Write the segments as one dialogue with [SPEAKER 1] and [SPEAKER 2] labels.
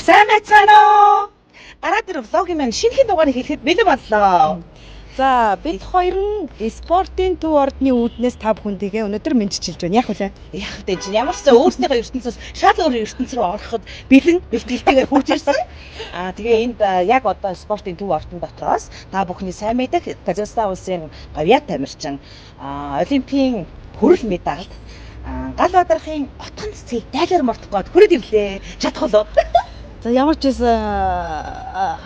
[SPEAKER 1] Сайн байцгаана уу? Гараад ир vlog-ийн маань шинэхэн дугаарыг хэлэхэд бэлэн боллоо.
[SPEAKER 2] За бид хоёр нь спортын төв ордны үүднээс та бүхэндээ өнөөдөр мэдчилж байна. Яг үлээ.
[SPEAKER 1] Яг тэ чинь ямар ч зэ өөрснийхөө ертөнцөөс шал өөр ертөнц рүү ороход бэлэн бэлтгэлтэйгээр хурж ирсэн. Аа тэгээ энд яг одоо спортын төв ордон дотроос та бүхний сайн мэдэх Казахстан улсын говьяат тамирчин олимпийн хүрэл медальд гал бадрахын отгон цэцгийг дайлаар мортох гээд хүрээд ирлээ. Чадах болов.
[SPEAKER 2] За ямар ч байсан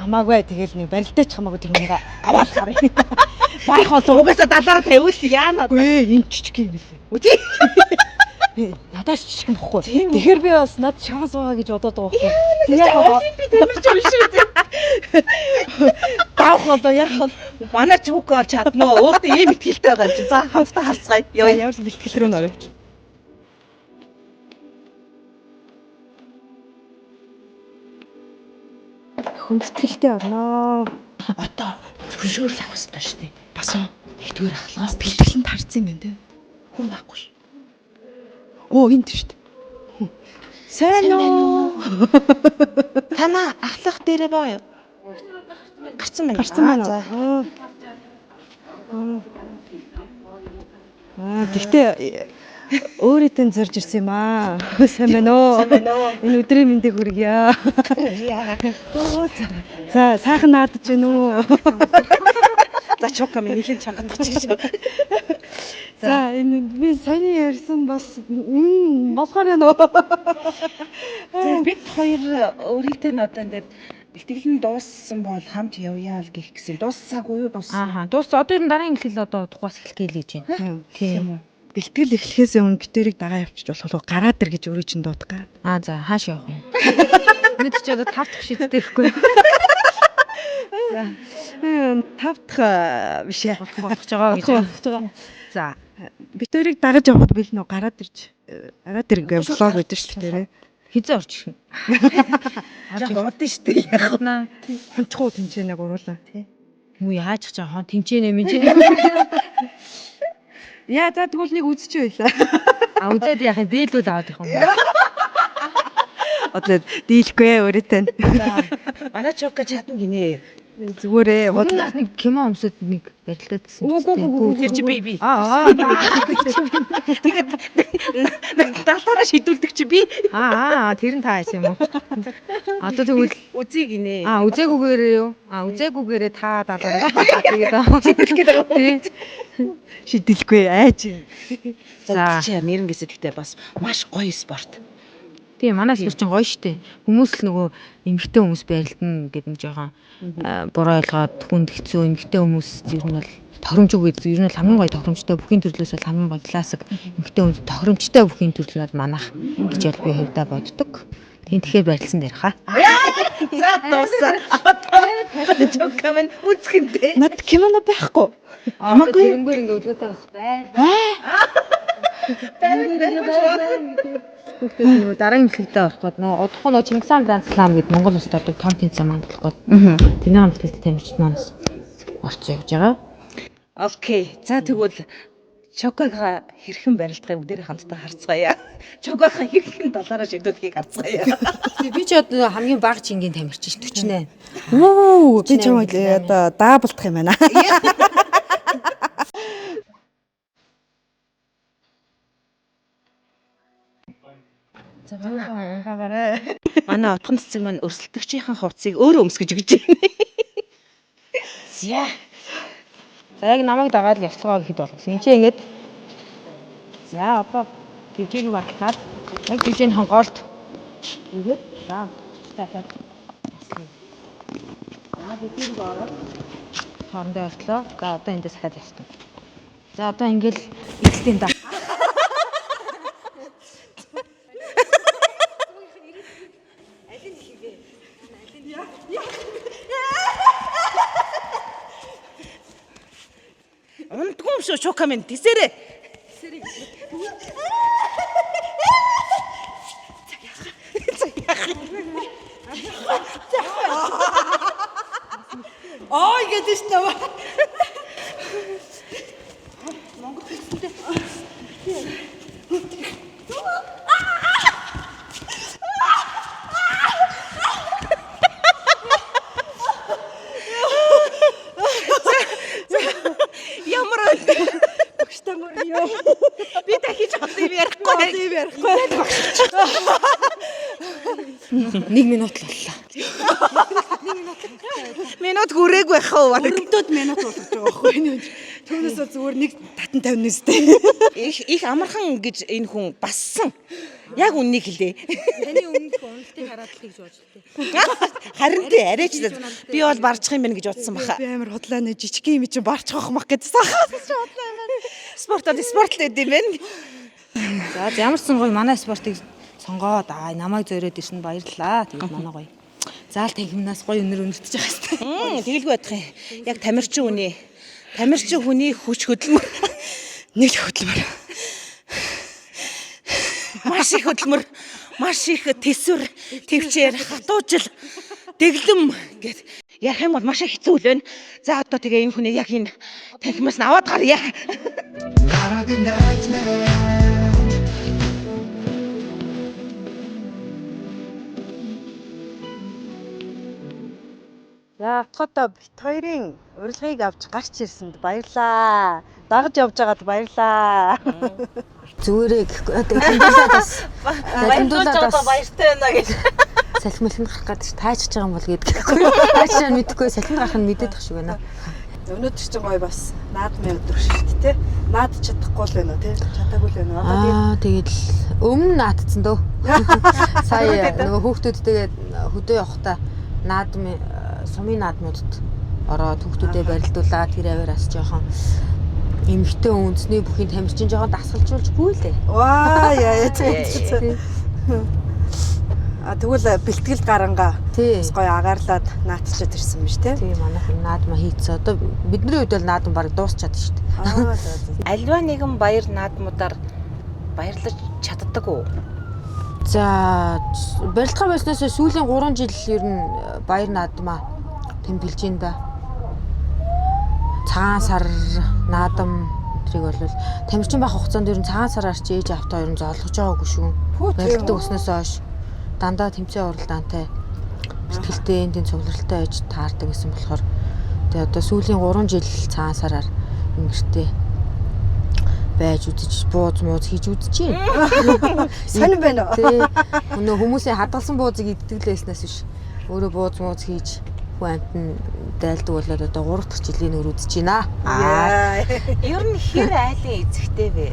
[SPEAKER 2] хамаагүй тэгэл нэг барилдаач хамаагүй тэр хүнийг аваад харъя.
[SPEAKER 1] Байх болов угаасаа далаараа тавиул яана.
[SPEAKER 2] Үгүй ээ, энэ жижиг юм билээ.
[SPEAKER 1] Үгүй.
[SPEAKER 2] Би надаас жижиг юм бохгүй.
[SPEAKER 1] Тийм үү?
[SPEAKER 2] Тэгэхээр би бас над шанс байгаа гэж бодоод байгаа байхгүй.
[SPEAKER 1] Яг олимпийн тамирчин биш үү?
[SPEAKER 2] Давх болоо яг бол
[SPEAKER 1] Манай чүк бол чадна уу? Өөртөө ийм итгэлтэй байгаа юм чи. За хамтдаа харцгаая.
[SPEAKER 2] яа
[SPEAKER 1] Йоо.
[SPEAKER 2] ямар ч бэлтгэл рүү нөрөө. Хүндэтгэлтэй орноо.
[SPEAKER 1] Одоо зөвшөөрөл авах хэрэгтэй шүү дээ.
[SPEAKER 2] Бас уу
[SPEAKER 1] Нэгдүгээр ахлаас
[SPEAKER 2] бэлтгэлэнд харсан юм байна те.
[SPEAKER 1] хүн байхгүй шүү.
[SPEAKER 2] Оо энд шүү дээ. Сайн уу?
[SPEAKER 1] Танаа ахлах дээрээ баа юу? Гарцсан байна.
[SPEAKER 2] Гарцсан байна.
[SPEAKER 1] За.
[SPEAKER 2] уу? Аа тэгтээ өөрөдөө зорж ирсэн юм аа. Сайн байна уу?
[SPEAKER 1] Сайн байна уу?
[SPEAKER 2] Энэ өдрийн мэндийг хүргье.
[SPEAKER 1] Яа.
[SPEAKER 2] За сайхан наадаж байна уу?
[SPEAKER 1] За чука минь нэлийн чанга тачиж шүү.
[SPEAKER 2] За энэ би саяны ярьсан бас болохоор байна уу?
[SPEAKER 1] За бид хоёр өөрийнхөө нь одоо ингээд бэлтгэл нь дууссан бол хамт явъя л гэх гэсэн. Дууссаагүй юу? Дууссан.
[SPEAKER 3] Ааха. Дуус одоо ер нь дараагийн эхлэл одоо тухаас эхлэх гээл гэж байна. Тийм.
[SPEAKER 1] үү?
[SPEAKER 2] Бэлтгэл эхлэхээс өмнө битэрийг дагаа явчих болох уу? Гараад ир гэж өөрийг чинь дуудах га.
[SPEAKER 3] Аа за хааш явах юм? Бид ч одоо тав дахь шидтэй ихгүй.
[SPEAKER 2] Тав дахь биш ээ.
[SPEAKER 3] Бодох байгаа гэж.
[SPEAKER 2] Бодох байгаа.
[SPEAKER 3] За.
[SPEAKER 2] Битэрийг дагаж явхад бил нөө гараад ирж гараад ир гэ влог өгдөн шүү дээ.
[SPEAKER 3] Хизээ орж ирэх юм.
[SPEAKER 1] Жог удаа шүү дээ. Яг
[SPEAKER 3] Наа.
[SPEAKER 2] Хончгоо тэнцэнэ гуруулаа.
[SPEAKER 3] Мүү яаж ч хон тэнцэнэ минь.
[SPEAKER 2] Яа за тэгвэл нэг үзчихээ байлаа.
[SPEAKER 3] А үзээд яах юм дээлүүд аваад ирэх юм.
[SPEAKER 2] Одоо дийлэхгүй ээ өөрөөтэй.
[SPEAKER 1] Манай чука чадна гинэ.
[SPEAKER 2] Зүгээрээ
[SPEAKER 3] Өмнө нас нэг кино өмсөд нэг барилдаадсэн.
[SPEAKER 2] Үгүй, үгүй, үгүй,
[SPEAKER 1] Тэр чи би би.
[SPEAKER 2] Аа
[SPEAKER 1] Тэгээд далаараа шийдүүлдэг чи би.
[SPEAKER 3] Аа тэр нь та яасан юм уу? Одоо тэгвэл
[SPEAKER 1] Үзье гинэ.
[SPEAKER 3] аа үзээгүйгээрээ юу? Аа үзээгүйгээрээ та далаа. Тэгээд
[SPEAKER 1] Шийдүүлэх гээд байгаа.
[SPEAKER 3] тий.
[SPEAKER 2] шийдэлгүй айж.
[SPEAKER 1] За чи нэрнгээсээ гэхдээ бас маш гоё спорт.
[SPEAKER 3] Тийм манай спорт чинь гоё штэ. Хүмүүс л нөгөө эмэгтэй хүмүүс барилдана гэдэг нь жоохон буруу ойлгоод хүнд хэцүү эмэгтэй хүмүүс ер нь бол тохиромжгүй гэдэг. Ер нь бол хамгийн гоё тохиромжтой бүхний төрлөөс бол хамгийн гоё классик эмэгтэй хүмүүс тохиромжтой бүхний төрлөл бол манах гэж бол би хувьдаа боддог. Тийм тэгэхээр барилсан дээр хаа.
[SPEAKER 1] За дуусаа. Одоо чука минь үзэх юм дээ.
[SPEAKER 2] Над кино байхгүй.
[SPEAKER 1] Амаагүй.
[SPEAKER 3] Тэрнгээр ингээ өглөөтэй бас бай. Хүүхдүүд нөгөө дараагийн мэхлэгдээ орох гээд нөгөө удахгүй нөгөө Чингисхан Гранд Слам гэдэг Монгол улсад ордог том тэнцэн маань болох гээд тэрний мэхлэгдээ тамирчид манаас орцсон явж байгаа.
[SPEAKER 1] Окей. За тэгвэл Чокага хэрхэн барилдахыг бүгдээрээ хамтдаа харцгаая. Чокага хэрхэн далаараа шийдүүлэхийг харцгаая.
[SPEAKER 3] Би ч одоо хамгийн бага чингийн тамирчин ш 48.
[SPEAKER 2] Үу би ч юм одоо даблдах юм байна.
[SPEAKER 3] За баярлалаа.
[SPEAKER 1] Манай отгон цэцэг маань өрсөлдөгчийн хувцсыг өөрөө өмсгөж өгч байна. За.
[SPEAKER 3] За яг намайг дагаад л явцгаа гэхэд болгосон. Энд чи ингээд за одоо дивжээг багтаад яг дивжээнийхэн голд ингээд за за за. За бид нэг ороод хоорондоо орлоо. За одоо эндээс дахиад явцгаа. За одоо ингээл эцэлтийн да.
[SPEAKER 1] Ундгүй юм шүү Чока минь тэсэрээ.
[SPEAKER 2] Ой гэдэг ш нь. бол ийм ярихгүй.
[SPEAKER 3] 1 минут л боллоо.
[SPEAKER 1] Минут хүрээгүй байх уу?
[SPEAKER 2] Өрөмтөд минут болгож байгаа байхгүй юу? Түүнээс бол зүгээр нэг татан тавина үстэй.
[SPEAKER 1] Их их амархан гэж энэ хүн бассан. Яг үннийг хэлээ.
[SPEAKER 3] Таны өмнөх уналтыг хараад л гэж бодлоо.
[SPEAKER 1] Харин тий арайч л би бол барчих юм байна гэж бодсон баха.
[SPEAKER 2] Би амар худлаа нэ жижиг юм чинь барчих мах гэдсэн. Худлаа юм байна.
[SPEAKER 1] Спортод спорт л байд юм байна.
[SPEAKER 3] За ямар ч сан гоё манай спортыг сонгоод аа намайг зөөрөөд ирсэн баярлалаа. Тэгээд манай гоё. Заал танхимнаас гоё өнөр өнөртөж байгаа хэвээр.
[SPEAKER 1] Тэгэлгүй бодох юм. Яг тамирчин хүний тамирчин хүний хүч хөдөлмөр
[SPEAKER 2] Нэг л хөдөлмөр.
[SPEAKER 1] маш их хөдөлмөр, маш их төсвөр, төвчээр, хатуужил, дэглэм гэд ярих юм бол маш их хэцүү л байна. За одоо тэгээ энэ хүний яг энэ танхимаас нь аваад гарья.
[SPEAKER 2] За отгоодоо бит хоёрын урилгыг авч гарч ирсэнд баярлаа. Дагаж явж байгаад баярлаа.
[SPEAKER 3] Зүгээрээ гэхгүй. Дамдуулаад бас дамдуулаад бас
[SPEAKER 1] баяртай байна гэж.
[SPEAKER 3] салхи мэлхэнд гарах гэдэг чи таачж байгаа юм бол гэдэггүй. Таачж байгаа нь мэдэхгүй салхинд гарах нь мэдээд тах шиг байна.
[SPEAKER 2] Өнөөдөр чинь гоё бас наадмын өдөр шүү дээ, тэ? Наад чадахгүй л байна уу, тэ? Чадаагүй л байна уу? Одоо тэгээд
[SPEAKER 3] Аа тэгээд л өмнө наадцсан дөө. Сая нөгөө хүүхдүүдтэйгээ хөдөө явахдаа наадм сумын наадмуудад ороод хүүхдүүдэд барилдуулаад тэр аваар бас жоохон эмэгтэй үндэсний бүхийн тамирчин жоохон дасгалжуулж бүү лээ.
[SPEAKER 2] Ваа яа яа тий. А тэгвэл бэлтгэл гарангаа
[SPEAKER 3] Тий.
[SPEAKER 2] бас гоё агаарлаад наадчихэд ирсэн биз тэ?
[SPEAKER 3] Тий манайхан наадма хийцээ. Одоо бидний үед бол наадам баг дуусчаад шүү дээ.
[SPEAKER 2] Аа за за.
[SPEAKER 1] Альва нэгэн баяр наадмуудаар баярлаж чаддаг уу?
[SPEAKER 3] За барилдахаа болсноос сүүлийн 3 жил ер нь баяр наадмаа тэмдэглэж байна да. Цагаан сар наадам тэрийг бол тамирчин байх хугацаанд ер нь цагаан сараар чи ээж автаа ер нь зоолгож байгаагүй шүү.
[SPEAKER 2] Хүү, тийм
[SPEAKER 3] Барилдадаг
[SPEAKER 2] үү?
[SPEAKER 3] өснөөс хойш дандаа тэмцээн уралдаантай бэлтгэлтэй энэ тийм цугларалтай байж таардаг гэсэн болохоор тэгээ одоо сүүлийн 3 жил цагаан сараар ингэртэй байж үзэж бууз мууз хийж үзэж байна.
[SPEAKER 2] Сонин байна уу?
[SPEAKER 3] Тий. Өнөө хүмүүсийн хадгалсан буузыг иддэг л байснаас биш. Өөрөө бууз мууз хийж хүн амьтан дайлдаг болоод одоо 3 дахь жилийн нөр үзэж байна. Аа.
[SPEAKER 2] Яа.
[SPEAKER 1] Ер нь хэр айлын эзэгтэй вэ?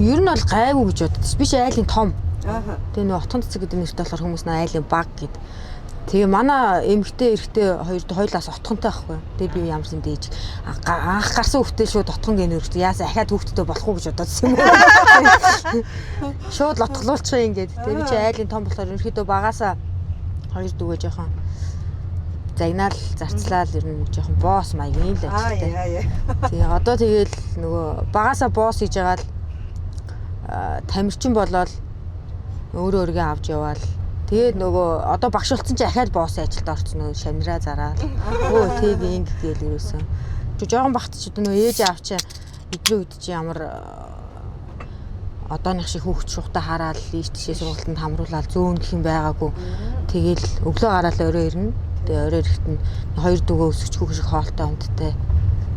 [SPEAKER 3] Ер нь бол гайгүй гэж боддоо. Биш айлын том.
[SPEAKER 2] Аа.
[SPEAKER 3] Тэгээ нөө отхон цэцэг гэдэг нэртэй болохоор хүмүүс нөө айлын баг гэд. Тэгээ манай эмэгтэй эрэгтэй хоёр хоёлаас отхонтой байхгүй. Тэгээ би ямар юм дээж анх гарсан хүүхдээ шууд отхон гэнэ өргөж яасан ахаад хүүхдтэй болох уу гэж бодоодсэн юм уу. Шууд л отголуулчих юм гээд. Тэгээ би чи айлын том болохоор ерөнхийдөө багаасаа хоёр дүүгээ жоохон загнаал зарцлал ер нь жоохон босс маягийн л
[SPEAKER 2] Аа
[SPEAKER 3] ажилтай.
[SPEAKER 2] яа яа.
[SPEAKER 3] Тэгээ одоо тэгэл нөгөө багаасаа босс хийж байгаа л тамирчин болоод өөрөө өөргөө авч яваал. Тэгээд нөгөө одоо багш болсон чи ахаад босс ажилд орсон нөгөө шамнараа зараал. Өө тэг инг гээл ерөөсөн. Чи жоохон багт чи одоо нөгөө ээж аав чи бидний үед чи ямар одооных шиг хүүхд шухтаа хараал ийш тийшээ сургалтанд хамруулаад зөөн гэх юм байгаагүй. Тэгэл өглөө гараал орой ирнэ. Тэгээ орой ирэхэд нь хоёр дүүгээ өсөж хүүх шиг хоолтой унттай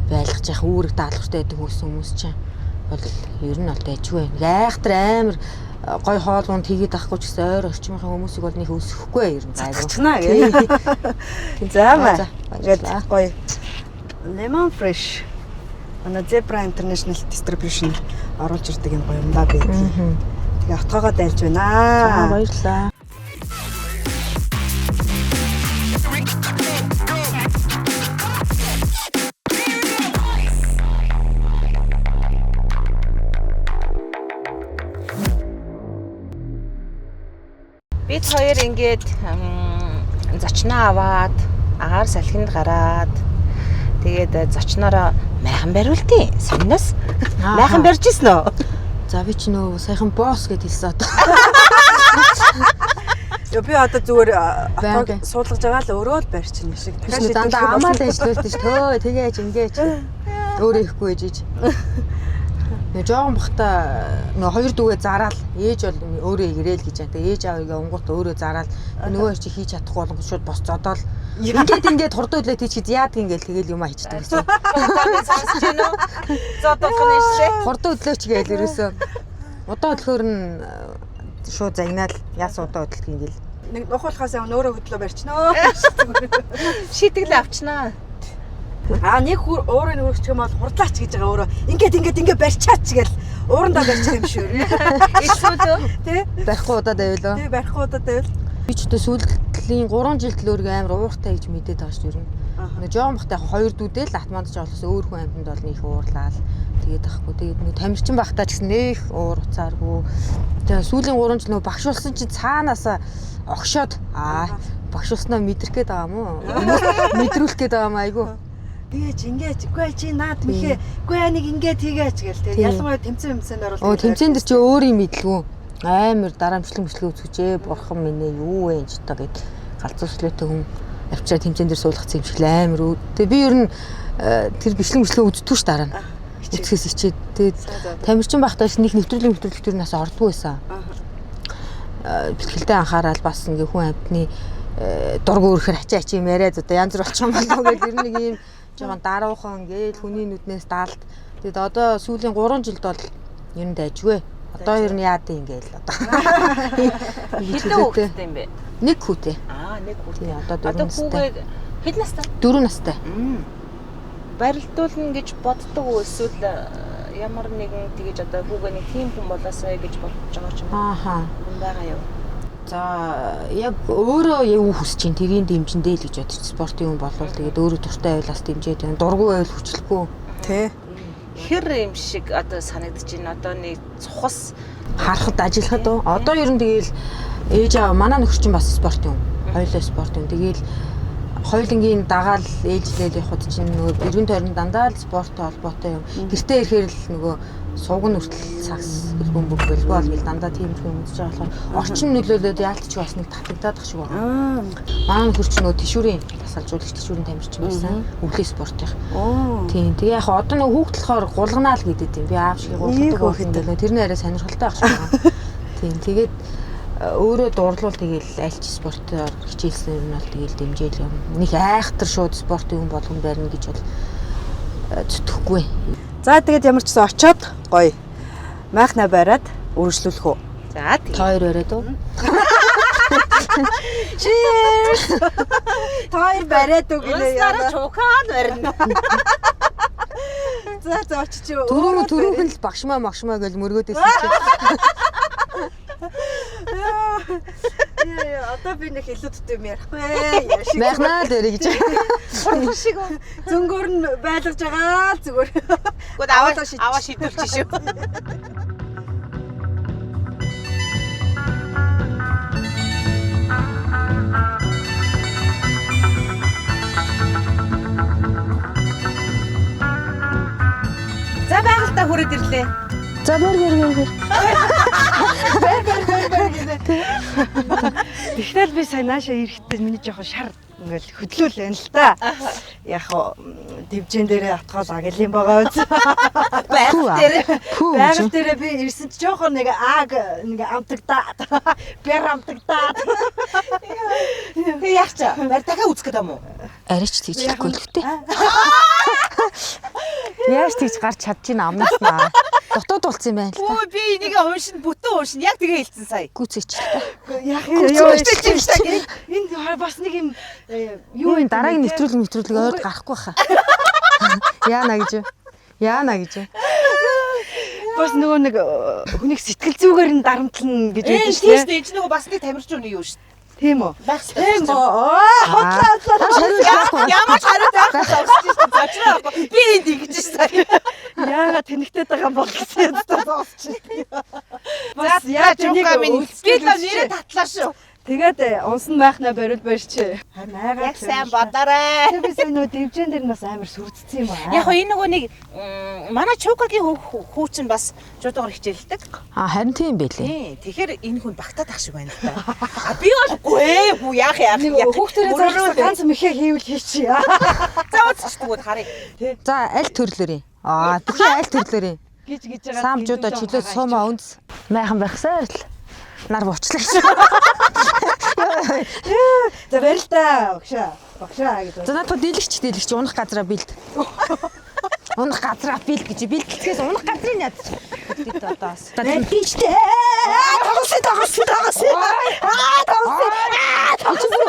[SPEAKER 3] байлгаж яах үүрэг даалгавартай байдаг хүмүүс хүмүүс чинь бол ер нь бол дайжгүй. Нэг айхтар амар гой хоол унд хийгээд авахгүй ч гэсэн ойр орчмынхаа хүмүүсийг бол нэг өсөхгүй ер нь гайгүй.
[SPEAKER 2] Цацна гэ. За маа.
[SPEAKER 3] За,
[SPEAKER 2] Ингээд
[SPEAKER 3] баярлалаа.
[SPEAKER 2] гоё. Lemon Fresh. Манай Zebra International Distribution оруулж ирдэг юм гоё юмдаа байдаг. Тэгээ отгоогоо дайлж
[SPEAKER 3] За
[SPEAKER 2] байна.
[SPEAKER 3] баярлалаа.
[SPEAKER 1] Бид хоёр ингээд зочноо аваад агаар салхинд гараад тэгээд зочноороо майхан бариултیں۔ Сомноос
[SPEAKER 3] Аа.
[SPEAKER 1] майхан барьж ирсэн үү?
[SPEAKER 3] За би чи нөгөө саяхан босс гэд хэлсэн одоо.
[SPEAKER 2] Йоо би одоо зүгээр
[SPEAKER 3] Баян
[SPEAKER 2] отгоог суулгаж байгаа л өөрөө л барьчихна шиг.
[SPEAKER 3] Биш нөө дандаа амаад ажиллуулдаг ш. Төө тэгээч ингээч. Өөрөө ихгүй ээж. Нөө жоохон бахта нөө хоёр дүүгээ зараал ээж бол өөрөө ирээл гэж байна. Тэгээ ээж аавыгаа унгуут өөрөө зараал нөгөө хоёр чи хийж чадахгүй болгон шууд бос зодоол. Ингээд ингээд хурдан үлээ тийч гэж яадаг ингээл тэгэл юм хийчдэг гэсэн.
[SPEAKER 1] Сонсож байна уу? Зодох нь шээ.
[SPEAKER 3] Хурдан өдлөөч гээл ерөөсөө Удаа хөдлөхөөр нь шууд загнаал яасан удаа хөдөлгөх юм гэл.
[SPEAKER 2] Нэг нухуулахаас өмнө өөрөө хөдлөө барьчихнаа.
[SPEAKER 1] Шийтгэлээ авчнаа.
[SPEAKER 2] Аа нэг уурын өргөчих юм бол хурдлаач гэж байгаа өөрөө. Ингээд ингээд ингээд барьчаач гэл уурандаа барьчих юм шүү.
[SPEAKER 1] Эсвэл үү?
[SPEAKER 2] Тэ?
[SPEAKER 3] Барихгүй удаад байвал.
[SPEAKER 2] Тэ барихгүй удаад байвал.
[SPEAKER 3] Би ч одоо сүүлийн 3 жилд л өөрийгөө амар ууртай гэж мэдээд байгаа шүү дээ. Нөгөө жоон бахтай яг хоёр дүүдээ л атманд ч олоос өөр хүн амьтанд бол нөх уурлаа л тэгээд ахгүй. Тэгээд нөгөө тамирчин бахтаа ч гэсэн нөх уур уцааргүй. Тэгээд сүүлийн 3 жил нөгөө багш болсон чинь цаанаасаа огшоод багш болсноо мэдрэх гээд байгаа юм уу? Хүмүүс мэдрүүлэх гээд байгаа юм айгүй.
[SPEAKER 2] Тэгээч ингээд үгүй чи наад мэхээ үгүй нэг ингээд хийгээч гэл тэг ялангуяа тэмцээн тэмцээнд оруулах.
[SPEAKER 3] Өө тэмцээн дээр чи өөрийн мэдлгүй амар дарамжлан мэтлэг үзүүжээ бурхан минь ээ юу вэ энэ ч одоо гэд галзуучлаатай хүн авчираа тэмцээн дээр суулгацсан юм шиг л амар үү. Тэгээ би ер нь тэр бичлэг мэтлэг үздэггүй ш дараа нь. Үтгэхээс хичээд тэгээд тамирчин байхдаа ч нэг нэвтрүүлэг нэвтрүүлэг тэр нас ордгоо байсан. Бэлтгэлдээ анхаарал бас ингээ хүн амьтны дург өөрөөр ачаа ачаа юм яриад одоо янз бүр болчих юм болоо гэж ер нь нэг юм жоохон даруухан гээл хүний нүднээс даалт. Тэгэд одоо сүүлийн 3 жилд бол ер нь дайжгүй. Одоо ер нь яад юм гээл одоо.
[SPEAKER 1] Хэдэн хүүхэдтэй юм бэ?
[SPEAKER 3] Нэг хүүтэй.
[SPEAKER 1] Аа, нэг хүүтэй.
[SPEAKER 3] Тийм одоо 4
[SPEAKER 1] Одоо
[SPEAKER 3] настай.
[SPEAKER 1] хүүгээ хэд настай?
[SPEAKER 3] 4 настай.
[SPEAKER 1] Барилдуулна гэж боддог уу эсвэл ямар нэгэн тэгэж одоо хүүгээ нэг тийм хүн болоосай гэж бодож байгаа ч юм уу?
[SPEAKER 3] Ааха.
[SPEAKER 1] Юм байгаа юу?
[SPEAKER 3] За яг өөрөө юу хүсэж чинь тэрийн дэмжиндээ л гэж бодож спортын хүн болвол тэгээд өөрөө дуртай байвал бас дэмжиж байна. Дургүй байвал хүчлэхгүй.
[SPEAKER 2] Тэ.
[SPEAKER 1] Хэр юм шиг одоо санагдаж байна. Одоо нэг цухас
[SPEAKER 3] Харахад ажиллахад уу? Одоо ер нь тэгэл ээж аав манай нөхөр чинь бас спортын хүн. Хоёулаа спортын хүн. Тэгэл хоёулангийн дагаал ээлжлэл явхад чинь нөгөө эргэн тойрон дандаа л спорттой холбоотой юм. Гэртээ ирэхээр л нөгөө сувг нь хүртэл сагс бөмбөг бэлгүй бол гэл дандаа тийм юм үзэж байгаа болохоор орчин нөлөөлөөд яалтч бас нэг татагдаад ах шиг байна. Манай нөхөр чинь нөгөө тэшүүрийн тасалжуулагч тэшүүрийн тамирчин байсан. Өвлийн спортын. Тийм. Тэгээ яг одоо нөгөө хүүхд болохоор гулганаа л гэдэг юм. Би аав шиг гулгадаг болно гэх. Тэр нь арай сонирхолтой ах шиг байна. Тийм. Тэгээд өөрөө дурлуул тэгэл аль ч спортоор хичээлсэн юм бол тэгэл дэмжээл юм. Нэг айхтар шууд спортын хүн болгон барина гэж бол зүтгэхгүй.
[SPEAKER 2] За тэгээд ямар ч гэсэн очоод гоё. Майхна бариад үргэлжлүүлэх үү?
[SPEAKER 1] За тийм.
[SPEAKER 3] Та хоёр бариад уу?
[SPEAKER 2] Cheers. Та хоёр бариад уу гинэ
[SPEAKER 1] Унснараа чукаад барина.
[SPEAKER 2] За за очиж
[SPEAKER 3] Түрүүхэн л багшмаа магшмаа гэж мөргөөд байсан чинь.
[SPEAKER 2] Яа одоо би нэг илүү дут юм ярихгүй.
[SPEAKER 3] Майхнаа л барь гэж.
[SPEAKER 1] Хурдан шиг.
[SPEAKER 2] Зөнгөөр нь байлгаж байгаа л зүгээр.
[SPEAKER 1] Гэхдээ аваа шийдүүлчих шүү. За байгальдаа хүрээд ирлээ.
[SPEAKER 3] За бэр бэр бэр бэр.
[SPEAKER 2] Тэгтэл би сая наашаа ирэхдээ миний жоохон шар ингээл хөдлөөл байна л та. Яг хоо дивжин дээрээ атгаал агил юм байгаа үз.
[SPEAKER 1] Байгаль дээр.
[SPEAKER 2] Байгаль дээрээ би ирсэн чи жоохон нэг аг нэг амтагдаад. Бэр амтагдаад.
[SPEAKER 1] Тэгээ яах чаа? Барь дахиад үзэх гэдэг юм уу?
[SPEAKER 3] Арайч тэгж хэлэхгүй л үү? Яаж тэгж гарч чадж ийн амнаас наа. Дутууд болсон юм байна л та.
[SPEAKER 1] Үгүй би энийг уншин бүтэн уншин яг тэгээ хэлсэн сая.
[SPEAKER 3] Гүцээч л та.
[SPEAKER 2] Яах юм
[SPEAKER 1] Гүцээч юм шиг.
[SPEAKER 2] Энэ бас нэг юм
[SPEAKER 3] Юу энэ дараагийн нэвтрүүлэг ойр гарахгүй хаа. Яана гэж юу? Яана гэж юу?
[SPEAKER 2] Бас нөгөө нэг хүнийг сэтгэл зүгээр нь дарамтлна гэж байдаг
[SPEAKER 1] шүү дээ. Тийм шүү дээ. Нөгөө бас нэг тамирч үний юу шүү дээ.
[SPEAKER 2] Тийм үү?
[SPEAKER 1] Байх
[SPEAKER 2] Тийм үү? Аа, худлаа худлаа.
[SPEAKER 1] Ямар ч хариу байхгүй зогсож шүү дээ. Зочроо байхгүй. Би энд ингэж шүү.
[SPEAKER 2] Яагаад тэнэгтэй байгаа юм бол гэсэн ядтай зогсож шүү.
[SPEAKER 1] Бас яаж юугаа минь би л нэрээ татлаа шүү.
[SPEAKER 2] Тэгээд унсан майхнаа бариул барьч. Харин айгаа
[SPEAKER 1] Яг сайн бодоорой.
[SPEAKER 2] Тэр би сайн нөгөө дивжин дээр нь бас амар сүрдсэн юм аа.
[SPEAKER 1] Яг хоо энэ нөгөө нэг манай Чукагийн хүү чинь бас жуудгаар хичээлдэг.
[SPEAKER 3] А харин тийм байлээ.
[SPEAKER 1] Тийм. Тэгэхээр энэ хүн багтаад ах шиг байна л та. А би бол үгүй ээ хүү яах яах.
[SPEAKER 2] Нэг хүүхдэрээ зарласан ганц мэхээ хийвэл хийчихье.
[SPEAKER 1] За үзчихдэггүй харъя.
[SPEAKER 3] За аль төрлөөр юм? Аа бүхий аль төрлөөр юм?
[SPEAKER 2] Гэж гэж байгаа.
[SPEAKER 3] Самжуудаа чөлөө сумаа үнс. Майхан байхсаар л нар буурчлаа шүү.
[SPEAKER 2] За барил та багшаа. Багшаа гэж.
[SPEAKER 3] За надад дийлэгч унах газраа бэлд. Унах газраа бэлд гэж бэлтгэхээс унах газрыг ядчих. Бид одоо бас.
[SPEAKER 2] Барилчтэй. Тоглосон тоглосон тоглосон. Аа тоглосон. Аа тоглосон.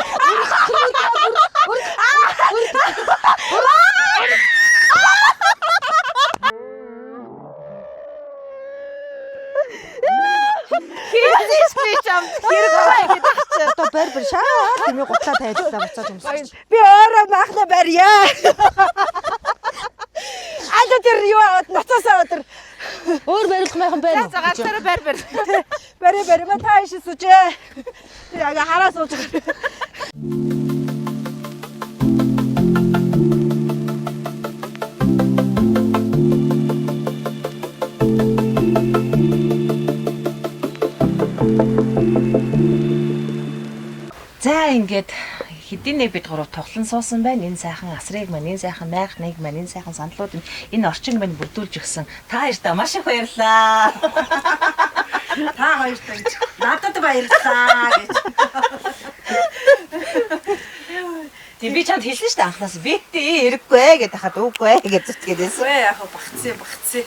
[SPEAKER 1] Хийжээс би чам хэрэггүй гэдэг чинь.
[SPEAKER 3] Одоо барь барь шаа тэмээ гутлаа тайллаа буцааж өмсөж.
[SPEAKER 2] Би өөрөө маахна барья. Аль тэр юу аваад ноцоос аваад тэр
[SPEAKER 3] Өөр барилах майхан байна уу?
[SPEAKER 1] За ганцаараа барь барь.
[SPEAKER 2] барь барь ма та иш сууж. Тэр ага хараа сууж байгаа.
[SPEAKER 1] За ингээд хэдийн нэг бид гурав тоглон суусан байна. Энэ сайхан асрыг маань, энэ сайхан майхныг маань, энэ сайхан сандлууд энэ орчин маань бүрдүүлж өгсөн. Та хоёртаа маш их баярлалаа.
[SPEAKER 2] Та хоёрт ингэж надад баярлалаа гэж.
[SPEAKER 1] Тийм би чамд хэлсэн шүү дээ анхнаас битээ ирэхгүй гэдэг хахад үгүй гэж зүтгээд байсан.
[SPEAKER 2] Үгүй яг багцсан багцсан.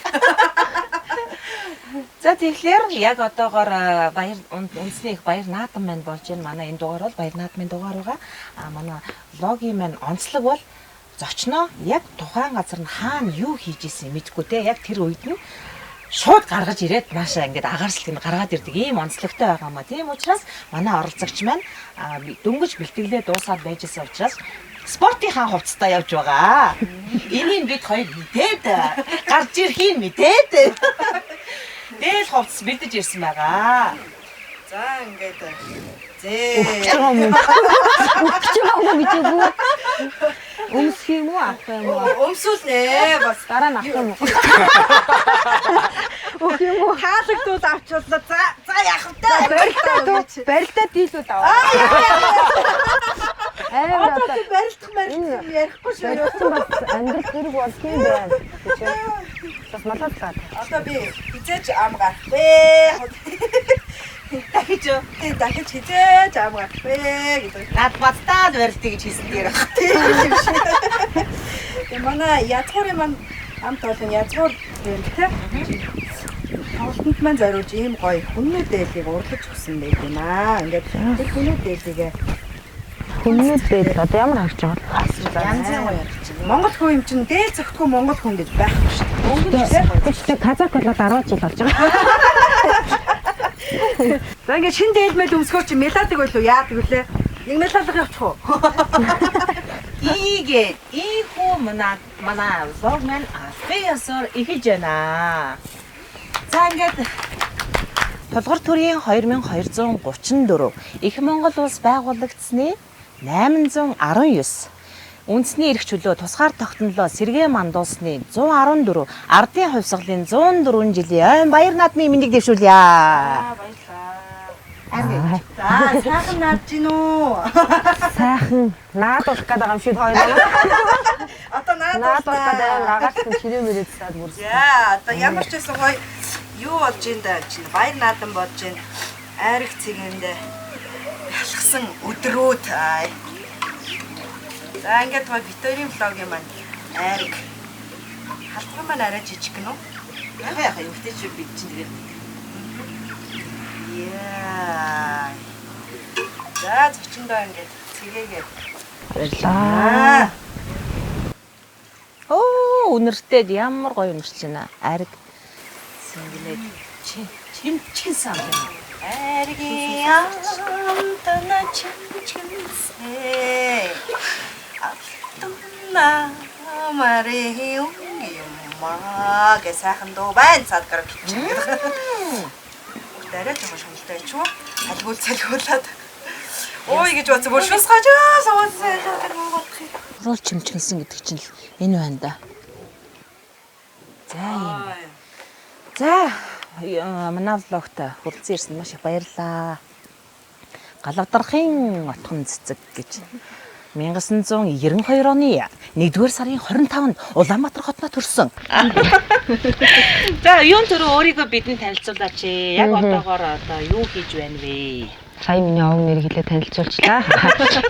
[SPEAKER 1] За тэгэхээр яг одоогоор баяр үндэсний их баяр наадам маань болж байна. Манай энэ дугаар бол баяр наадмын дугаар байгаа. А манай логийн маань онцлог бол зочноо яг тухайн газар нь хаана юу хийж исэн мэдэхгүй те яг тэр үед нь шууд гаргаж ирээд нааша ингээд агаарчлаг нь гаргаад ирдэг ийм онцлогтой байгаа маа. Тийм учраас манай оролцогч маань дөнгөж бэлтгэлээ дуусаад байж исэн учраас спортынхаа хувцастаа явж байгаа. Энийг бид хоёр мэдээд гарч ирэхийг мэдээд дээл хувцас бэлдэж ирсэн байгаа.
[SPEAKER 2] За ингээд зээ.
[SPEAKER 3] Өгч байгаа юм уу? Өгч байгаа юм уу гэж юу? Өмсөх юм уу авах юм уу?
[SPEAKER 2] Өмсүүлнэ бас.
[SPEAKER 3] Дараа нь авах юм уу? Өгөх юм уу?
[SPEAKER 2] Таалагдвал авчуулаа. За за яах вэ?
[SPEAKER 3] Барилдаа дүү. Барилдаа дийлүүд аваа. Амар
[SPEAKER 2] Одоо
[SPEAKER 3] одоо
[SPEAKER 2] би барилдах барилдах юм ярихгүй шүү.
[SPEAKER 3] барилдсан бас амьдрал хэрэг болдго юм байна. Гэж. Бас малаад.
[SPEAKER 2] Одоо би хизээж ам гарахгүй.
[SPEAKER 1] Дахиж юу?
[SPEAKER 2] Би дахиж хизээж ам гарахгүй гэдэг.
[SPEAKER 1] Над бацтаад барилтыг гэж хэлсэн дээр баг.
[SPEAKER 2] Тийм юм шиг. Тэгээ манай язгуурын маань ам тоолон язгуур брэнд те. Тоглолтод маань зориулж ийм гоё хүмүү дээлийг урлаж өгсөн байх юм аа. Ингээд тэр хүмүү дээлийг
[SPEAKER 3] Хүмүүд дээл одоо ямар харж байгаа вэ?
[SPEAKER 1] Янзын гоё харж байна.
[SPEAKER 2] Монгол хүн юм чинь дээл зөгтгүй монгол хүн гэж байхгүй шүү дээ. Өнгөн те.
[SPEAKER 3] Гэхдээ казак болоод 10 жил болж байгаа.
[SPEAKER 2] За ингээд шин дээлмэл өмсгөр чи меладаг байлуу яадаг вүлээ? Нэг меладаг явчих уу?
[SPEAKER 1] Ийгээд ийхүү манай влог маань албан ёсоор эхэлж байна. За ингээд Тулгар төрийн 2234 Их Монгол улс байгуулагдсны 819 үндэсний эрх чөлөө тусгаар тогтнолоо сэргээ мандуулсны 114 ардын хувьсгалын 104 жилийн ойн баяр наадмын мэндийг дэвшүүлье.
[SPEAKER 2] Аа баярлалаа. За сайхан наадж гин үү?
[SPEAKER 3] Сайхан наадуулах гээд байгаа юм шиг хоёр байна.
[SPEAKER 2] Одоо
[SPEAKER 3] Наадуулах гээд
[SPEAKER 2] наадуулах
[SPEAKER 3] амар агаарсан чирээ мөрөөд саад бүрсэн.
[SPEAKER 2] За одоо ямар ч байсан гоё юу болж ин да чинь баяр наадам болж ин айраг цэгэнд ялгсан өдрүүд ай. За ингээд гоё Викторийн влогийн маань айраг халдвар маань арай жижиг гэнэ үү?
[SPEAKER 1] Яг яг эмгтээчүүд бид чинь тэгээд
[SPEAKER 2] Яа. За зочиндоо ингээд цэгээгээд.
[SPEAKER 3] Баярлалаа.
[SPEAKER 1] Оо үнэртэй ямар гоё үнэрч байна. Ариг сэнгэнээд чимчгэн сан байна.
[SPEAKER 2] Айргийн амтна чимчгэнсэ. Алтна марын юмаа гэ сайхан дуу байна цаад гараг хичээх. Бүгд арай жоохон шуналтай ч юу? Алгуул цалгуулад. Ой гэж бодсон бүр шусгаж аа суусан тэр бодох юм.
[SPEAKER 1] Хурал чимчгэнсэн гэдэг чинь л энэ байна да. За юм. За манай влогт хүрэлцэн ирсэн маш их баярлалаа. Галавдархын отхон цэцэг гэж 1992 оны 1-р сарын 25-нд Улаанбаатар хотноо төрсөн. За юун төрөө өөрийгөө бидэнд танилцуулаач. Яг одоогоор одоо юу хийж байна вэ?
[SPEAKER 3] Сая миний овг нэр хэлээ танилцуулчлаа.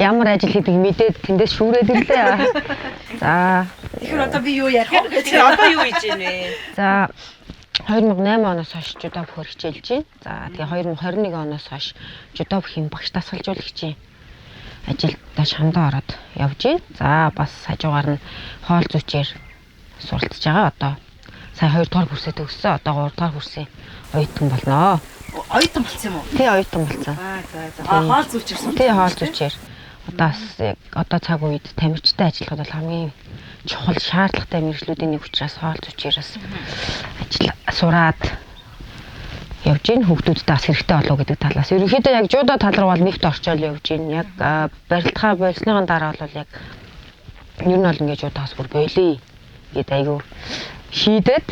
[SPEAKER 3] Ямар ажил хийдэг мэдээд тэндээс шүүрээд ирлээ. За
[SPEAKER 2] Тэгэхээр одоо би юу ярих вэ гэж.
[SPEAKER 1] Тэгэхээр одоо юу хийж байна вэ?
[SPEAKER 3] за 2008 оноос хойш жүдо бөхөр хичээлж байна. За тэгээ 2021 оноос хойш жүдо бүхийн багш дасгалжуулагчийн ажилдаа шамдаа ороод явж байна. За бас хажуугаар нь хоол зүйчээр суралцж байгаа. Одоо сая 2 дугаар курсээ төгссөн. Одоо 3 дугаар курсын оюутан болноо.
[SPEAKER 1] Оюутан болсон юм уу?
[SPEAKER 3] Тий, оюутан болсон.
[SPEAKER 1] Аа за за. Аа хоол зүйчээр суралцж.
[SPEAKER 3] Тий, хоол зүйчээр. Одоо бас яг одоо цаг үед тамирчтай ажиллахад бол хамгийн чухал шаардлагатай мэргэжлүүдийн нэг учраас хоол зүйчээр бас ажил сураад явж гин хүүхдүүдтэй бас хэрэгтэй болов гэдэг талаас. Ерөнхийдөө яг жудо тал руу бол нэвт орчоол явж гин. Яг барилдахаа болсныхан дараа бол яг ер нь бол ингэж жудоос бүр болий гэд айгүй шийдээд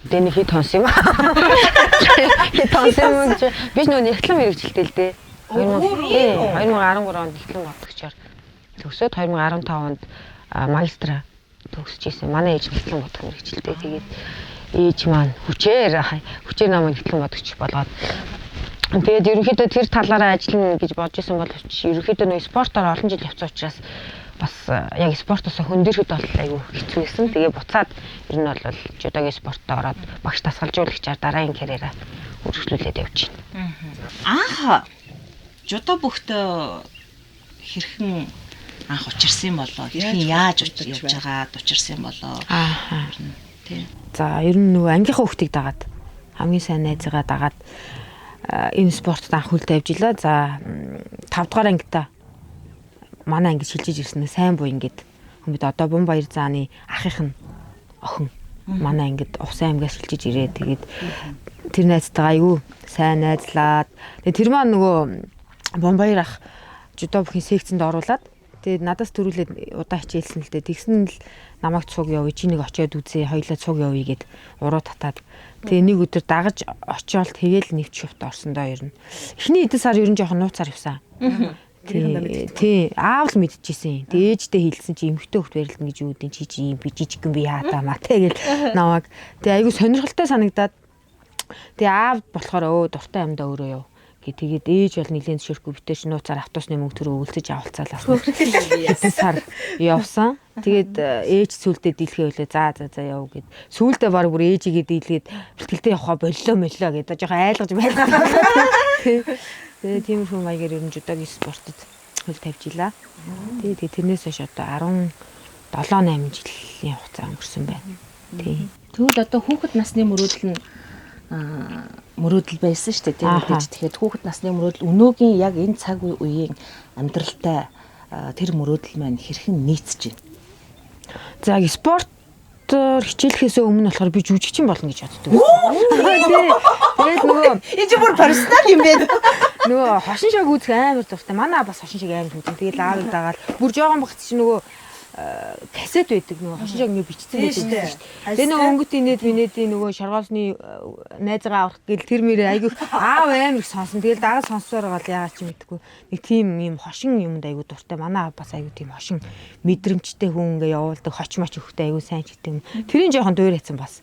[SPEAKER 3] тэгээ нэг хит хонс юм. Хит хонс юм гэж би ч нөгөө нэгтлэн мэрэгжилтэй л дээ. 2013 онд нэгтлэн бодгочоор төгсөөд 2015 онд магистра төгсөж исэн. Манай ээж нэгтлэн бодох мэрэгжилтэй. Тэгээд ээж маань хүчээр намайг нэгтлэн бодогч болгоод тэгээд ерөнхийдөө тэр талаараа ажиллана гэж бодож исэн боловч ерөнхийдөө нөө спортоор олон жил явсан учраас бас яг спортоос хөндөрөхөд бол айгүй хэцүү байсан. Тэгээ буцаад ер нь бол жүдогийн спортод ороод багш дасгалжуулагчаар дараагийн карьераа үргэлжлүүлээд явж байна.
[SPEAKER 1] Анх жүдо бүхтээ хэрхэн анх учирсан юм болоо? Хэрхэн яаж явж байгаад учирсан юм болоо?
[SPEAKER 3] Аа.
[SPEAKER 1] Тий.
[SPEAKER 3] За ер нь нөгөө ангийнхаа хүүхдийг дагаад хамгийн сайн найзыгаа дагаад энэ спортод анх хөл тавьж илаа. За 5 дугаар ангита манай анги шилжиж ирсэн нь сайн буян гэд хүмүүс одоо Бумбаяр зааны ахынх нь охин манай ангид Увсан аймгаас шилжиж ирээ. Тэгээд тэр найзтайгаа айгүй сайн найзлаад тэгээд тэр маань нөгөө Бумбаяр ах жүдо бүхийн секцэнд оруулаад тэгээд надаас төрүүлээд удаа хичээлсэн л дээ. Тэгсэн л намайг цуг явъя, чи нэг очиод үзье, хоёлаа цуг явъя гэд уруу татаад тэгээ нэг өдөр дагаж очиод тэгэл нэвч шувт орсон доо ер нь. Эхний хэдэн сар ер нь жоохон нууцаар явсан. Тий, аав л мэдчихсэн. Тэгээ ээжтэй хэлсэн чи эмэгтэй хөлт барилдана гэж юу гэдэг чи чи юм би жижигхэн би яа таа маа тэгэл намайг. Тэгээ айгүй сонирхолтой санагдаад тэгээ аав болохоор өө дуртай юмдаа өөрөө яв. Тэгээд ээж бол нэгэн зөвшөөрөхгүй битээ чи нууцаар автобусны мөнгө төрөө өлсөж авалцаалаас хэдэн сар явсан. Тэгээд ээж сүулдэ дийлхээ үлээ за за за яв гэд. Сүулдэ баг бүр ээжигээ дийлгээд бэлтгэлдээ явахаа боллоо моллоо гэдэг жоохон айлгаж байлгаа. Тэгээд тиймэрхүү маягаар ер нь жүдогийн спортод хөл тавьж илаа. Тэгээд тэрнээс хойш одоо 17 8 жилийн хугацаа өнгөрсөн байна. Тий.
[SPEAKER 1] Тэгвэл одоо хүүхэд насны мөрөөдөл нь мөрөөдөл байсан шүү дээ. Тийм мэдээж тэгэхээр хүүхэд насны мөрөөдөл өнөөгийн яг энэ цаг үеийн амьдралтай тэр мөрөөдөл маань хэрхэн нийцэж байна?
[SPEAKER 3] За спортоор хичээлэхээс өмнө болохоор би жүжигчин болно гэж боддог. Тэгээд нөгөө
[SPEAKER 1] энэ чи бүр профессионал юм байна.
[SPEAKER 3] Нөгөө хошин шог үзэх амар дуртай. Манай бас хошин шог амар үзэн. Тэгээд аавыг дагаад бүр жоохон багц чи нөгөө кассет байдаг нөгөө хошин шог ингэ бичсэн байдаг шүү дээ. Тэгээ нөгөө өнгөт инээд минэдийн нөгөө шоргоолны найзгаа авах гэл тэр мөрөө айгүй аав амар их сонсон. Тэгэл дагаа сонссоор гал яагаад ч мэдэхгүй. Нэг тийм юм хошин юмд айгүй дуртай. Манай аав бас айгүй тийм хошин мэдрэмжтэй хүн ингээ явуулдаг хоч моч өгөхтэй айгүй сайн ч гэдэг юм. Тэрийн жоохон дуур хайцсан бас.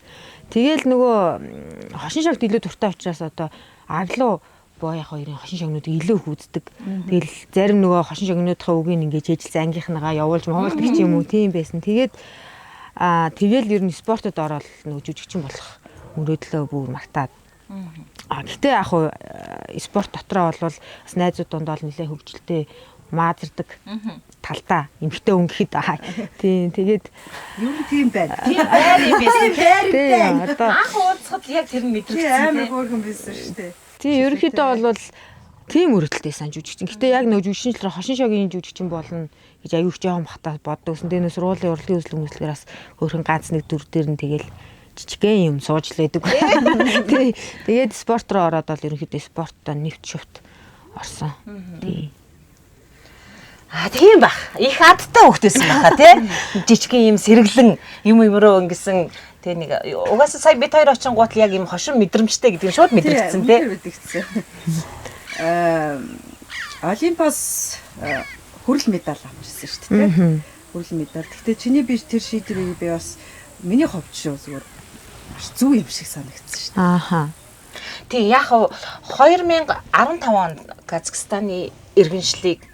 [SPEAKER 3] Тэгэл нөгөө хошин шогт илүү дуртай учраас одоо аглуу боях хоёрын хошин шогнуудыг илүү их үздэг. Тэгэл зарим нөгөө хошин шогнуудынхаа үгийг ингээд чэжилсэн ангийнхныгаа явуулж мовуулдаг ч юм уу тийм байсан. Тэгээд тэгэл ер нь спортод ороод нөгөө жүжигчин болох мөрөөдлөө бүр мартаад. Гэтэ яг хуу спорт дотроо бол бас найзууд дунд бол нэлээ хөгжилтэй маазардаг талдаа эмхтэй өнгөхэд тийм тэгээд
[SPEAKER 2] ер нь тийм байна.
[SPEAKER 1] Тийм байр юм байсан.
[SPEAKER 3] Тийм одоо
[SPEAKER 1] анх уулзахад яг тэр нь мэдрэгдсэн.
[SPEAKER 2] Амар хөөрхөн байсан шүү дээ.
[SPEAKER 3] Тийм ерөнхийдөө бол тийм өрөлттэй сан жүжигчин. Гэтэ яг нөгөө жүжигчин хошин шогийн жүжигчин болно гэж аюу их жоохон бахтаа боддог. Тэндээс сургуулийн урлагийн үзлэг мүслэгээр бас хөөрхөн ганц нэг дүр дээр нь тэгэл жижигхэн юм сууж л байдаг. Тий. Тэгээд спорт руу ороод бол ерөнхийдөө спорттой нэвт шувт орсон. Тий.
[SPEAKER 1] А тийм бах. Их адтай хөвгтэйсэн баха тий. Жижигхэн юм сэргэлэн юм юмроо ингэсэн тэг нэг угаасаа сая бид хоёр очингуут л яг юм хошин мэдрэмжтэй гэдэг нь шууд мэдрэгдсэн тий.
[SPEAKER 2] Мэдрэгдсэн. Олимпиас хүрэл медаль авчихсан шүү дээ тий. Хүрэл медаль. Гэхдээ чиний би тэр шийдвэрийг би бас миний хувьд шүү зүгээр маш зөв юм шиг санагдсан шүү дээ.
[SPEAKER 3] Ааха.
[SPEAKER 1] Тий яг 2015 онд Казахстаны иргэншлийг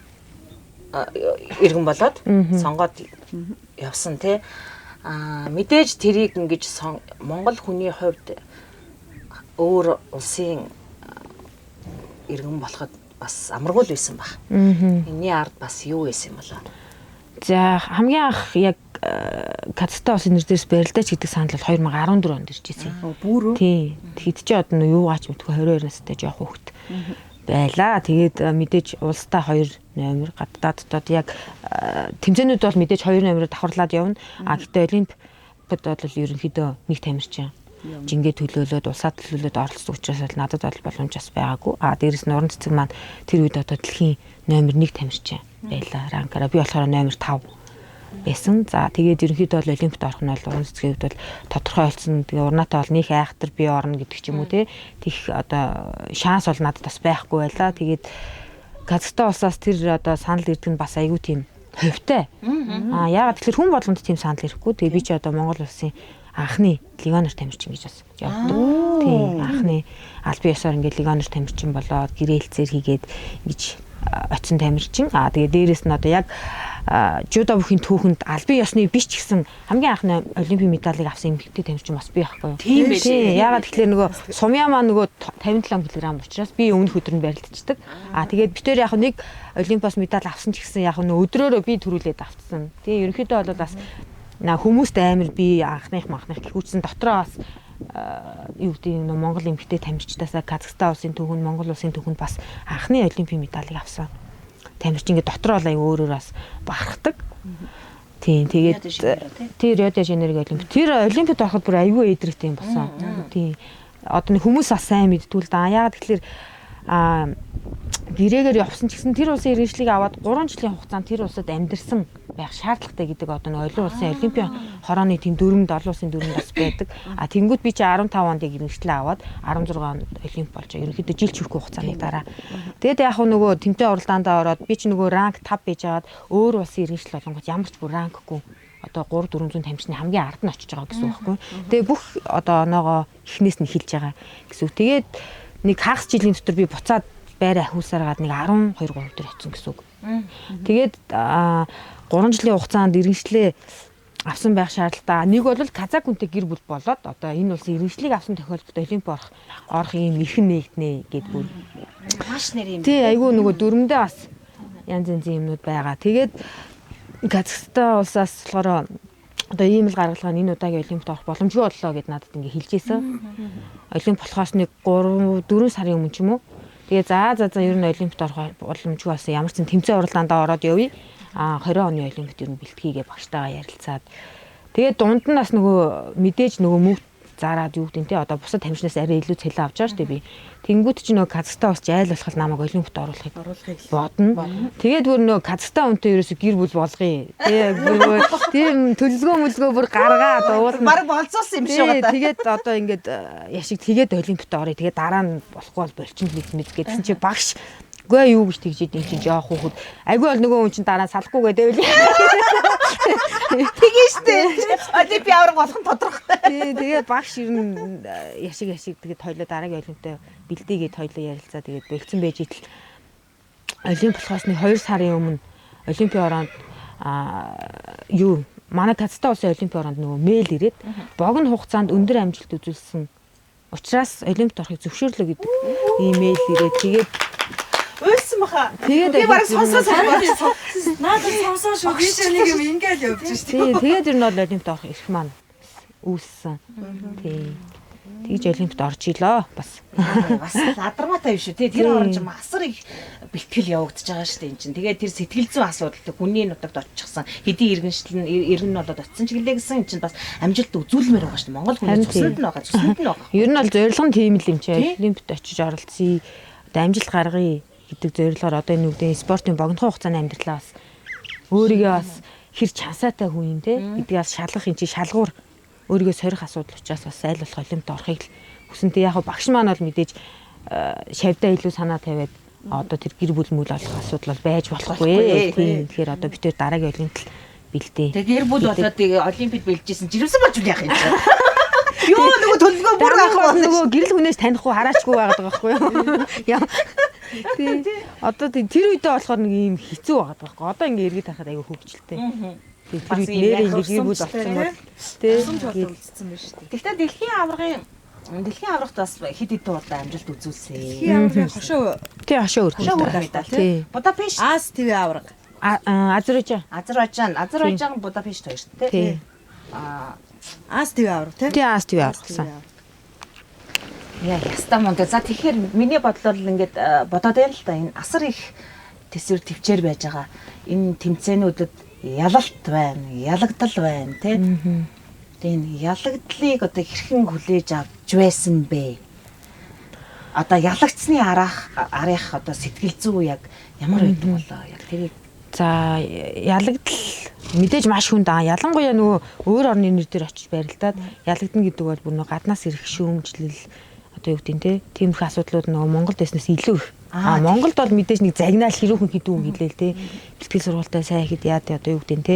[SPEAKER 1] иргэн болоод сонгоод явсан тий. Мэдээж тэрийг ингэж Монгол хүний хувьд Өөр улсын иргэн болоход бас амаргүй л байсан баг. Энэний ард бас юу байсан юм болоо?
[SPEAKER 3] За, хамгийн анх яг Казахстан улсын нэр дээрс барилдаач гэдэг санал бол 2014 онд ирж ирсэн.
[SPEAKER 2] Бүрөө.
[SPEAKER 3] Тийм. Тэгэхэд чи одоо нөө юугаач мэдгүй 22 настай жоох хүүхэд байлаа. Тэгээд мэдээж улстай 2 номер, гадаад дотоод яг тэмцээнүүд бол мэдээж 2 номероор давхарлаад явна. А гэтээ олимпиад бол ерөнхийдөө нэг тамирчин жингээ төлөөлөөд, улсаа төлөөлөөд оролцдог учраас бол надад бол боломж бас байгаагүй. А дээрэс нь уран цэцэг маань тэр үед одоо дэлхийн номер 1 тамирчин байлаа. Ранкаараа би болохоор номер 5 байсан. За, тэгээд ерөнхийдөө бол олимпиад орох нь бол уран цэцгийн хувьд бол тодорхой болсон. Тэгээ урнаатай бол нөх айхтар би орно гэдэг ч юм уу те. Тех одоо шанс бол надад бас байхгүй байлаа. Тэгээд Казахстан улсаас тэр одоо санал ирдэг нь бас айгүй тийм хувьтай. Аа, яагаад тэгэхээр хүн болгонд тийм санал ирэхгүй. Тэгээ би чи одоо Монгол улсын анхны легионер тамирчин гэж бас явдаг. Тийм, анхны албан ёсоор ингээд легионер тамирчин болоод гэрээлцээр хийгээд ингэж очсон тамирчин. Аа, тэгээ дээрэс нь одоо яг жудо бүхийн түүхэнд албан ёсны биш ч гэсэн хамгийн анхны олимпийн медалийг авсан эмэгтэй тамирчин бас би байхгүй юу?
[SPEAKER 1] Тийм байх.
[SPEAKER 3] Яагаад тэгэхээр нөгөө сумья маань нөгөө 57 кг учраас би өмнөх өдөр нь барилдчихдаг. Аа, тэгээд бид тэр яг нэг олимпиас медаль авсан ч гэсэн яг нөгөө өдрөөрөө би төрүүлээд авцсан. Тийм, ерөнхийдөө бол бас хүмүүст амар би анхных махных гэхүүчсэн дотроо бас юу гэдэг нь Монгол эмэгтэй тамирчдаасаа Казахстан улсын түүхэнд, Монгол улсын түүхэнд бас анхны олимпийн медалийг авсан тамирчин ингээд дотроо л аюу өөрөөр бас бахархдаг. Тийм, тэгээд тэр Рио де Жанейрогийн олимпиад. Тэр олимпиад ороход бүр аюу эдрэгтэй юм болсон. Тийм. Одоо нэг хүмүүс бас сайн мэдтгүү л да. Яагаад тэгэхээр гэрээгээр явсан ч гэсэн тэр улсын иргэншлийг аваад 3 жилийн хугацаанд тэр улсад амьдарсан байх шаардлагатай гэдэг одоо нэг олон улсын олимпийн хорооны тийм дүрмэнд, олон улсын дүрмэнд бас байдаг. А тэнгууд би чи 15 онд яг иргэншлээ аваад 16 онд олимп болж байгаа. Ерөнхийдөө жил чүрхүү хугацааны дараа. Тэгээд яг нөгөө тэмцээн уралдаандаа ороод би чи нөгөө ранк 5 байж хагаад өөр улсын иргэншил болонгот ямар ч бүр ранкгүй одоо 3 400 тамирчны хамгийн ард нь очиж байгаа гэсэн үг байхгүй. Тэгээ бүх одоо оноогоо эхнээс нь эхэлж байгаа гэсэн үг. Тэгээд нэг хагас жилийн дотор би буцаад байраа ахиулсаар гад нэг 12 3 дээр очсон гэсэн үг. Тэгээд 3 жилийн хугацаанд иргэншлээ авсан байх шаардлагатай. Нэг бол казак хүнтэй гэр бүл болоод одоо энэ улсын иргэншлийг авсан тохиолдолд олимп орох юм эрхэн нэгднэ гэд бүр
[SPEAKER 1] маш нэр юм.
[SPEAKER 3] Тий, айгүй нөгөө дүрмдээ бас янз янзын юмнууд байгаа. Тэгээд Казахстан улсаас болохоор одоо ийм л гаргалгаа нь энэ удаагийн олимпиад орох боломжгүй боллоо гэд надад ингээ хэлж ийсэн. Олимп болохоос нэг 3 4 сарын өмнө ч юм уу. Тэгээ за за ер нь олимпиад орох боломжгүй болсон. Ямар ч тэмцээн уралдаандаа ороод явъя. А 20 оны олимпиад ер нь бэлтгийгээ багштайгаа ярилцаад. Тэгээд дунд нь бас нөгөө мэдээж нөгөө мөнгө зараад юу гэдэг нь те одоо бусад тамирчнаас арай илүү цалин авч байгаа шүү дээ би. Тэнгүүд чи нөгөө Казахстан улс айл болох намайг олимпиад оруулахыг бодно. Тэгээд бүр нөгөө Казахстан хүнтэй ерөөсө гэр бүл болгоё. Тэгээ бүр тийм төлөвлөгөө мөлгөө бүр гаргаад уулна.
[SPEAKER 1] Бараг болцоосон юм шиг байна.
[SPEAKER 3] Тэгээд одоо ингээд яшиг тэгээд олимпиад оръё. Тэгээд дараа нь болохгүй бол болчин л мэд гэдсэн чи багш Үгүй юу гэж тэгж идэв чинь жоох хүүхэд. Айгүй бол нөгөө хүн чинь дараа салахгүй гэдэг байл.
[SPEAKER 1] Тэгээ штэ. Олимпийн аварга болох нь тодорхой.
[SPEAKER 3] Тий, тэгээд багш ер нь яшиг тэгээд хоёлоо дараагийн олимпиад бэлдээгээд хоёлоо ярилцаа тэгээд болцсон байж итл олимп болохоос нэг 2 сарын өмнө олимпийн ороонд юу манай Казахстан улсын олимпийн ороонд нөгөө мэйл ирээд богино хугацаанд өндөр амжилт үзүүлсэн учраас олимпиад орохыг зөвшөөрлөө гэдэг ийм мэйл ирээд тэгээд
[SPEAKER 1] уйлсан баха.
[SPEAKER 3] Тэгээд
[SPEAKER 1] би бараг сонсоо сонсоо.
[SPEAKER 2] Надад сонсоо шүү. Би ч нэг юм ингээл явж шүү.
[SPEAKER 3] Тий, тэгээд ер нь бол олимпиад орох эрх маань үүссэн. Тий. Тэгж олимпиад орж илоо бас.
[SPEAKER 1] Бас ладармаатай юм шүү. Тий, тэр орон чинь масар их бэлтгэл явагдаж байгаа шүү дээ эн чинь. Тэгээд тэр сэтгэл зүйн асуудал хүний нутагт очихсан. Хэдий иргэншил нь иргэн нь болоод очисон ч гэлээ гэсэн эн чинь бас амжилт үзүүлмээр байгаа шүү дээ. Монгол хүний цуснд нь байгаа, цуснд нь байгаа.
[SPEAKER 3] Ер нь бол зорилго нь тийм л юм чи. Олимпиад очиж оролцъё. Одоо амжилт гаргая гэдэг зорилгоор одоо энэ үгдийн спортын богинохон хугацааны амьдралаа бас өөрийгөө бас хэр чансаатай хүн юм те гэдгийг бас шалгах юм чи шалгуур өөрийгөө сорих асуудал учраас бас айл болох олимпиад орохыг л хүсэн. Тэг яг багш маань бол мэдээж шавьдаа илүү санаа тавиад одоо тэр гэр бүл мүл олох асуудал бол байж болохгүй. Тийм, тэгэхээр одоо бид тэр дараагийн олимпиад бэлдээ.
[SPEAKER 1] Тэг гэр бүл болоод олимпиад бэлджсэн жирэмсэн болж үл яах юм чи. Юу нөгөө төлөвлөгөө бүр авах
[SPEAKER 3] бол нөгөө гэрэл хүнээс танихгүй хараачгүй байгаад байгаа байхгүй юу? Тий. Одоо тэр үедээ болохоор нэг юм хэцүү байгаад байгаа байхгүй. Одоо ингээ эргээд харахад айгүй хөвгчлээ. Тий, тэр үед нэрээ ингээ гэр бүл болсон бол
[SPEAKER 2] тий. Тусамж болон үлдсэн байна шүү дээ.
[SPEAKER 1] Гэхдээ дэлхийн аваргын Дэлхийн аврагт бас хэд хэдэн удаа амжилт үзүүлсэн.
[SPEAKER 2] Дэлхийн аваргын хошоо.
[SPEAKER 3] Тий, хошоо
[SPEAKER 1] өртөө. Хошоо өртөө медаль тий. Будапешт.
[SPEAKER 2] Аз ТV аварга.
[SPEAKER 3] Азербайджан.
[SPEAKER 1] Азербайджан, Азербайджан, Будапешт хоёрт тий.
[SPEAKER 2] Аз ТV аварга тий.
[SPEAKER 3] Тий, Аз ТV аварга.
[SPEAKER 1] Яа, яста мундаг. За тэгэхээр миний бодлоор л ингээд бодоод байна л да. Энэ асар их төсвөр төвчээр байж байгаа. Энэ тэмцээнүүдэд ялалт байна, ялагдал байна тий. Тэгээ энэ ялагдлыг одоо хэрхэн хүлээж авч байсан бэ? Одоо ялагдсны араах арих одоо сэтгэл зүй яг ямар байдаг болоо? Яг тэрийг
[SPEAKER 3] за ялагдал мэдээж маш хүнд аа. Ялангуяа нөгөө өөр орны нэр дээр очиж барилдаад ялагдана гэдэг бол бүр нөгөө гаднаас ирэх шүүмжлэл одоо юу гэдэг нь те тиймэрхүү асуудлууд нөгөө Монголд байснаас илүү их. Аа Монголд бол мэдээж нэг загнаал хэрүүхэн хэдэн хүн хэлээл те бэлтгэл сургуультай сайн хэд яа одоо юу гэдэг нь те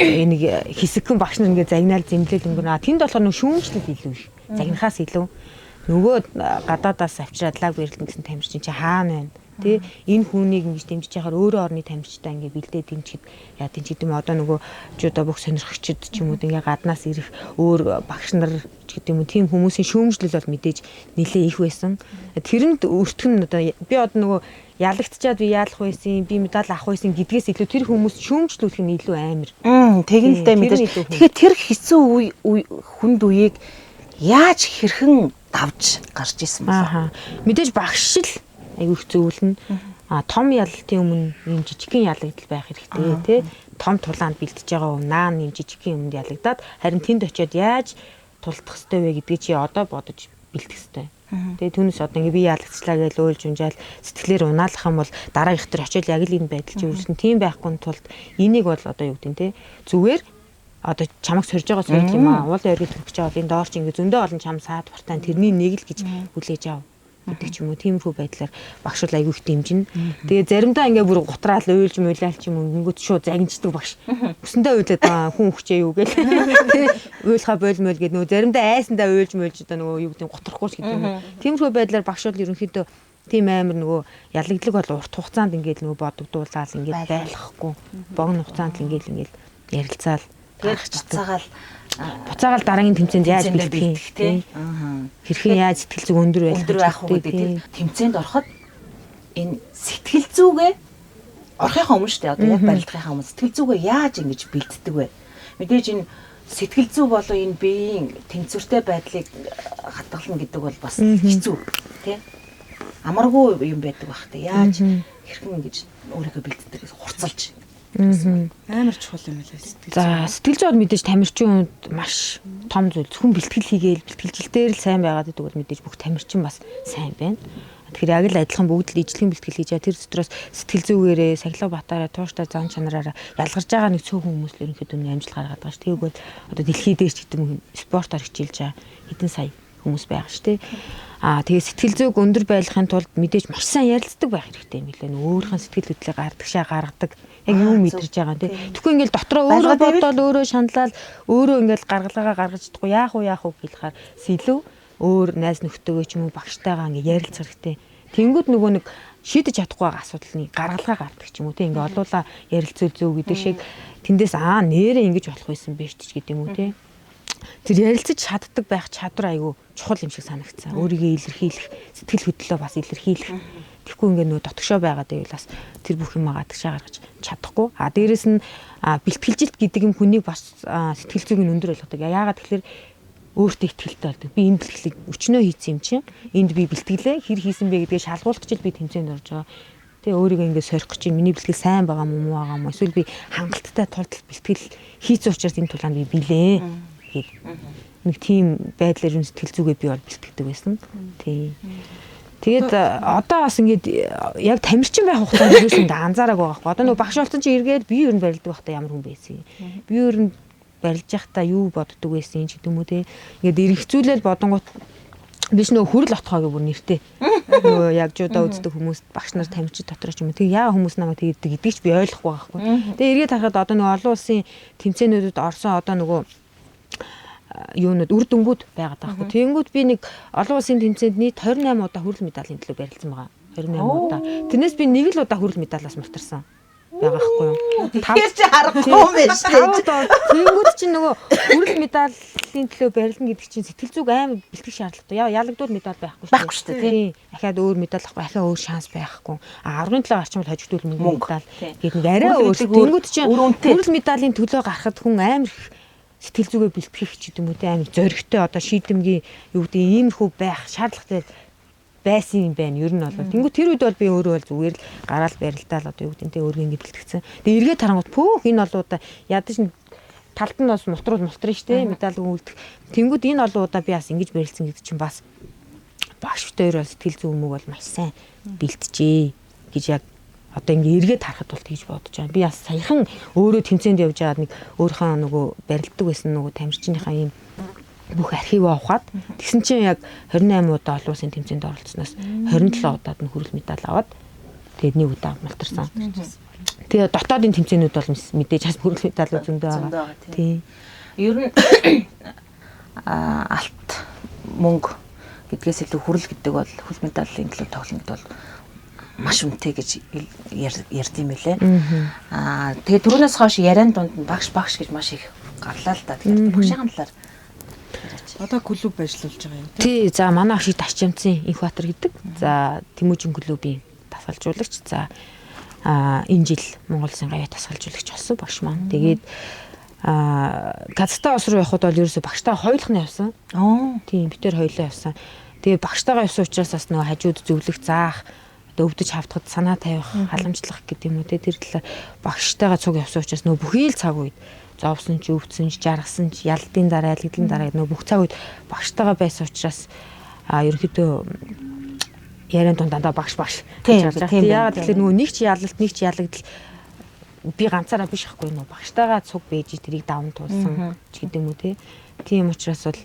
[SPEAKER 3] нэг хэсэгхэн багш нар ингээ загнаал зэмлэл өнгөрнө. Тэнд болохоор нөгөө шүүмжлэл илүү их. Загнахаас илүү нөгөө гадаадаас авчираад лаг барилдан гэсэн тамирчин чи хаана байна? Тэ энэ хүнийг ингэж дэмжиж яхаар өөрөө орны тамирчтай ингээ бэлдээ дэмжихэд яа тийм ч гэдэм одоо нөгөө жудаа бүх сонирхогчд ч юм уу ингээ гаднаас ирэх өөр багш нар ч гэдэм үү тийм хүмүүсийн шүүмжлэл бол мэдээж нэлээ их байсан. Тэрэнд өртгөн одоо би одоо нөгөө ялагдчаад би яалах байсан, би медаль авах байсан гэдгээс илүү тэр хүмүүс шүүмжлүүлэх нь илүү амар.
[SPEAKER 1] Тэгэн л дээ мэдээж. Тэгэхээр тэр хэцүү үе хүнд үеийг яаж хэрхэн давж гарч исэн бэ?
[SPEAKER 3] Аа. Мэдээж багш л айгүй их зөвлөнө. А том ялалтын өмнө ийм жижигхэн ялагдал байх хэрэгтэй тий. Том тулаанд бэлтэж байгаа хүн наа ийм жижигхэн юмд ялагдаад харин тэнд очиод яаж тулдах ёстой вэ гэдгийг чи одоо бодож бэлтгэх ёстой. Тэгээ түүнээс одоо ингээ би ялагдчлаа гэж уйлж унжаал сэтгэлээр унаалах юм бол дараагийнх төр очиод яг л энэ байдал чи үүснэ. Тийм байхгүй тулд энийг бол одоо юу гэдэг нь те зүгээр одоо чамаг сорж байгаа сорил юм аа. Уул оргил төрөх гэж байгаа бол энэ доор чи ингээ зөндөө олон чам саад бартаан тэрний нэг л гэж хүлээж ав гэдэг ч юм уу. Тиймэрхүү байдлаар багш бол айгүй их дэмжинэ. Тэгээ заримдаа ингээ бүр гутраал уйлж муйлал ч юм уу ингэнгүүт шууд загинчдаг багш. Өсөндөө уйлаад байгаа хүн хүчээ юу гээл. Тэ уйлхаа бойл мойл гэдэг нөгөө заримдаа айсандаа уйлж муйлж одоо нөгөө юу гэдэг нь гутрахгүй ч гэдэг юм уу. Тиймэрхүү байдлаар багш бол ерөнхийдөө тийм амар нөгөө ялагдлаг бол урт хугацаанд ингээл нөгөө бодогдуулаад ингээд байлгахгүй. Богино хугацаанд л ингээл ярилцаал
[SPEAKER 1] гаргацаагаал
[SPEAKER 3] буцаагаал дараагийн тэмцээнд яаж бэлтгэх
[SPEAKER 1] тий.
[SPEAKER 3] Хэрхэн яаж сэтгэл зүг өндөр
[SPEAKER 1] байх уу гэдэг тэр тэмцээнд ороход энэ сэтгэл зүгээ орохынхаа өмнө шүү дээ. Одоо яг барилдахынхаа өмнө сэтгэл зүгээ яаж ингэж бэлддэг вэ? Мэдээж энэ сэтгэл зүй болон энэ биеийн тэнцвэртэй байдлыг хадгална гэдэг бол бас хэцүү тий. Амаргүй юм байдаг бах тий. Яаж хэрхэн ингэж өөрийгөө бэлддэг хурцлж.
[SPEAKER 2] Амар чухал юм лээ сэтгэл.
[SPEAKER 3] За сэтгэл зүй бол мэдээж тамирчин хүнд маш том зүйл. Зөвхөн бэлтгэл хийгээл бэлтгэлжилтээр л сайн байгаад гэдэг бол мэдээж бүх тамирчин бас сайн байна. Тэгэхээр яг л адилхан бүгд л ижлэгэн бэлтгэл хийж байгаа. Тэр дотроос сэтгэл зүгээрээ, сахилга батаараа, тууштай зан чанараараа ялгарч байгаа нэг цөөхөн хүмүүс л ерөнхийдөө нэг амжилт гаргаад байгаа ш. Тэгээг бол одоо дэлхий дээр ч гэдэг юм спортоор хичээлж байгаа хэдэн сая хүмүүс байгаа ш тэ. Аа тэгээ сэтгэл зүйг өндөр байлгахын тулд мэдээж маш сайн ярилцдаг байх хэрэгтэй юм билээ. Өөрийнхөө сэтгэл хөдлөлийг гардагшаа гаргадаг. Яг юу мэдэрч байгаа юм те. Тэгэхгүй ингээл дотроо өөрөө бодоол, өөрөө шаналал, өөрөө ингээл гаргалгаагаа гаргаж чадахгүй яах уу яах уу гэлэхээр сэлүү өөр найз нөхдөйгөө ч юм уу багштайгаа ингээ ярилцах хэрэгтэй. Тэнгүүд нөгөө нэг шийдэж чадахгүй байгаа асуудлыг гаргалгаа гаргадаг ч юм уу те. Ингээ олуула ярилцвал зөв гэдэг шиг тэндээс аа нэрээ ингэж болох байсан биш ч гэдэг юм уу те. Тэр ярилцаж чаддаг байх чадвар айгүй чухал юм шиг санагдсан. Өөрийгөө илэрхийлэх, сэтгэл хөдлөлөө бас илэрхийлэх. Тэгэхгүй ингээ нөө дотгошоо байгаад байвал бас тэр бүх юм гадагшаа гаргаж чадахгүй. А дээрэс нь бэлтгэлжилт гэдэг юм хүнийг бас сэтгэл зүйг нь өндөр болгодог. Яагаад тэгэхээр өөртөө ихтгэлтэй болдог. Би энэ бэлтгэлийг өчнөө хийсэн юм чинь. Энд би бэлтгэлээ хэр хийсэн бэ гэдгээ шалгуулах гэж би тэмцээнд орж байгаа. Тэгээ өөрийгөө ингээ сорих гэж миний бэлтгэл сайн байгаа мó муу байгаа мó эсвэл би хангалттай тулд бэлтгэл хийсэн учраас энэ тулаанд би билээ гээд нэг тийм байдлаар юм сэтгэл зүгээ би бол бэлтгэдэг байсан. Тий. Тэгээд одоо бас ингээд яг тамирчин байх хугацаанд ерөөс ингээд анзаараагүй байгаа хгүй. Одоо нөгөө багш болсон чи эргээд би ер нь барилдаг байхдаа ямар хүн байсан юм. Би ер нь барилж байхдаа юу боддог байсан ч гэдэг юм уу те. Ингээд эргэцүүлэл бодонгууд биш нөгөө хүрэл отхоо гэх бүр нэртэй. Нөгөө яг жудаа үздэг хүмүүс багш нар тамирчин дотор ч юм уу. Тэг яа хүмүүс намайг тэгдэг гэдгийг ч би ойлгохгүй байгаа хгүй. Тэгээ эргээд харахад одоо нөгөө олон улсын тэмцээнүүдэд орсон одоо нөгөө юунууд үр дүнгууд байгаад байгаа хгүй. Тэнгүүд би нэг олон улсын тэмцээнд нийт 28 удаа хүрэл медалийн төлөө барилцсан байгаа. 28 удаа. Тэрнээс би нэг л удаа хүрэл медалаас мартарсан байгаа хгүй юу.
[SPEAKER 1] Тэгэхээр чи харахгүй юм байна шүү дээ.
[SPEAKER 3] Тэнгүүд чинь нөгөө хүрэл медаль медалийн төлөө барилна гэдэг чинь сэтгэл зүг амар бэлтгэх шаардлагатай. Ялагдвал медаль байхгүй шүү дээ.
[SPEAKER 1] Байхгүй шүү дээ,
[SPEAKER 3] тийм. Дахиад өөр медаль авахгүй, дахиад өөр шанс байхгүй. А аврагын төлөө гарчмал хожигдвол мөнгө медаль гэдэг нэг арай өөр. Тэнгүүд чинь хүрэл медалийн төлөө гарахад хүн амар их сэтгэл зүгээ бэлтгэх ч гэдэг юм уу те, амар зоригтой, одоо шийдэмгийн юу гэдэг иймэрхүү байх шаардлагатай байсан юм байна. Ер нь бол. Тэнгүү тэр үед бол би өөрөө бол зүгээр л гараал барилдаал одоо юу гэдэг нь те, өөргөө ингэ бэлтгэцэн. Тэгээ эргээд харангуут пөөх энэ олон удаа ядаж талд нь бас мултруул мултрын штэ, медаль үлдэх. Тэнгүүд энэ олон удаа би бас ингэж барилцсан гэдэг чинь бас багш битээр бол сэтгэл зүйн өмөг бол маш сайн бэлджээ гэж яг одоо ингэ эргээд харахад бол тэгж бодож байгаа. Би бас саяхан өөрөө тэмцээнд явж байгаад нэг өөрийнхөө нөгөө барилддаг байсан нөгөө тамирчныхаа ийм бүх архив авахад тэгсэн чинь яг 28 удаа олон улсын тэмцээнд оролцсноос 27 удаад нь хүрэл медаль аваад тэгээд нэг удаа мултарсан. Тэгээ дотоодын тэмцээнүүд бол мэдээж бас хүрэл медаль зөндөө байгаа. Тийм.
[SPEAKER 1] Ер нь алт мөнгө гэдгээс илүү хүрэл гэдэг бол хүрэл медалийн төлөө тоглоно гэдэг бол маш үнэтэй гэж ярьд юм билээ. Аа тэгээ түрүүнээс хойш яриан дунд нь багш багш гэж маш их гарлаа л да. Тэгэхээр багшийн талаар
[SPEAKER 2] одоо клуб ажиллуулж байгаа юм
[SPEAKER 3] тий. Тий, за манай агшиг Ташчамцын Инхбатар гэдэг. За Тэмүүжин клубын дасгалжуулагч. За энэ жил Монгол Улсын гавьяа дасгалжуулагч болсон багш маань. Тэгээд Казахстан улс руу явхад бол ерөөсө багштайгаа хоёулах нь явсан. Тийм, бид тэр хоёулаа явсан. Тэгээд багштайгаа явсан учраас бас нөгөө хажууд зөвлөх, заах, одоо өвдөж хавтахад санаа тавих, халамжлах гэдэг юм уу те, тэр талаар багштайгаа цуг явсан учраас нөгөө бүхий л цаг үед зовсон ч, өвдсөн ч, жаргасан ч, ялдын дараа, ялгдлын дараа нөгөө бүх цаг үед багштайгаа байсан учраас ерөнхийдөө яриан дунд дандаа багш багш гэж гарч байгаа. Яагаад гэвэл нөгөө нэг ч ялалт, нэг ч ялагдал би ганцаараа биш ахгүй, нөгөө багштайгаа цуг байж тэрийг даван туулсан ч гэдэг юм уу те. Тийм учраас бол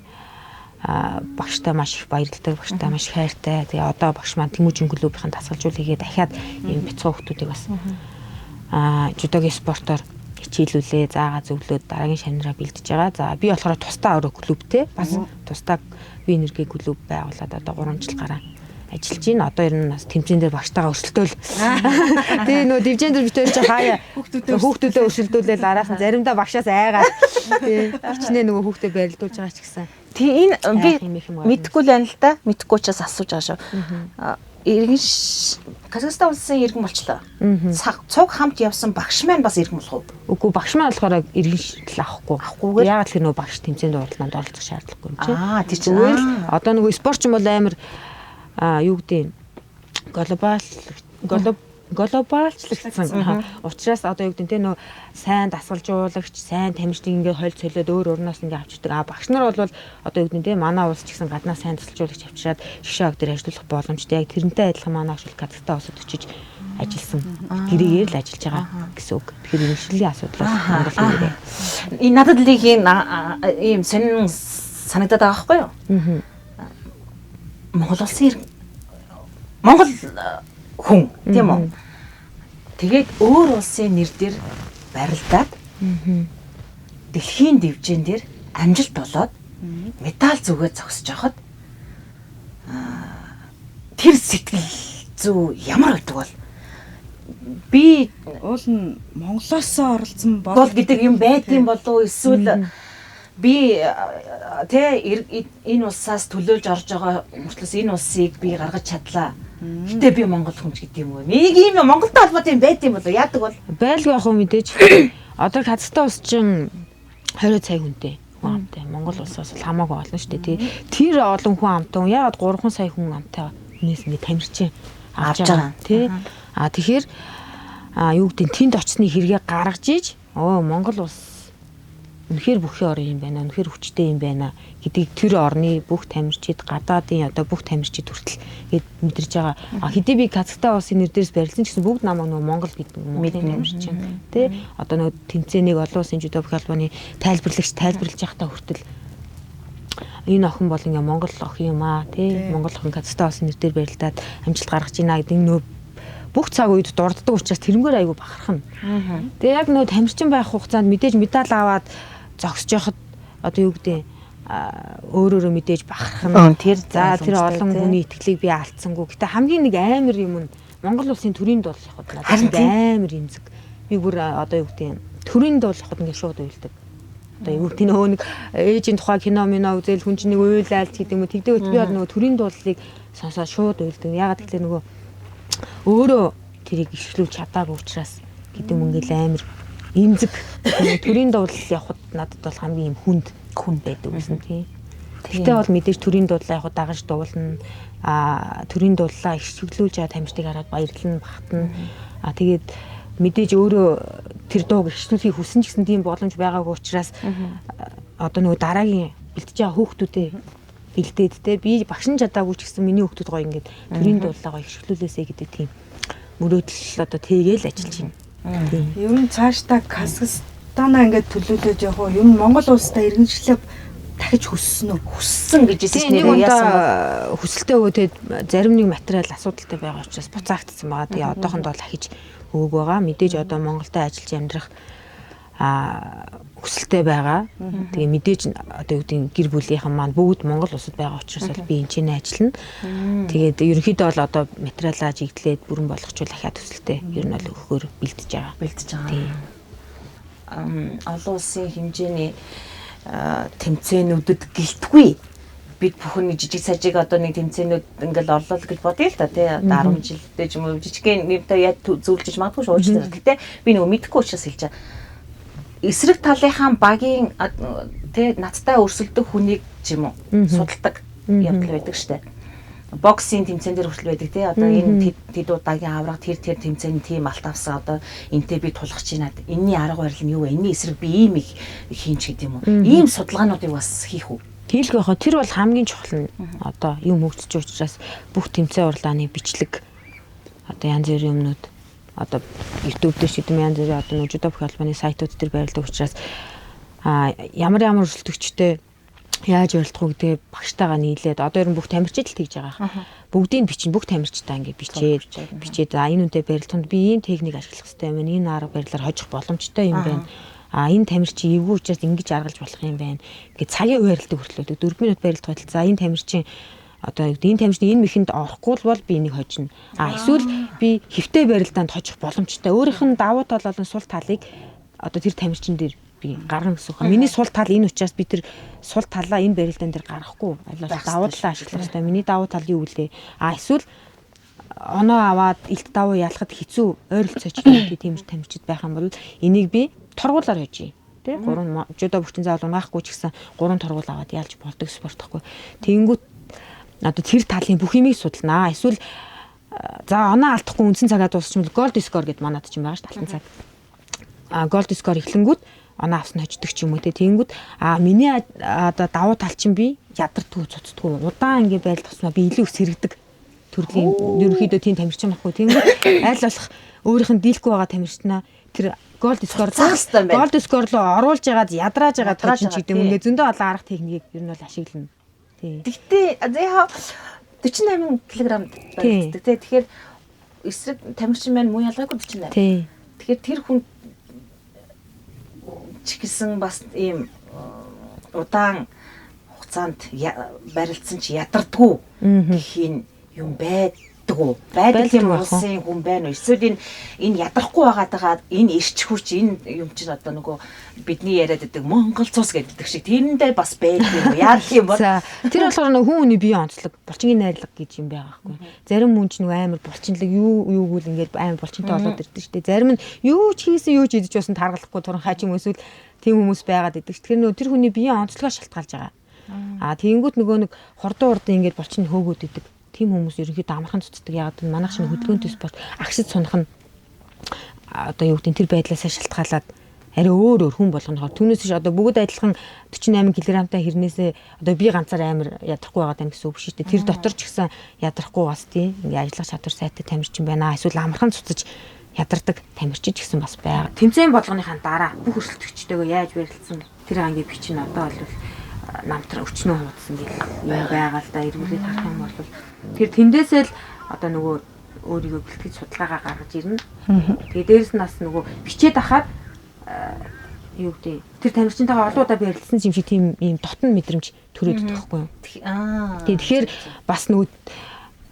[SPEAKER 3] багштай маш их баярлалтай, багштай маш их хайртай. Тэгээ одоо багш маань Тэмүүжин клубын дасгалжуул хийгээд дахиад ийм бяцхан хүмүүсийг бас жүдогийн спортоор хичээлүүлээ, заагаа зөвлөөд дараагийн шавнараа бэлдэж байгаа. За би болохоор тусдаа өөрөө клубтэй бас тусдаа би энерги клуб байгуулад одоо 3 жил гараа ажиллаж байна. Одоо ер нь бас тэмцээн дээр багштайгаа өрсөлдөөл. Тэгээ нөө дивжэн дээр битээр чи хаяа хүүхдүүдээ өрсөлдүүлээл араас нь заримдаа багшаас айгаад тий хичнээн нөгөө хүүхдээ барилдуулж байгаа ч гэсэн.
[SPEAKER 1] Тий энэ би мэдхгүй л байна л да. Мэдхгүй учраас асууж байгаа шүү. Иргэн Казахстан улсын иргэн болчлоо. Цуг хамт явсан багш маань бас иргэн болох уу?
[SPEAKER 3] Үгүй, багш маань болохоор иргэншил авахгүй. Яагаад гэхээр нөгөө багш тэмцээнд оролцонд оролцох шаардлагагүй юм чи.
[SPEAKER 1] Тэр чинь
[SPEAKER 3] зүгээр л одоо нөгөө спортч юм бол амар юу гэдэг глобалчлагдсан. Учраас одоо юу гэдэг те нөө сайн дасгалжуулагч, сайн тамирчдыг ингээд хойл цолиод өөр орноос ингээд авчирдаг. А багш нар бол одоо юу гэдэг те манай улс ч гэсэн гаднаа сайн дасгалжуулагч авчираад шгшээ аг дээр ажиллах боломжтой. Яг тэрнтэй адилхан манай багш бол Казахстан улсад очиж ажилласан. Гэрээгээр л ажиллаж байгаа гэсэн үг. Тэгэхээр иргэншлийн асуудал бол Монгол нэрээ.
[SPEAKER 1] Энэ надад л ийм сонин санагдаад байгаа байхгүй юу? Монгол улсын Монгол хүн тийм үү? Тэгээд өөр улсын нэр дээр барилдаад дэлхийн дивжин дээр амжилт болоод медаль зүгээ зогсож байхад тэр сэтгэл зүй ямар байдаг бол би
[SPEAKER 2] уул нь Монголоос оролцсон
[SPEAKER 1] бол гэдэг юм байдсан болов уу, эсвэл би тэ энэ улсаас төлөөлж орж байгаа мөртлөөс энэ улсыг би гаргаж чадлаа. Гэтэ би монгол хүн ч гэдэг юм уу. Нэг ийм Монголтой холбоотой юм байд юм болов яадаг бол?
[SPEAKER 3] Байлгүй яах вэ мэдээж. Одоо Казахстан улс чинь 20 сая хүнтэй хүн амтай. Монгол улсаас бол хамаагүй олон шүү дээ. Тэр олон хүн амтай яагаад 3 сая хүн амтай хүнээс ингэ тамирчин авч байгаа тий. А тэгэхээр юу гэдэг тэнд очсны хэрэгээ гаргаж иж Монгол улс үнэхээр бүхий орн юм байна, үнэхээр хүчтэй юм байна гэдгийг тэр орны бүх тамирчид, гадаадын одоо бүх тамирчид хүртэл гээд мэдэрч байгаа. А хэдий би Казахстан улсын нэр дээрс барилсан ч гэсэн бүгд намайг нөгөө Монгол гэдэг Монголын тамирчин тий. Одоо нөгөө тэмцээнийг олон улсын жүдо бүх холбооны тайлбарлагч тайлбарлаж байхдаа хүртэл энэ охин бол ингээ Монгол охин юм аа тий. Монгол охин Казахстан улсын нэр дээр барилдаад амжилт гаргаж байна гэдэг нөгөө бүх цаг үед дурддаг учраас тэрнгээр айгүй бахархна. Тэгээ яг нөгөө тамирчин байх хугацаанд мэдээж медаль аваад зогсож байхад одоо юу гэдэг өөрөөрөө мэдээж бахархна.
[SPEAKER 1] Тэр
[SPEAKER 3] за тэр олон хүний итгэлийг би алдсангүй. Гэтэ хамгийн нэг амар юм нь Монгол улсын төрийн дуу явахад надад амар эмзэг. Би бүр одоо юу гэдэг төрийн дуу явахад ингээд шууд уйлдаг. Одоо юу гэдэг нөгөө нэг ээжийн тухай кино мино үзэл хүн чинь нэг уйлаал гэдэг юм уу тэгдэг. Би бол нөгөө төрийн дуулалыг сонсоод шууд уйлдаг. Ягаад гэвэл нөгөө өөрөө тэрийг ишгэлүүлж чадаагүй учраас гэдэг юм ингээл амар эмзэг. Төрийн дуулал явхад надад бол хамгийн юм хүнд хүн байдаг гэсэн тийм. Тэгтээ бол мэдээж төрийн дуулаа яг дагаж дуулна. Төрийн дуулаа ишгэлүүлж байгаа тамирчдыг хараад баярлна, багтана. Тэгээд мэдээж өөрөө тэр дууг ишгэлүүлэхийг хүсэн ч гэсэн тийм боломж байгаагүй учраас одоо нөгөө дараагийн бэлтэж байгаа хүүхдүүдээ бэлдээд те би багш нь чадаагүй ч гэсэн миний хүүхдүүд гоё ингээд төрийн дуулаа гоё ишгэлүүлээсэй гэдэг тийм мөрөөдөл одоо тэгээл ажиллаж байна.
[SPEAKER 2] Ер нь цаашдаа Казахстанаа ингээд төлөөлөж явах уу? Ер нь Монгол улстай иргэншлээ дахиж хүссэн үү?
[SPEAKER 1] Хүссэн гэж хэлсэн нэрээ
[SPEAKER 3] яасан бол хүсэлтэй өө тэгээд зарим нэг материал асуудалтай байгаа учраас буцаагдсан байгаа. Тэгээ одоохондоо л ахиж өгөөг байгаа. Мэдээж одоо Монголд ажиллаж амьдрах хүсэлтэй байгаа. Тэгээ мэдээж одоо юу гэдэг гэр бүлийнхэн маань бүгд Монгол улсад байгаа учраас бол би энэ ч ажиллана. Тэгээд ерөнхийдөө бол одоо материалаа жигдлээд бүрэн болгочвол ахиад төсөлтэй ер нь бол өгөхөөр бэлдэж байгаа.
[SPEAKER 1] Бэлдэж байгаа. Олон улсын хэмжээний тэмцээнүүдэд гэлтгүй бид бүхэн нэг жижиг сажиг одоо нэг тэмцээнүүд ингээл орлоо гэж бодъё л да тий 10 жилдээ ч юм уу жижигхэн юмтай яг зөвлөж магадгүй шүү уучлаарай. Гэтэ би нөгөө мэдэхгүй учраас хэлж байгаа. Эсрэг талынхаа багийн тий надтай өрсөлдөх хүнийг ч юм уу судалдаг явдал байдаг штэ. Боксing тэмцээн дээр хүртэл байдаг тий одоо энэ тэд удаагийн авраг тэр тэмцээний тийм алт авсан одоо энтэй би тулах чинь над энэний арга барил нь юу вэ? Энэний эсрэг би ийм их хийн ч гэдэг юм уу. Ийм судалгаануудыг бас хийх үү?
[SPEAKER 3] Хийлгүй хаа тэр бол хамгийн чухал нь одоо юм хөгжиж учраас бүх тэмцээн уралдааны бичлэг одоо янз бүрийн юмнууд одоо YouTube дээр ч гэдэг юм янз бүрийн одоо жүдо бүх холбооны сайтууд дээр байрладаг учраас ямар өрсөлдөгчтэй яаж ярилцах уу гэдгээ багштайгаа нийлээд одоо ер нь бүх тамирчид л тэгж байгаа. Бүгдийг бичин бүх тамирчдаа ингэ бичээд энэ үнтэй барилтанд би ийм техник ашиглах хэрэгтэй юм байна. Энэ арга барилаар хожих боломжтой юм байна. Энэ тамирчин эвгүй учраас ингэж аргалж болох юм байна. Ингээ цагийн хуваарилтыг хүртэл 4 минут барилдах байтал за энэ тамирчин одоо энэ тамирчны энэ мэхэнд орохгүй л бол би энийг хожино. Эсвэл би хэвтэй барилдаанд хожих боломжтой. Өөрийнх нь давуу тал болон сул талыг одоо тэр тамирчин дээр би гаргана гэсэн үг. Миний сул тал энэ учраас би тэр сул талаа энэ барилдаан дээр гаргахгүй. Давуу талаа ашиглах хэрэгтэй. Миний давуу тал юу вэ? Эсвэл оноо аваад илт давуу ялахад хэцүү ойролцооч гэдэг тийм тамирчид байх юм бол энийг би торгуулаар хожие. Тэ гурван жүдо бүрчин заавал унаахгүй ч гэсэн гурван торгуул аваад ялж болдог спорт байхгүй. Тэнгүүт одоо тэр талын бүх юмыг судалнаа. Эсвэл за оноо алдахгүй үндсэн цагаа дуусчихвал голд скор гэд манад ч юм байгаа шүү дээ алтан цаг. Голд скор эхлэнгүүт оноо авсан хождог ч юм уу те. Тэнгүүд миний одоо давуу тал чинь би ядардгүй цуцдгүй удаан ингэ байлдах тусмаа би илүү их сэргэдэг төрлийн ерөнхийдөө тийм тамирчин байхгүй. Тэнгүүд аль болох өөрийнх нь дийлэхгүй байгаа тамирчнаа тэр голд скор голд скор руу оруулж ягаад ядрааж ягаад хожин ч гэдэг юм ингээ зөндөө олон арга техникийг ер нь бол ашиглана.
[SPEAKER 1] Тий. Тэгтээ яа 48 кг барилддаг тий. Тэгэхээр эсрэг тамирчин маань муу ялгаагүй 48.
[SPEAKER 3] Тий.
[SPEAKER 1] Тэгэхээр тэр хүн ч гэсэн бас ийм удаан хугацаанд барилдсан чи ядардгүй гэх юм байдаг уу? Байдаг юм улсын хүн байна уу? Эсвэл энэ ядрахгүй байгаатайгаа энэ ирч хүч энэ юм чинь одоо нөгөө бидний яриад байдаг Монгол цус гэдэг шиг тэрэндээ бас байдаг юм уу? Яах юм бол?
[SPEAKER 3] За тэр болохоор нөгөө хүн хүний биеийн онцлог, булчингийн найрлага гэж юм байгаа байхгүй. Зарим хүн чинь нөгөө амар булчинлаг юуг үл ингээд амар булчинтай болоод ирдэг шүү дээ. Зарим нь юу ч хийсэн юу ч идэж байсан таргалахгүй туранхай ч юм эсвэл тийм хүмүүс байгаад идэг. Тэгэхээр нөгөө тэр хүний биеийн онцлогоо шалтгаалж байгаа. Тэгэнгүүт нөгөө нэг хурдан ингээд булчин хөөгөөд идэг. Тийм хүмүүс ерөнхийдөө амархан цуцдаг. Яагаад гэвэл манайх шинэ хөдөлгөөнтэй спорт агшид сунах нь одоо юу гэдэг тэр байдлаасаа шалтгаалаад арай өөр хүн болгонохоор түүнээс биш одоо бүгд адилхан 48 кг-тай хэрнээсээ одоо би ганцаар амар ядрахгүй байгаа даа гэсэн үг биш үү. Тэр дотор ч гэсэн ядрахгүй бас тийм ингээ ажиллах чадвар сайтай тамирчин байна. Эсвэл амархан цуцаж ядардаг тамирчин ч гэсэн бас байгаа. Тэмцээн болгоныхаа дараа бүх өрсөлдөгчтэйгөө яаж барилцсан тэр анги бичин одоо бол намтар өчнөө хуудсан гэл юм байгаа л да. Эргүүлээд харах юм бол тэр тэндээсээ л одоо нөгөө өөрийгөө бэлтгэж судалгаагаа гаргаж ирнэ. Тэгээ дээрэс нь бас нөгөө бичээд ахаад юу гэдэг тэр тамирчинтайгаа олон удаа барилцсан юм шиг тийм ийм дотн мэдрэмж төрөөд идэх байхгүй юу. Тэгэхээр бас нөгөө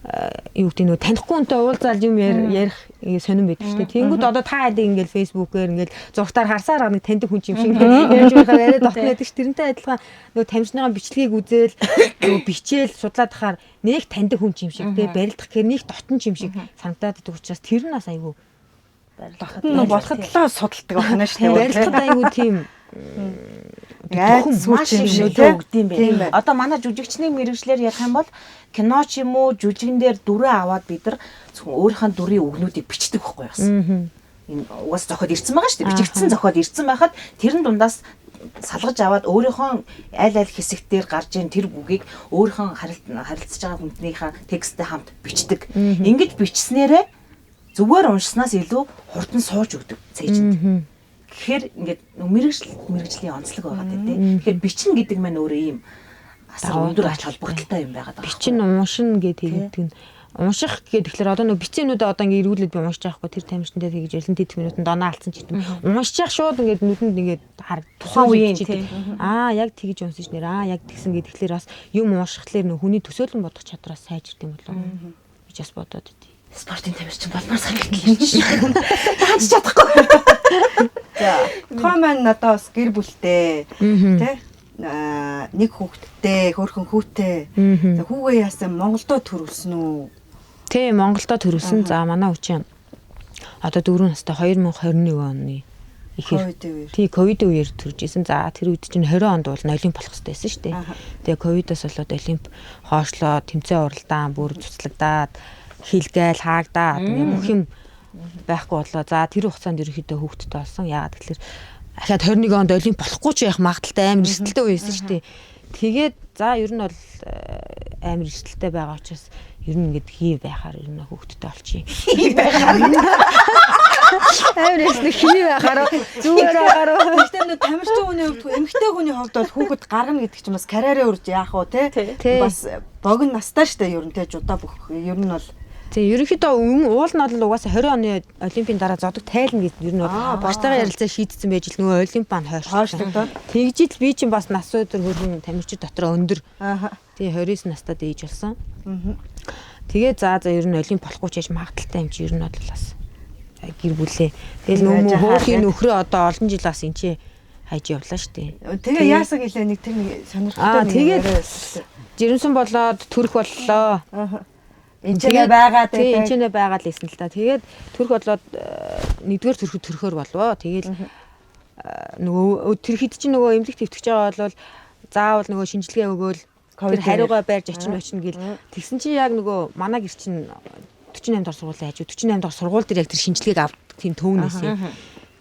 [SPEAKER 3] юу гэдэг нөө танихгүй хүнтэй уулзаал юм ярих сонирн байдаг шүү дээ. Тэнгүүд одоо та хэдий ингээл фэйсбүүкээр ингээл зургатаар харсаар нэг таньдаг хүн юм шиг ингээл ярьж байхаар яриа дотно байдаг ш. Тэрнтэй адилхан нөгөө тамирчныхаа бичлэгийг үзээл нөгөө бичээл судлаад тахаар нэг таньдаг хүн юм шиг те барилдах гэхээр нэг дотн юм шиг санагдаад байдаг учраас тэр нь бас айгүй
[SPEAKER 2] Дотн болоход л судалдаг байна шүү дээ.
[SPEAKER 3] Барилдахад айгүй тийм
[SPEAKER 2] айц
[SPEAKER 1] маш
[SPEAKER 2] сүүч юм
[SPEAKER 1] их
[SPEAKER 2] шиг
[SPEAKER 1] нөлөө өгд юм
[SPEAKER 2] Тийм
[SPEAKER 1] байна.
[SPEAKER 2] байна.
[SPEAKER 1] Одоо манай жүжигчний мэрэгчлэр ярих юм бол кино ч юм уу жүжигэн дээр дүрээ аваад бид нар зөвхөн өөрийнхөө дүрийн үгнүүдийг бичдэг байхгүй бас. Энэ угаас зохиол ирсэн байгаа шүү дээ. Бичигдсэн зохиол ирсэн байхад тэрэн дундаас салгаж аваад өөрийнхөө аль аль хэсэг дээр гарч ийн тэр үгийг өөрийнхөө харилцаж байгаа хүнтнийхээ тексттэй хамт бичдэг. Ингэж бичснээрээ зүгээр уншсанаас илүү хурдан сууж өгдөг цээжинд. Тэгэхээр ингээд мэрэгжлийн онцлог байгаа тийм. Тэгэхээр бичин гэдэг маань өөрөө ийм асар өндөр ач холбогдолтой юм байгаа даа.
[SPEAKER 3] Бичин уншина гэж хэлдэг нь унших гэдэг тэгэхээр одоо нөгөө бичсэн юмнуудаа одоо ингээ эргүүлээд би уншиж байхгүй тэр тамирчтай тэгж ярьсан тэд минутанд оноо алдсан ч гэдэг. Уншиж явах шууд ингээд нүдэнд ингээд хар
[SPEAKER 1] Тухайн үеийн,
[SPEAKER 3] тийм. Аа яг тэгж унсаж нэр аа яг тэгсэн гэдэг тэгэхээр бас юм уншихлаар нөгөө хүний төсөөлөн бодох чадвараас сайжирд юм болов уу гэж бас бодоод идэв.
[SPEAKER 1] Спортын тамирчин болмоор санагдлаа юм шиг. Тааж чадахгүй.
[SPEAKER 2] За. Тухайн маань надад бас гэр бүлтэй тий нэг хүүхэдтэй, хөөрхөн хүүтэй. За хүүгээ яасан Монголдо төрүүлсэн үү?
[SPEAKER 3] Тий, Монголдо төрүүлсэн. За манай хүчин одоо 4 настай 2021 оны ихээр
[SPEAKER 2] Ковидын үеэр.
[SPEAKER 3] Тий, ковидын үеэр төрж исэн. За тэр үед чинь 20 онд бол олимп болох хэрэгтэй байсан шүү дээ. Тэгээ ковидоос болоод олимп хоошлоо, тэмцээн уралдаан бүр цуцлагдаад, хилгээл хаагдаад ингээ бүх юм байхгүй боллоо. За тэр хугацаанд ерөнхийдөө хүүхдтэй болсон. Яагаад гэхээр ахаад 21 онд олимп болохгүй ч яах магадaltaй амар эрсдэлтэй үе байсан шүү дээ. Тэгээд за ер нь бол амар эрсдэлтэй байгаа учраас ер нь ингээд хий байхаар ер нь хүүхдтэй болчих.
[SPEAKER 1] Хий байхаар.
[SPEAKER 3] Амар эрсдэл хий байхаар зүгээр байхаар.
[SPEAKER 2] Гэхдээ нөө тамирчин хүний хувьд эмэгтэй хүний хувьд бол хүүхэд гаргана гэдэг чинь бас карьерээ үрж яах вэ те? Бас богино настай штэ ер нь те жудаа бүх ер нь бол
[SPEAKER 3] Тийм ерөнхийдөө уул нь бол угаасаа 20 оны олимпийн дараа зодог тайлна гэж ер нь бол багштайгаа ярилцаа шийдсэн байж л нөгөө олимп маань
[SPEAKER 2] хойшлогдоод.
[SPEAKER 3] Тэгжиж би чинь бас нас өдөр хөргөн тамирчид дотроо өндөр.
[SPEAKER 2] Аа.
[SPEAKER 3] Тийм 29 настайд ээж болсон. Тэгээ за ер нь олимп болохгүй ч яж магадaltaй юм чи ер нь бол бас гэр бүлээ. Тэгэл нөгөө хөөхийн нөхрөө одоо олон жил бас энэ чи хайж явлаа штэ.
[SPEAKER 2] Тэгээ яасан гэлээ нэг тэр нэг сонирхолтой
[SPEAKER 3] нэг тэгээд жирэмсэн болоод төрөх боллоо.
[SPEAKER 2] Аа. Энд ч байгаа
[SPEAKER 3] дээ. Тийм, энэ ч байгаа л байсан л та. Тэгээд төрөх болоод нэгдүгээр төрөхөд төрөхөр болвоо. Тэгээд нөгөө тэр хэд чинь нөгөө эмнэлэг твтгэж байгаа бол заавал нөгөө шинжилгээ өгөөл тэр хариугаа барьж очино гэл. Тэгсэн чинь яг нөгөө манай гэр чинь 48 дахь сургуулийн хажуу 48 дахь сургууль дээр яг тэр шинжилгээг авдаг тийм төвнөөс юм.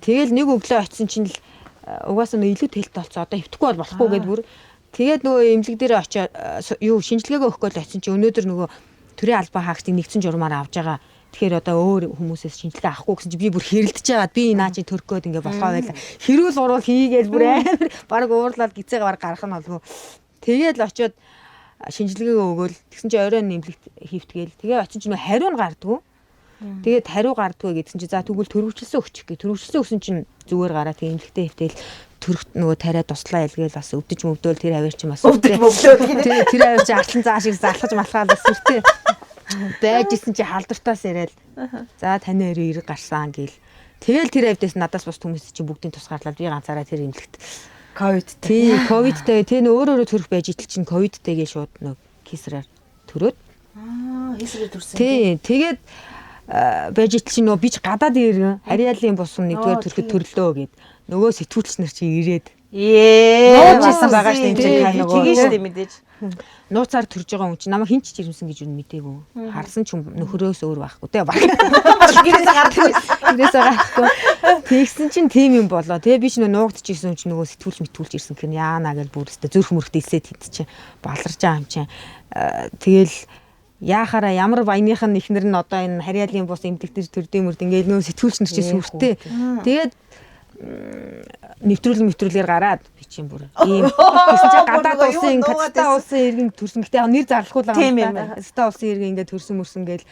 [SPEAKER 3] Тэгэл нэг өглөө очисон чинь л угаасаа нөгөө илүү тэлт болцоо одоо хөвтөхгүй бол болохгүй гэд бүр тэгээд нөгөө эмнэлэг дээр очиод юу шинжилгээгээ өгөх гээд очисон чинь өнөөдөр нөгөө төрийн албан хаагчдын нэгдсэн журмаар авж байгаа. Тэгэхээр одоо өөр хүмүүсээс шинжилгээ авахгүй гэсэн чи би бүр хэрэлдэж байгаа. Би наа чи төрөх гээд ингээ болохоо байла. Хэрүүл гурвал хийгээл бүр амар баг уурлаад гизээгээ баг гарах нь болов. Тэгээд л очиод шинжилгээгээ өгөөл тэгсэн чи оройн нэмлэгт хийвтгээл. Тэгээ очин чи нөө хариу нь гардггүй. Тэгээд хариу гардггүй гэдсэн чи за тэгвэл төрөвчлсөн өгчих гэ. Төрөвчлсөн өгсөн чинь зүгээр гараа тэг эмнэлэгтээ хэвтээл төрөхт нөгөө тариа туслаа илгээл бас өвдөж мөвдөөл тэр авир чинь бас
[SPEAKER 1] өвдөж мөвдөөл гинэ.
[SPEAKER 3] Тэр авир чинь артлан заа шиг залхаж малхаал бас сүртэй байж исэн чи халдвартаас яриад за таны өрөө эрг гарсан гэл. Тэгэл тэр авдаас надаас бус хүмүүс чинь бүгдийн тусгаарлаад би ганцаараа тэр эмнэлэгт
[SPEAKER 2] ковидтэй.
[SPEAKER 3] Тий, ковидтэй. Тэ нөө өөр өөрөө төрөх байж итэл чинь ковидтэйгээ шууд нөө кисрээр төрөөд.
[SPEAKER 1] Аа, кисрээр төрсөн.
[SPEAKER 3] Тий, тэгээд байж итэл чинь нөө би ч гадаад иргэн харьяалын бусам нэгдүгээр төрөхөд төрлөө гэд. Нөгөө сэтгүүлч нар чи ирээд
[SPEAKER 1] Нууж
[SPEAKER 2] исэн байгаа шүү дээ энэ чинь нөгөө.
[SPEAKER 1] Тэгээ шүү дээ мэдээж.
[SPEAKER 3] Нууцаар төрж байгаа хүн чинь намайг хэн ч жирэмсэн гэж юу мдээгүй. Харсан ч нөхрөөс өөр байхгүй те.
[SPEAKER 1] Гэрээсээ гардаггүй.
[SPEAKER 3] Гэрээсээ гарахгүй. Тэгсэн чинь тийм юм болоо. Тэгээ би ч нөө нуугдчихсэн чинь нөгөө сэтгүүлч мэтгүүлч ирсэн гэх нь яана гэж бүр өстө зүрх мөрхт илсээ тэнд чинь баларж байгаа юм чинь. Тэгэл яахаараа ямар баяных нь ихнэр нь одоо энэ харьяалын бус эмдэгтэр төрдөй мөрд ингээд нөө сэтгүүлч нар чинь сүртэй. Тэгээд нэвтрүүлгээр гараад би чинь бүр ийм гэсэн чинь гадаад улсын Казахстан улсын иргэн төрсөн. Гэтэ яг нэр зарлахгүй л байгаа юм да. Казахстан улсын иргэн ингээд төрсөн мөрсөн гээл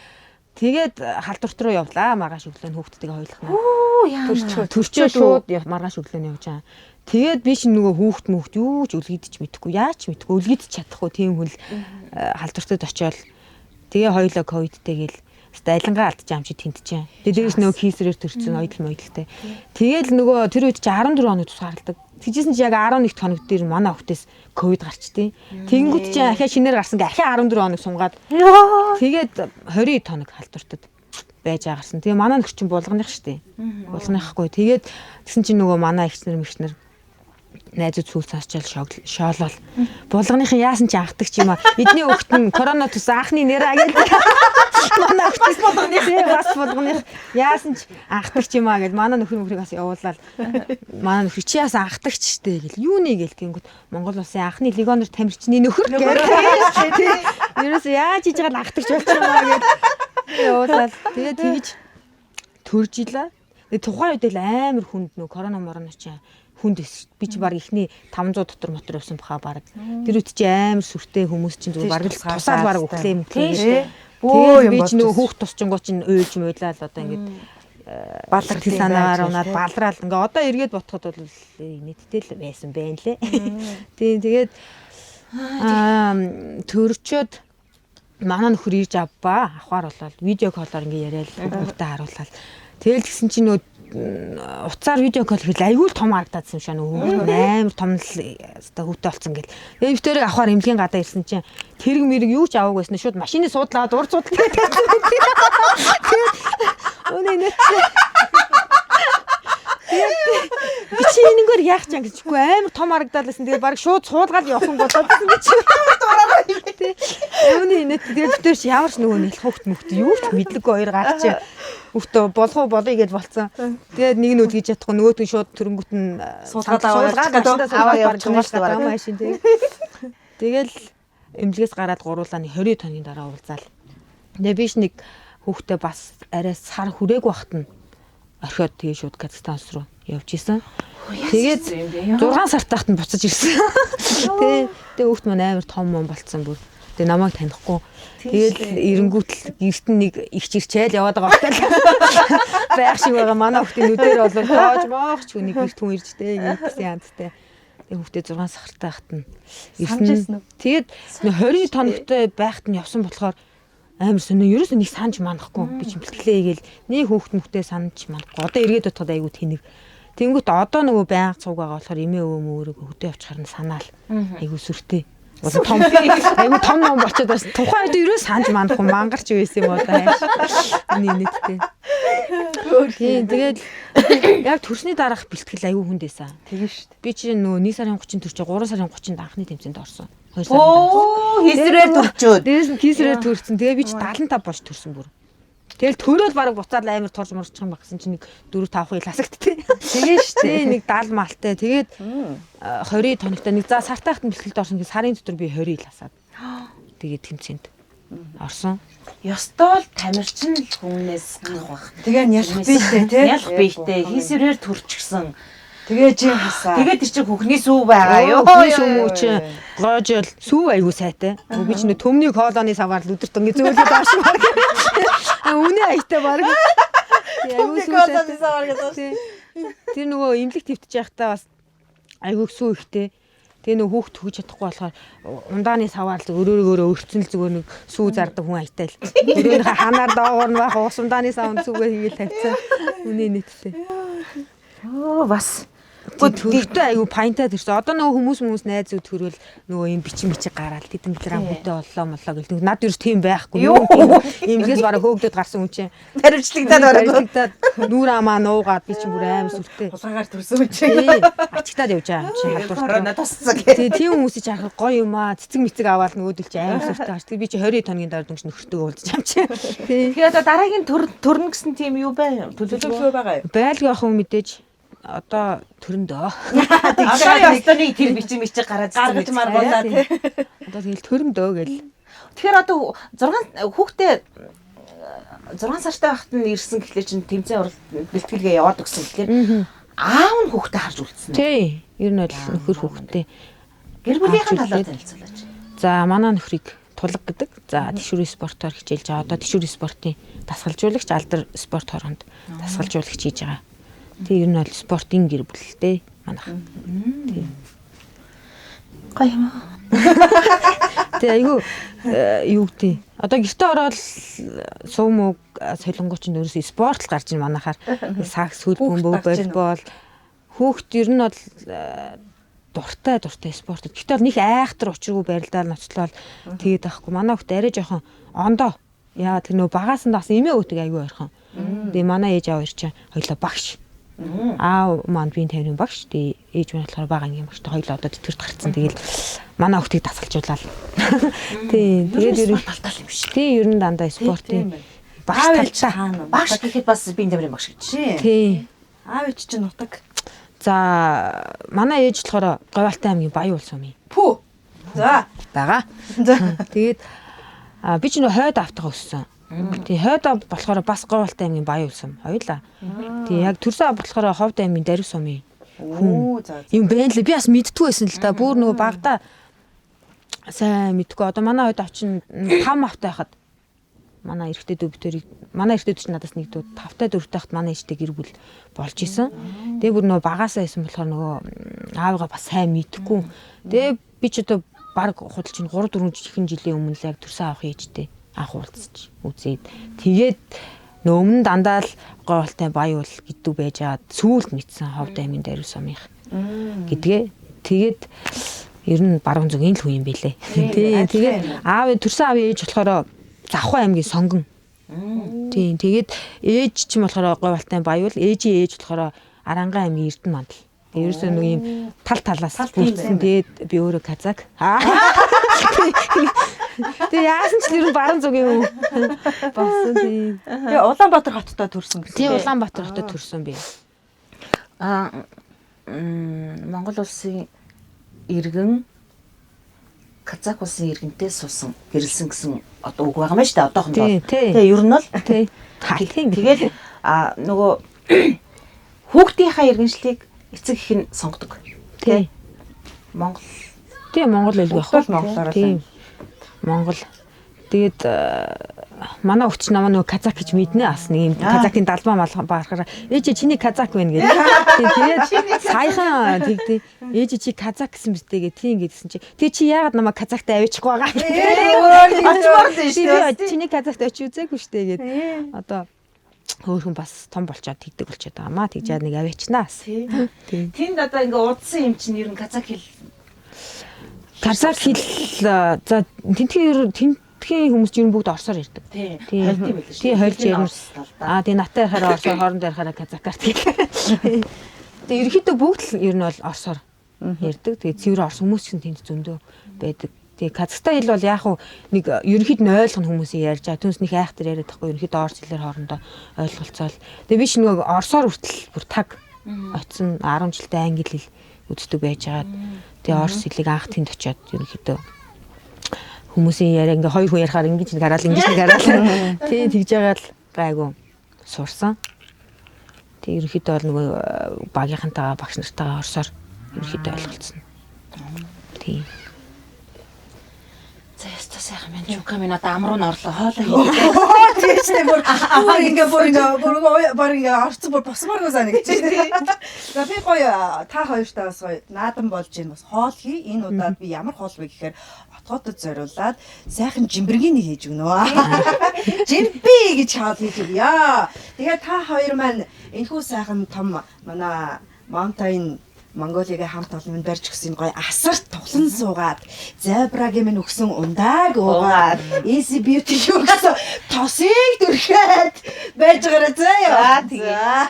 [SPEAKER 3] тэгээд халдварт руу явлаа. Маргааш өглөө нь хүүхдтэйгээ хоёулах нь. Төрчөө шууд маргааш өглөө нь явж байгаа. Тэгээд би чинь нөгөө хүүхд мөхт юу ч үлгийдэж мэдэхгүй, яаж ч мэдэхгүй, үлгийдэж чадахгүй тийм хүн л халдвартад очиод Тэгээ хоёлоо ковидтэй гээл хэвээ алингаа алдчих юм чи тэнд чинь. Тэгээ дээрээс нөгөө хийсрээр төрсөн ойдол моёдолтой. Тэгээл нөгөө тэр үед чи 14 хоног тусгаарладаг. Тэгжсэн чи яг 11 хоног дээр манай охтээс ковид гарчтیں۔ Тэгэнгүүт чи ахиа шинээр гарсан гэ ахиа 14 хоног сунгаад тэгээд 20 хоног халдвартад байж агарсан. Тэгээ манай нөхөр чинь булганых штэ. Булганыхгүй. Тэгээд тэгсэн чинь нөгөө манай эгчнэр мэгчнэр найзууд сүүл цаасчаал шоолол. Булганыхын яасан чи анхдагч юм а. Эдний өгт нь корона төсөн анхны нэраа гэж. Манай өгт булганых бас булганых яасан ч анхдагч юм а гэж манай нөхөр мөхрийг бас явуулаад манай нөхөр чи яасан анхдагч штэ гэл. Юуны гэл гингүүт Монгол улсын анхны легионер тамирчны нөхөр гэл. Ерөөсөө яаж хийж байгаа л анхдагч болчих юм а гэж явуулаад тэгээд тэгж төрж илаа. Тэгээд тухайн үед л амар хүнд нөө корона морона чи хүнд эс. Би чи баг ихний 500 дотор мотор явсан баха баг. Тэр үед чи амар сүртэй хүмүүс чинь зүгээр баг л тусаад баг өглөө юм тийм.
[SPEAKER 2] Бөө юм
[SPEAKER 3] би чи нөгөө хүүхд тусчингуу чинь уйлж муйлаа л одоо ингээд
[SPEAKER 2] балар
[SPEAKER 3] санаагаар унаад балраал ингээ одоо эргээд ботход бол нийтдээ л байсан байна лээ. Тийм тэгээд төрчөөд манай нөхөр ирж авбаа авахар болоод видео колоор ингээ яриад хүүхдээ харуулаад тэгэл тэгсэн чинь нөгөө уцаар видео кол хэл айгүй л том харагдаадсан юм шиг нөгөө амар том л өстой хүүтэй болсон гэл. Тэгээ битэрийг авахар эмнэлгийн гадаа ирсэн чинь тэрэг мэрэг юу ч аваагүй байсан. Шууд машины суудлаад урд суудлаа гэдэг. Өнөө нэт. Би чи энэнгээр яах ч юм гэжгүй амар том харагдаал байсан. Тэгээ баг шууд суулгаад явах юм болоод байсан би чи. Өнөө нэт тэгээ битэр чи ямар ч нөгөө нэлэх хүүхд мөхт юу ч мэдлэггүй хоёр гарч хүүхдээ болох уу болъё гэж болцсон. Тэгээд нэг нь үлгийж чадахгүй нөгөөт нь шууд төрөнгөт нь
[SPEAKER 2] суулгаад аваа явж байгаа
[SPEAKER 3] юм аашин тий. Тэгэл эмнэлгээс гараад гуруулаа нэг 20 тонгийн дараа уулзаал. Тэгээ биш нэг хүүхдээ бас арай сар хүрээгүй бахт нь орхиод тэгээ шууд Казахстан улс руу явж исэн. Тэгээд 6 сартаахт нь буцаж ирсэн. Тий. Тэгээ хүүхд маань амар том мон болцсон бүр. Тэгээ намайг танихгүй. Тэгэл эренгүүтэл гэрт нь нэг ихч ирчээл яваад байгаа хөтэл. Байх шиг байгаа манай хүүхдийн нүдээр бол тоож моохч нэг гэрт хүн ирж тэ гэсэн янзтай. Тэгээ хүүхдээ 6 сартай байхад нь ирсэн. Тэгээд 20 тоногтой байхад нь явсан болохоор амар сонио ерөөсөө нэг санаж манахгүй би ч бэлтгэлээ гээл нэг хүүхд мөхтэй санаж манахгүй. Одоо эргээд бодоход айгүй тэнэг. Тэнгүүт одоо нөгөө байнга цуг байгаа болохоор эмээ өвөө мөрөг хөдөө явчихаар нь санаал айгүй сүртэй. Том айгүй том ном болчиход байсан. Тухайн үед ерөөс санаж манахгүй мангарч байсан юм уу да хайш. Үний нийттэй. Тийм тэгээд яг төрсний дараах бэлтгэл айгүй хүнд байсан.
[SPEAKER 2] Тэгэн шүү дээ.
[SPEAKER 3] Би чинь нөгөө 1 сарын 30-нд төрчөө 3 сарын 30-нд анхны тэмцээнд орсон. 2 сарын дараа.
[SPEAKER 1] Хийсрээр төрчөөд.
[SPEAKER 3] Дээрээс нь хийсрээр төрсөн. Тэгээ би чи 75 болж төрсөн бүр. Тэгэл төрөөл бараг буцаад амар турж мурчих юм баг гэсэн чинь нэг 4 5 хил хасагдтыг.
[SPEAKER 2] Тэгээ шүү
[SPEAKER 3] дээ. Нэг 70 малтай. Тэгээд 20 тоногтой нэг за сартайхт нь бэлтгэлд орсон гэсэн сарын дотор би 20 хил хасаад. Тэгээд тэмцээнд орсон.
[SPEAKER 1] Ёстой л тамирчин л хүнээс гарах байх.
[SPEAKER 2] Тэгээ нялх биетэй тий.
[SPEAKER 1] Нялх биетэй хийсрээр төрчихсөн.
[SPEAKER 2] Тэгээ жин хасаа.
[SPEAKER 1] Тэгээд тэр чинь хөхний сүү байгаа юу?
[SPEAKER 3] Хөхний сүү мүү чи гоожол сүү айгуу сайтай. Би ч нэ төмний колоны саваар л өдөрт ингэ зөөлөд авш баг. Үнэ аятай баг.
[SPEAKER 2] Төмний колоны саваар гэдэг.
[SPEAKER 3] Тэр нөгөө имлэг твтж байхдаа бас айгуу сүү ихтэй. Тэгээ нөгөө хүүхд төгж чадахгүй болохоор ундааны саваар л өрөөрөөрөө өрцөн л зүгээр нэг сүү зардаг хүн аятай л. Өрөөнийхөө ханаар доогуур нь байх ус ундааны савнд сүгээ хийгээл тавьсан. Үнэ нийттэй.
[SPEAKER 1] Оо бас
[SPEAKER 3] Төрхтөө айгүй паянтай төрсөн. Одоо нөгөө хүмүүс найзууд төрөөл нөгөө юм бичин бичиг гараал тэдэн грамм хөдөө оллоо моллоо гэл. Над ерөөс тийм байхгүй. Имлгээс бараг хөөгдөд гарсан хүн чинь.
[SPEAKER 1] Таривчлагдаад бараг.
[SPEAKER 3] Таривчлагдаад нүүр амаа нуугаад би чинь бүр амар сүртэй.
[SPEAKER 2] Хулгайгаар төрсөн хүн чинь.
[SPEAKER 3] Ачигтаад явж байгаа юм чинь халдвар.
[SPEAKER 1] Корона туссан гэх.
[SPEAKER 3] Тий, тийм хүмүүсийг харах гоё юм аа. Цэцэг мэцэг аваад нөгөөдөл чи амар сүртэй гарч. Тэр би чи 20 тоногийн дараа дөнгөж нөхөртөө уулзч юм чи. Тий.
[SPEAKER 1] Тэгэхээр одоо дараагийн төрнө гэсэн тийм юу бай?
[SPEAKER 2] Төлөвлөгөө байгаа юу?
[SPEAKER 3] Байлгүй ах хүн мэдээж одоо төрөндөө.
[SPEAKER 1] Одоо ёстой нэг тэр бичин бичиг гараад
[SPEAKER 2] гаргаж маргуулаа тий.
[SPEAKER 3] Одоо тэгэл төрөндөө гэл.
[SPEAKER 1] Тэгэхээр одоо 6 хүүхдээ 6 сартай байхад нь ирсэн гэхлээр чинь тэмцээн урал бэлтгэлгээ яваад өгсөн гэхлээр аав нь хүүхдээ харж үлдсэн.
[SPEAKER 3] Тий. Ер нь бол нөхөр хүүхдээ.
[SPEAKER 1] Гэр бүлийнхэн талаар танилцуулаач.
[SPEAKER 3] За манай нөхрийг Тулаг гэдэг. За тэшүүрийн спортоор хичээлж байгаа. Одоо тэшүүрийн спортын дасгалжуулагч, алдар спорт хороонд дасгалжуулагч хийж байгаа. Тэг ер нь бол спортын гэр бүл л дээ манайх. Тийм.
[SPEAKER 1] Гоё юм аа.
[SPEAKER 3] Тэгээ айгүй юу гэдэг. Одоо гэртээ ороод суу мөг солонгоо чинь ерөөсөө спорт л гарч ийн манахаар. Сакс, хөл бөмбөг, волейбол. Хүүхд ер нь бол дуртай спортод. Гэтэ бол них айхтар учиргүй барилдаал ноцлол тэгээд байхгүй. Манай хүүхд арай жоохон ондоо. Яа тэр нөө багаас нь бас эмээ өөтөг айгүй ойрхон. Тэгээ манай ээж аав хоёр чинь хоёлоо багш. Аав маань биеийн тайвны багш. Тэгээ ээж маань болохоор бага ангийн багштай хоёлоо одоо тэтгэврт гарцсан. Тэгэл манай хүүхдийг дасгалжуулаад. Тий. Тэгээд ер нь
[SPEAKER 1] талтай юм шиг.
[SPEAKER 3] Тий, ер нь дандаа спортын багш талтай.
[SPEAKER 1] Багш гэхэд бас биеийн тайвны багш гэж.
[SPEAKER 3] Тий.
[SPEAKER 2] Аав ээж чинь нутаг.
[SPEAKER 3] За манай ээж болохоор Говьалтай аймгийн Баян улс юм.
[SPEAKER 2] Пүү. За.
[SPEAKER 3] Байгаа. Тэгээд би ч нөө хойд автгаа өссөн. Тий, хойд болохоор бас Говьалтай аймгийн Баян улс юм. Хоёулаа. Тий, яг төрсөн ав болохоор Ховд аймгийн Дарив сумын
[SPEAKER 2] хүн.
[SPEAKER 3] Юм байна лээ. Би бас мэдтгүй байсан л та. Бүр нөгөө багада сайн мэдгүй. Одоо манай хойд ав чинь 5 автай байхад манай эрэгтэй дүү битэрийг манай эрэгтэй дүү чинь надаас нэг дүү 5-тай 4-тэй байхад манай ээжтэй гэр бүл болж исэн. Тэгээ бүр нөгөө багасаа исэн болохоор нөгөө аавыгаа бас сайн мэдхгүй. Тэгээ би ч одоо баг худал чинь 3 4 жилийн жилийн өмнө л яг төрсөн аавын ээжтэй анх уулзч үзээд тэгээд нөгөө өмнө дандаа л Говьалтай Баян уул гэдэг байж аваад сүүлд мэдсэн Ховд аймгийн Дарив сумынх гэдгээ. Тэгээд ер нь баруун зүүн л хүн юм бэлээ. Тий, тэгээд аав төрсөн аавын ээж болохоор Завхан аймгийн Сонгон. Тийм. Тэгээд ээж чинь болохоор Говьалтай Баян уул, ээжийн ээж болохоор Арангаан аймгийн Эрдэнэ мандал. Ерөөсөө нэг юм тал талаас бүрдсэн. Тэгээд би өөрөө казак. Тэгээ яасан ч ер нь баруун зүгийн хүн болсон тийм.
[SPEAKER 2] Тэгээ Улаанбаатар хоттой төрсөн гэсэн.
[SPEAKER 3] Тийм, Улаанбаатар хотод төрсөн би.
[SPEAKER 1] Монгол улсын иргэн Казак улсын иргэнтэй суусан, гэрэлсэн гэсэн одоо үг байгаа юм шүү дээ одоохондоо. Тэгээ ер нь бол
[SPEAKER 3] тий.
[SPEAKER 1] Тэгээд нөгөө хүүхдийнхаа иргэншлийг эцэг их нь сонгодог.
[SPEAKER 3] Тий.
[SPEAKER 1] Монгол.
[SPEAKER 3] Тий, Монгол хэлгүй
[SPEAKER 2] байх. Монголоор.
[SPEAKER 3] Тий. Монгол. Тэгээд манай өвч намаа нөгөө казак гэж мэднэ бас нэг юм казакийн далбаа малгай баарахаар ээж чиний казак байна гэдэг. Тэгээд саяхан тэгдэ ээж чи казак гэсэн мэт гээ тийм гэдсэн чи. Тэгээ чи яагаад намайг казактай аваачихгүй байгаа
[SPEAKER 2] гэдэг. Очмоор л шүү
[SPEAKER 3] дээ. Чиний казакт очиж үзээгүй шүү дээ гэд. Одоо хөөхөн бас том болчоод тэгдэг болчиход байгаа маа. Тэгж яа нэг аваачнаа бас.
[SPEAKER 1] Тэнд одоо ингээ удсан юм чинь ер нь казак хэл.
[SPEAKER 3] Казак хэл за тентхийн тентхийн хүмүүс ер нь бүгд орсоор ярьдаг.
[SPEAKER 1] Тий. Хольд юм байл шүү.
[SPEAKER 3] Тий, хольж ярина. Аа тий, натаа ярихаараа орсоор, хоорондоо ярихаараа казакаар тэгэл. Тэгээ ерөнхийдөө бүгд л ер нь бол орсоор ярьдаг. Тэгээ цэвэр орс хүмүүс ч тэнд зөндөө байдаг. Тэгээ казахстан хэл бол яг хуу нэг ерөнхийд нь ойлгоно хүмүүсийн ярьж байгаа. Түүнс нэг айхтар яриад байхгүй ерөнхийдөө орс хэлээр хоорондоо ойлголцоол. Тэгээ би ч нөгөө орсоор хүртэл бүр таг очсон 10 жилдээ англи хэл үздэг байж байгаад тэгээ орс хэлийг анх тэнд очиод ерөнхийдөө хүмүүсийн яриа ингээ хоёр хүн ярихаар ингэж нэг хараал ингэж нэг хараал тий тэгж байгаа л гайгүй сурсан. Тэгээ ерөнхийдөө бол нөгөө багийнхантайгаа багш нартайгаа орсоор ерөнхийдөө ойлголцсон. Тий.
[SPEAKER 1] За яста сайхан байна. Чука минь одоо амруу н орлоо. Хоолой хийлээ.
[SPEAKER 2] Тэгэж нэ бүр ингээ бүр ингээ бүр ингээ орцсон бүр босмооргүй санагдчих тий. За би гоё та хоёртаа бас гоё наадам болж ийн бас хоол хий. Энэ удаад би ямар хоол вэ гэхээр отгоодод зориулаад сайхан жимбэргийн нэг хийж өгнө. Жимби гэж хоол хийж өгье. Тэгээ та хоёр маань энэхүү сайхан том манай Mountain Монголигийн хамт олон минь барьж өгсөн гоё асарт тухлан суугаад зебрагийн минь өгсөн ундааг уугаад Easy Beauty өгсөн тосыг дүрхээд байж байгаарай заяа. Тэгээ.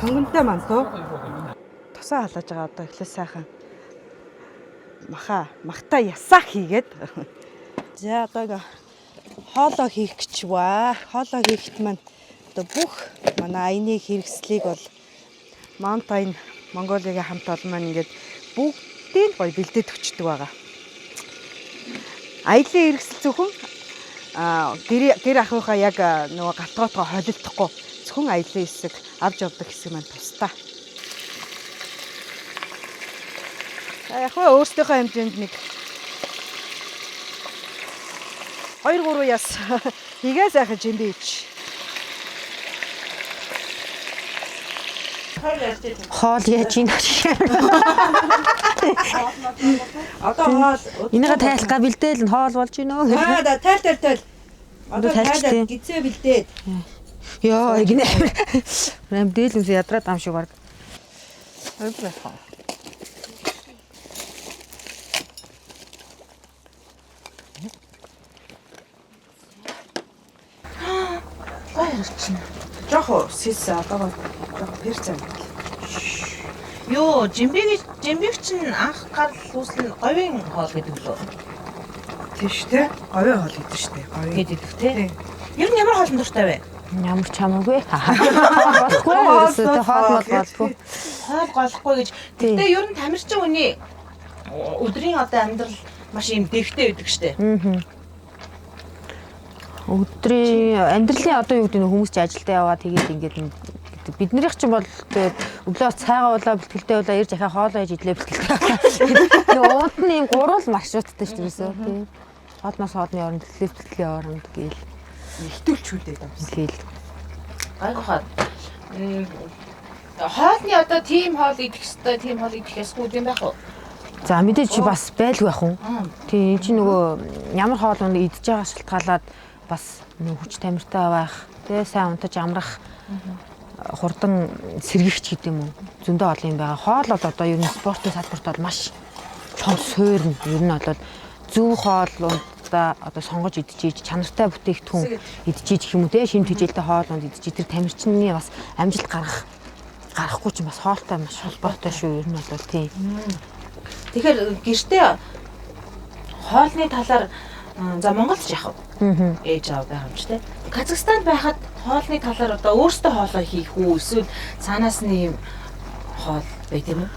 [SPEAKER 2] Сонгонтой мантуу тосоо халааж байгаа одоо эхлээ сайхан маха махта ясаа хийгээд. За одоо хоолоо хийх гэж ба. Хоолоо хийхэд маань одоо бүх манай аяны хэрэгслийг бол Mountain Mongolia-гийн хамт олон маань ингээд бүгдийг гоё бэлдээд өчтдөг байгаа. Аялын хэрэгсэл зөвхөн гэр ахуйхаа яг нөгөө галтгоотгоо холилдохгүй зөвхөн аялын хэсэг авч явдаг хэсэг маань тусдаа. Яг хөө өөрсдийнхөө хэмжээнд нэг 2-3 яс хийгээ сайхан жимби ич.
[SPEAKER 3] Хоол яаж ийн.
[SPEAKER 2] Одоо хоол
[SPEAKER 3] Энийгээ тайлах га бэлдээл нь хоол болж гинөө.
[SPEAKER 2] Аа да тайл тайл тайл. Одоо
[SPEAKER 3] тайлч
[SPEAKER 2] тайлаад
[SPEAKER 3] тий.
[SPEAKER 2] гизээ бэлдээд.
[SPEAKER 3] Йоо, гинэ. Рэм дээлэнс ядраад ам шиг баг.
[SPEAKER 2] Жохо сис одоо жохо перц юм.
[SPEAKER 1] Йоо, жимбиг жимбиг чинь анх гарал үүсэл нь говийн хоол гэдэг лөө.
[SPEAKER 2] Тийш те. Говийн хоол гэдэг штэ. Говийн.
[SPEAKER 1] Гэдэг те. Ер нь ямар хоолнд дуртай вэ?
[SPEAKER 3] Ямар ч хамаагүй. Хоол болохгүй. Ерөөсөө тэ хоол мол болдгоо.
[SPEAKER 1] Хоол голохгүй гэж.
[SPEAKER 3] Тий.
[SPEAKER 1] Гэтэ ер нь тамирчин хүний өдрийн одоо амьдрал маш юм дэвтэй байдаг штэ.
[SPEAKER 3] Өдрийн амьдралын одоо юу гэдэг нь хүмүүс ч ажилдаа яваа тэгээд ингээд гэдэг. Биднийх чинь бол тэгээд өглөө цайгаа уулаа бэлтгэлтэй уулаа ирж ахаа хоолоо хийж идлээ бэлтгэлтэй. Тэгээд уунд нь ийм гурван маршруттай шүү дээ ерөөсөө. Тийм. Хоолноос хоолны оронд бэлтгэлийн оронд гээл
[SPEAKER 2] Хитүүлчүүдээ давсан.
[SPEAKER 3] гээл.
[SPEAKER 1] Гайгүй хаа. Хоолны одоо тийм хоол идэх ёстой, тийм хоол идэх ёсгүй юм байх уу?
[SPEAKER 3] За мэдээж чи бас байлгүй байх уу? Тийм энэ чинь нөгөө ямар хоол унд идж байгаа шалтгаалаад бас нөгөө хүч тамиртай байх, тэ сайн унтаж амрах хурдан сэргийгч гэдэг юм уу? Зөндөө олон юм байгаа. Хоол бол одоо ер нь спортын салбарт бол маш том суурь нь ер нь бол зөв хоол ундаа одоо сонгож идчихийж чанартай бүтээгдэхүүн идчихийж гэх юм уу те шим тэжээлтэй хоол унд идчихий тэр тамирчны бас амжилт гаргах гарахгүй чинь бас хоолтой маш холбоотой шүү ер нь бол тийм.
[SPEAKER 1] Тэгэхээр гэртээ хоолны талаар за Монголд ч яах вэ? Ээж аав байгаа юм ч те. Казахстанд байхад хоолны талаар одоо өөртөө хоолоо хийх үү эсвэл цаанаас нь юм хоол байт юм уу?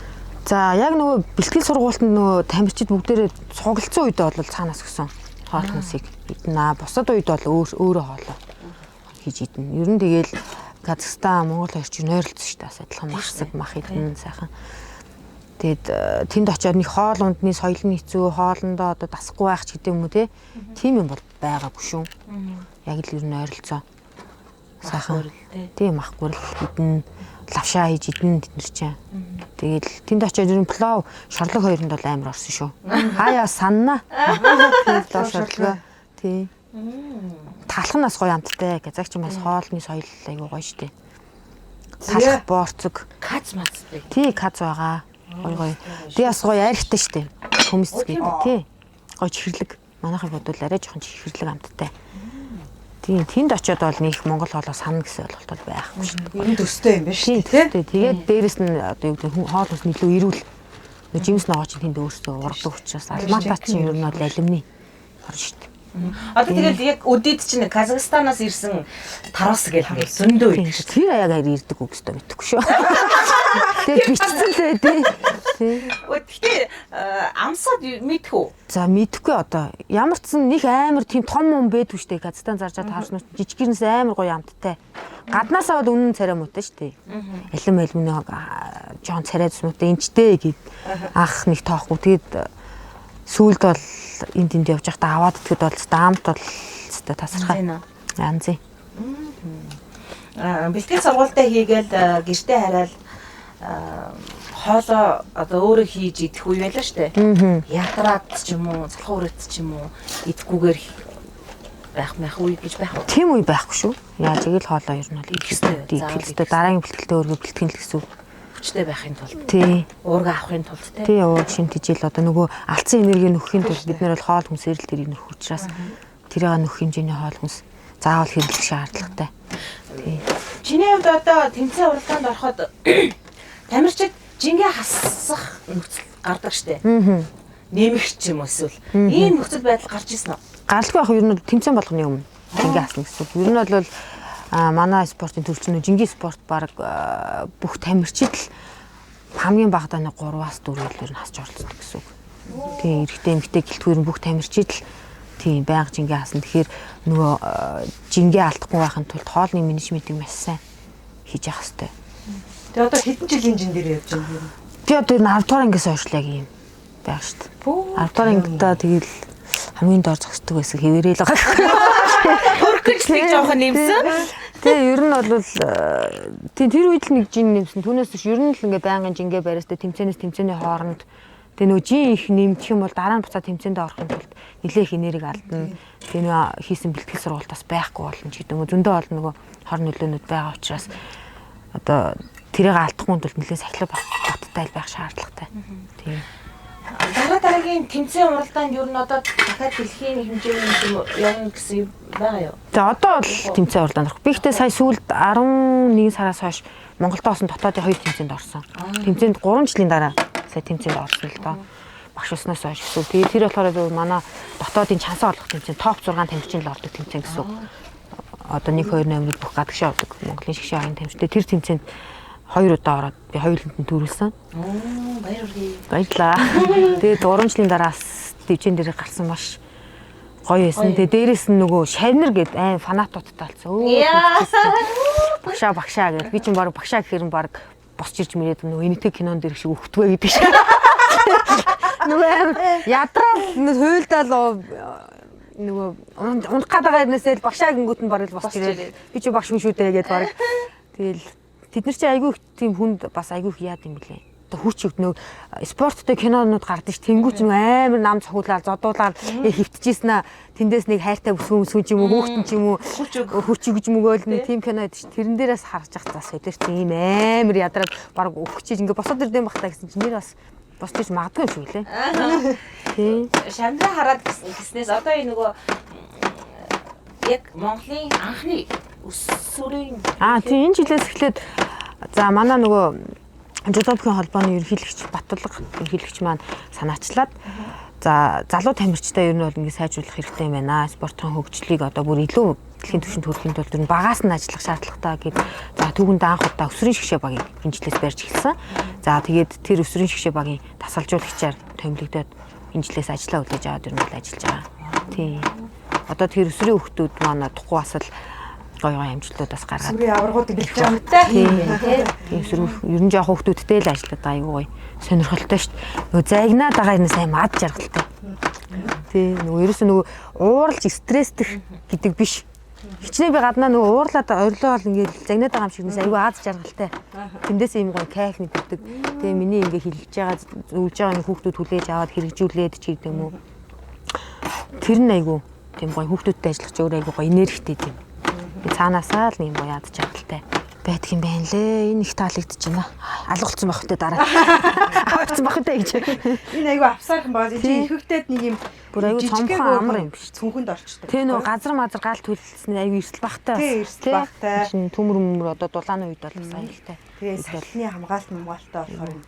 [SPEAKER 3] За яг нөгөө бэлтгэл сургуультанд нөгөө тамирчид бүгдээрээ цуглдсан үед бол цаанаас өгсөн хоол хүнсийг идэнэ. Бусад үед бол өөрөө хоолоо хийж идэнэ. Ер нь тэгэл Казахстан, Монгол хоёр чинь ойролцсон шүү дээ. Бас адилхан махсаг мах идэнэ сайхан. Тэгээд тэнд очиод нэг хоол ундны соёл нь хэцүү, хоолндоо одоо дасахгүй байх ч гэдэг юм уу те. Тийм юм бол байгаагүй шүү. Яг л ер нь ойролцоо. Сайхан. Тийм мах гурил идэнэ, лавшаа хийж идэнэ тэд нар чинь. Тэгэл тэнд очиод ер нь плов, шорлог хоёронд бол амар орсон шүү. Хаяа санна. Тийм плов шорлогоо. Тийм. Талх нь бас гоё амттай. Казах чинь бас хоолны соёл айгуу гоё штэ. Талх боорцог.
[SPEAKER 1] Кац мац бэ.
[SPEAKER 3] Тий, каз байгаа. Гоё гоё. Тий бас гоё айрхтай штэ. Хүмс гэдэг тий. Гоё чихэрлэг. Манайхыг бодвол арай жоохон чихэрлэг амттай. Тий, тэнд очиод бол нэг Монгол хоолоо санана гэсэн ойлголт бол байхгүй шүү дээ.
[SPEAKER 2] Ер нь төстэй юм байна
[SPEAKER 3] Тий,
[SPEAKER 2] шүү дээ.
[SPEAKER 3] тий. Тэгээд дээрэс нь одоо юу гэдэг нь хоол хүнс нь илүү эрүүл. Нөө жимс ногоо чинь тэнд өөрсдөө ургадаг учраас Алмата чинь ер нь бол алюминий орн шүү дээ.
[SPEAKER 1] Одоо тэгэл яг өдөөд чинь Казахстанаас ирсэн тарвас гэл нэг зөндөө
[SPEAKER 3] Тийм.
[SPEAKER 1] байдаг.
[SPEAKER 3] Тэр аяг аяр ирдэг үг өстө мэдэхгүй шүү. Тэгээд бичсэн л ээ тий. Тий.
[SPEAKER 1] Гэхдээ амсаад мэдэх үү?
[SPEAKER 3] За мэдэхгүй одоо ямар ч сан них амар тийм том юм байдгүй штэ Казахстан зарж байгаа таарснууд жижигэрнээс амар гоё амттай. Гаднаасаа бол үнэн царай муутай штэ. Алим алимны жоон царай зүснүүтэй энчтэй гэд анх нэг тоохгүй. Тэгээд сүүлд бол энд тэнд явж байхдаа аваад идэхэд бол өстой амт бол өстой тасархай.
[SPEAKER 1] Янз
[SPEAKER 3] Янзын.
[SPEAKER 1] Бэлтгэл сургуультай хийгээл гэртээ хараад хоолоо одоо өөрөө хийж идэх үе байлаа штэ. Ядраад ч юм уу, залхуу үрээд ч юм уу идэхгүйгээр байх мах үе гэж байх уу?
[SPEAKER 3] Тийм үе байхгүй шүү. Яаж игээл хоолоо ер нь бол идэх
[SPEAKER 1] ёстой.
[SPEAKER 3] ёстой. Идэх ёстой. Дараагийн бэлтгэлдээ өөрөө бэлтгэн л гэсэн үг.
[SPEAKER 1] Хүчтэй байхын тулд,
[SPEAKER 3] Тий.
[SPEAKER 1] уурга авахын тулд те.
[SPEAKER 3] Тий ууг шин тэжээл одоо нөгөө алдсан энерги нөхөхийн тулд бид нэр бол хоол хүнсээр л тэрийг нөхөх учраас тэрийг нөхөх хэмжээний хоол хүнс заавал хэрэглэх шаардлагатай. Тий.
[SPEAKER 1] Чиний хувьд одоо тэмцээн уралдаанд ороход тамирчид жингээ хасах нөхцөл гардаг штэ. Нэмэх ч юм уу эсвэл ийм нөхцөл байдал гарч ирсэн үү?
[SPEAKER 3] Гаралгүй байх ер нь бол тэмцээн болгоны өмнө жингээ хасна гэсэн үг. Ер нь бол манай спортын төр чинь жингийн спорт баг бүх тамирчид л хамгийн багадаа нэг 3-аас 4 л ер нь хасч оролцдог гэсэн үг. Тийм эрэгтэй эмэгтэй гэлтгүй ер нь бүх тамирчид л тийм байнга жингээ хасна. Тэгэхээр нөгөө жингээ алдахгүй байхын тулд хоолны менежментийг маш сайн хийж явах хэрэгтэй.
[SPEAKER 2] Тэгээ одоо хэдэн жилийн жин дээр явж байгаа юм.
[SPEAKER 3] Би одоо ер нь 10 дугаар ангиас хойш л яг юм байгаа шүү дээ. 10 дугаар ангидаа тэгэл хамгийн доор зогсдог байсан хэвээрээ л байгаа.
[SPEAKER 1] Хөрөх гэж нэг жоохон нэмсэн.
[SPEAKER 3] Тэ ер нь бол тийм тэр үед л нэг жин нэмсэн. Түүнээс биш ер нь л ингээ байнгын жингээ бариастай тэмцээнээс тэмцээний хооронд тэгээ нөгөө жин их нэмчих юм бол дараа нь буцаа тэмцээндээ орохын тулд нэлээх энерги алдна. Тэгээ нөгөө хийсэн бэлтгэл сургалт бас байхгүй болно ч гэдэг юм уу. Зөндөө олон нөгөө хор нөлөөнүүд байгаа учраас одоо тэрийг алдахгүй тулд нэлээд сахилга баттай байх шаардлагатай. Тийм.
[SPEAKER 1] Дараа дараагийн тэмцээн уралдаанд ер нь одоо дахиад дэлхийн хэмжээний юм явна гэсэн юм байгаа юу?
[SPEAKER 3] За одоо бол тэмцээн уралдаанд орох. Би ихтэй сая сүүлд 11 сараас хойш Монголд орсон дотоодын 2 тэмцээнд орсон. Тэмцээнд 3 жилийн дараа сая тэмцээнд орсон л доо. Багш болсноос хойш гэсэн. Тэгээд тэр болохоор зөв манай дотоодын чансаа олох тэмцээн топ 6 тамирчин л ордог тэмцээн гэсэн үг. Одоо 1 2 8 бүх гадагшаа ордог Монголын шгшээ оюун тамирчтай тэр тэмцээнд 2 удаа ороод би хоёуланд нь төрүүлсэн.
[SPEAKER 1] Оо, баяр хүргэе.
[SPEAKER 3] Баярлаа. Тэгээд 3 жилийн дараа бас дивжин дээр гарсан маш гоё байсан. Тэгээд дээрэс нь нөгөө шавнар гэд аим фанатуудтай болсон.
[SPEAKER 1] Яа.
[SPEAKER 3] Багшаа багшаа гэж би чинь баг багшаа гэхээр нь баг босч ирж мөрөөд нөгөө энэтэй кинон дээр шиг өгтгөө гэдэг шиг. Нөгөө аим ядраал хуйлдаал нөгөө унах гээд байгаа юмнасаа л багшаа гингүүт нь баг л босч ирээд би чи багш юм шүү дээ гэд баг. Тэгэл тэд нар чи айгүй их тийм хүнд бас айгүй их яад юм блэ. Одоо хүч өгд нөгөө спорттой кинонууд гардаг ш тэнгуүч нөгөө амар нам цохиулаад зодуулаад хөвтөжсэн аа тэндээс нэг хайртай бүсгүн бүсгүн ч юм уу хүүхдэн ч юм уу хүч өгж мөгөөл нэг тийм кино байдаг ш тэрэн дээрээс харж ах за солиорч ийм амар ядраад баг өвчиж ингээ босоод ирдэн бах та гэсэн чинь нэр бас босч ирж магадгүй юм шиг лээ. Тий.
[SPEAKER 1] Шамдраа хараад гэснээс одоо энэ нөгөө яг Монголын анхны өсвөрийн
[SPEAKER 3] Аа тийм энэ жилээс эхлээд за манай нөгөө жудобхийн холбооны ерөнхийлөгч Батулга ерөнхийлөгч маань санаачлаад за залуу тамирчдаа ер нь бол ингэ сайжруулах хэрэгтэй юм байна. Спортын хөгжлийг одоо бүр илүү дэлхийн түвшинд хүрэхин тулд ер нь багаас нь ажиллах шаардлагатай гэд за түүхэнд анх удаа өсвөрийн шгшээ багийг энэ жилээс барьж эхэлсэн. За тэгээд тэр өсвөрийн шгшээ багийн дасгалжуулагчаар томилогдоод энэ жилээс ажиллаа хүлээж аваад ер нь бол ажиллаж байгаа. Тийм. Одоо тэр өсвөрийн хүүхдүүд маань тухгүй бас л гоё гоё амжилтууд бас гаргаад
[SPEAKER 2] Сүрийн аваргууд гэж байгаа.
[SPEAKER 3] Тийм. Тийм сөрөг ер нь жоох хүүхдүүдтэй л ажиллаад байгаа айгүй гоё сонирхолтой шүү дээ. Нөгөө загнаад байгаа юм сайн мад жаргалтай. Тийм нөгөө ерөөсөө нөгөө ууралж стресстэх гэдэг биш. Хичнээн би гаднаа нөгөө уурлаад орилоо ингээд загнаад байгаа юм шиг нэс айгүй аз жаргалтай. Тэндээс ийм гоё кайф мэддэг. Тэгээ миний ингээд хилж байгаа зөвлөж байгаа нэг хүүхдүүд хүлээж аваад хэрэгжүүлээд ч гэдэг юм уу. Тэр нь айгүй тийм гоё хүүхдүүдтэй ажиллах ч өөр айгүй гоё энергитэй тийм. Цаанаасаа л нэг юм гоё аз жаргалтай байдаг юм байна лээ. Энэ их таалагдчих байна. Алгуулсан байх үтэй дараа. Аваачсан байх үтэй гэж.
[SPEAKER 2] Энэ айгүй авсаархан байгаа. Энэ ихэгтэйд нэг юм
[SPEAKER 3] Бүр айгүй цомхон амар юм биш.
[SPEAKER 2] Цүнхэнд орчдөг.
[SPEAKER 3] Тэ нөө газар мазар гал төлөлсөн айгүй эрсдэл багтай.
[SPEAKER 2] Тий, эрсдэл багтай.
[SPEAKER 3] Шин төмөр мөмөр одоо дулааны үед бол бас аюултай.
[SPEAKER 2] Тэгээ салхины хамгаалт мумгаалтай болохоор юм.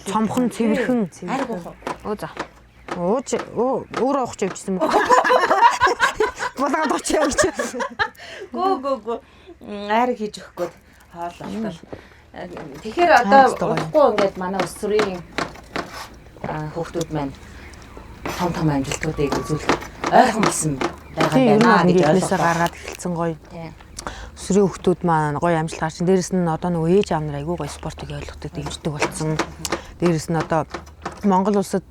[SPEAKER 3] Цомхон цэвэрхэн.
[SPEAKER 1] Ариг уух уу?
[SPEAKER 3] Оо за. Ууж өөрөө уух ч явчихсан юм. Булгаад ууч явчих.
[SPEAKER 1] Гөө гөө гөө. Айраг хийж өгөх гээд хоол болтол. Тэгэхээр одоо удахгүй ингээд манай өсвөрийн хүүхдүүд маань том том амжилтуудыг үзүүлэх ойрхон болсон байгаа
[SPEAKER 3] Тийм,
[SPEAKER 1] юм
[SPEAKER 3] ер нь
[SPEAKER 1] байна
[SPEAKER 3] бол
[SPEAKER 1] гэж
[SPEAKER 3] ингээд эхнээсээ
[SPEAKER 1] ойлголоо.
[SPEAKER 3] гаргаад эхэлсэн гоё.
[SPEAKER 1] Тийм.
[SPEAKER 3] Өсвөрийн хүүхдүүд маань гоё амжилт гарч. Дээрэс нь одоо нөгөө ээж аав нар айгүй гоё спортыг ойлгодог, дэмждэг болсон. Дээрэс нь одоо Монгол улсад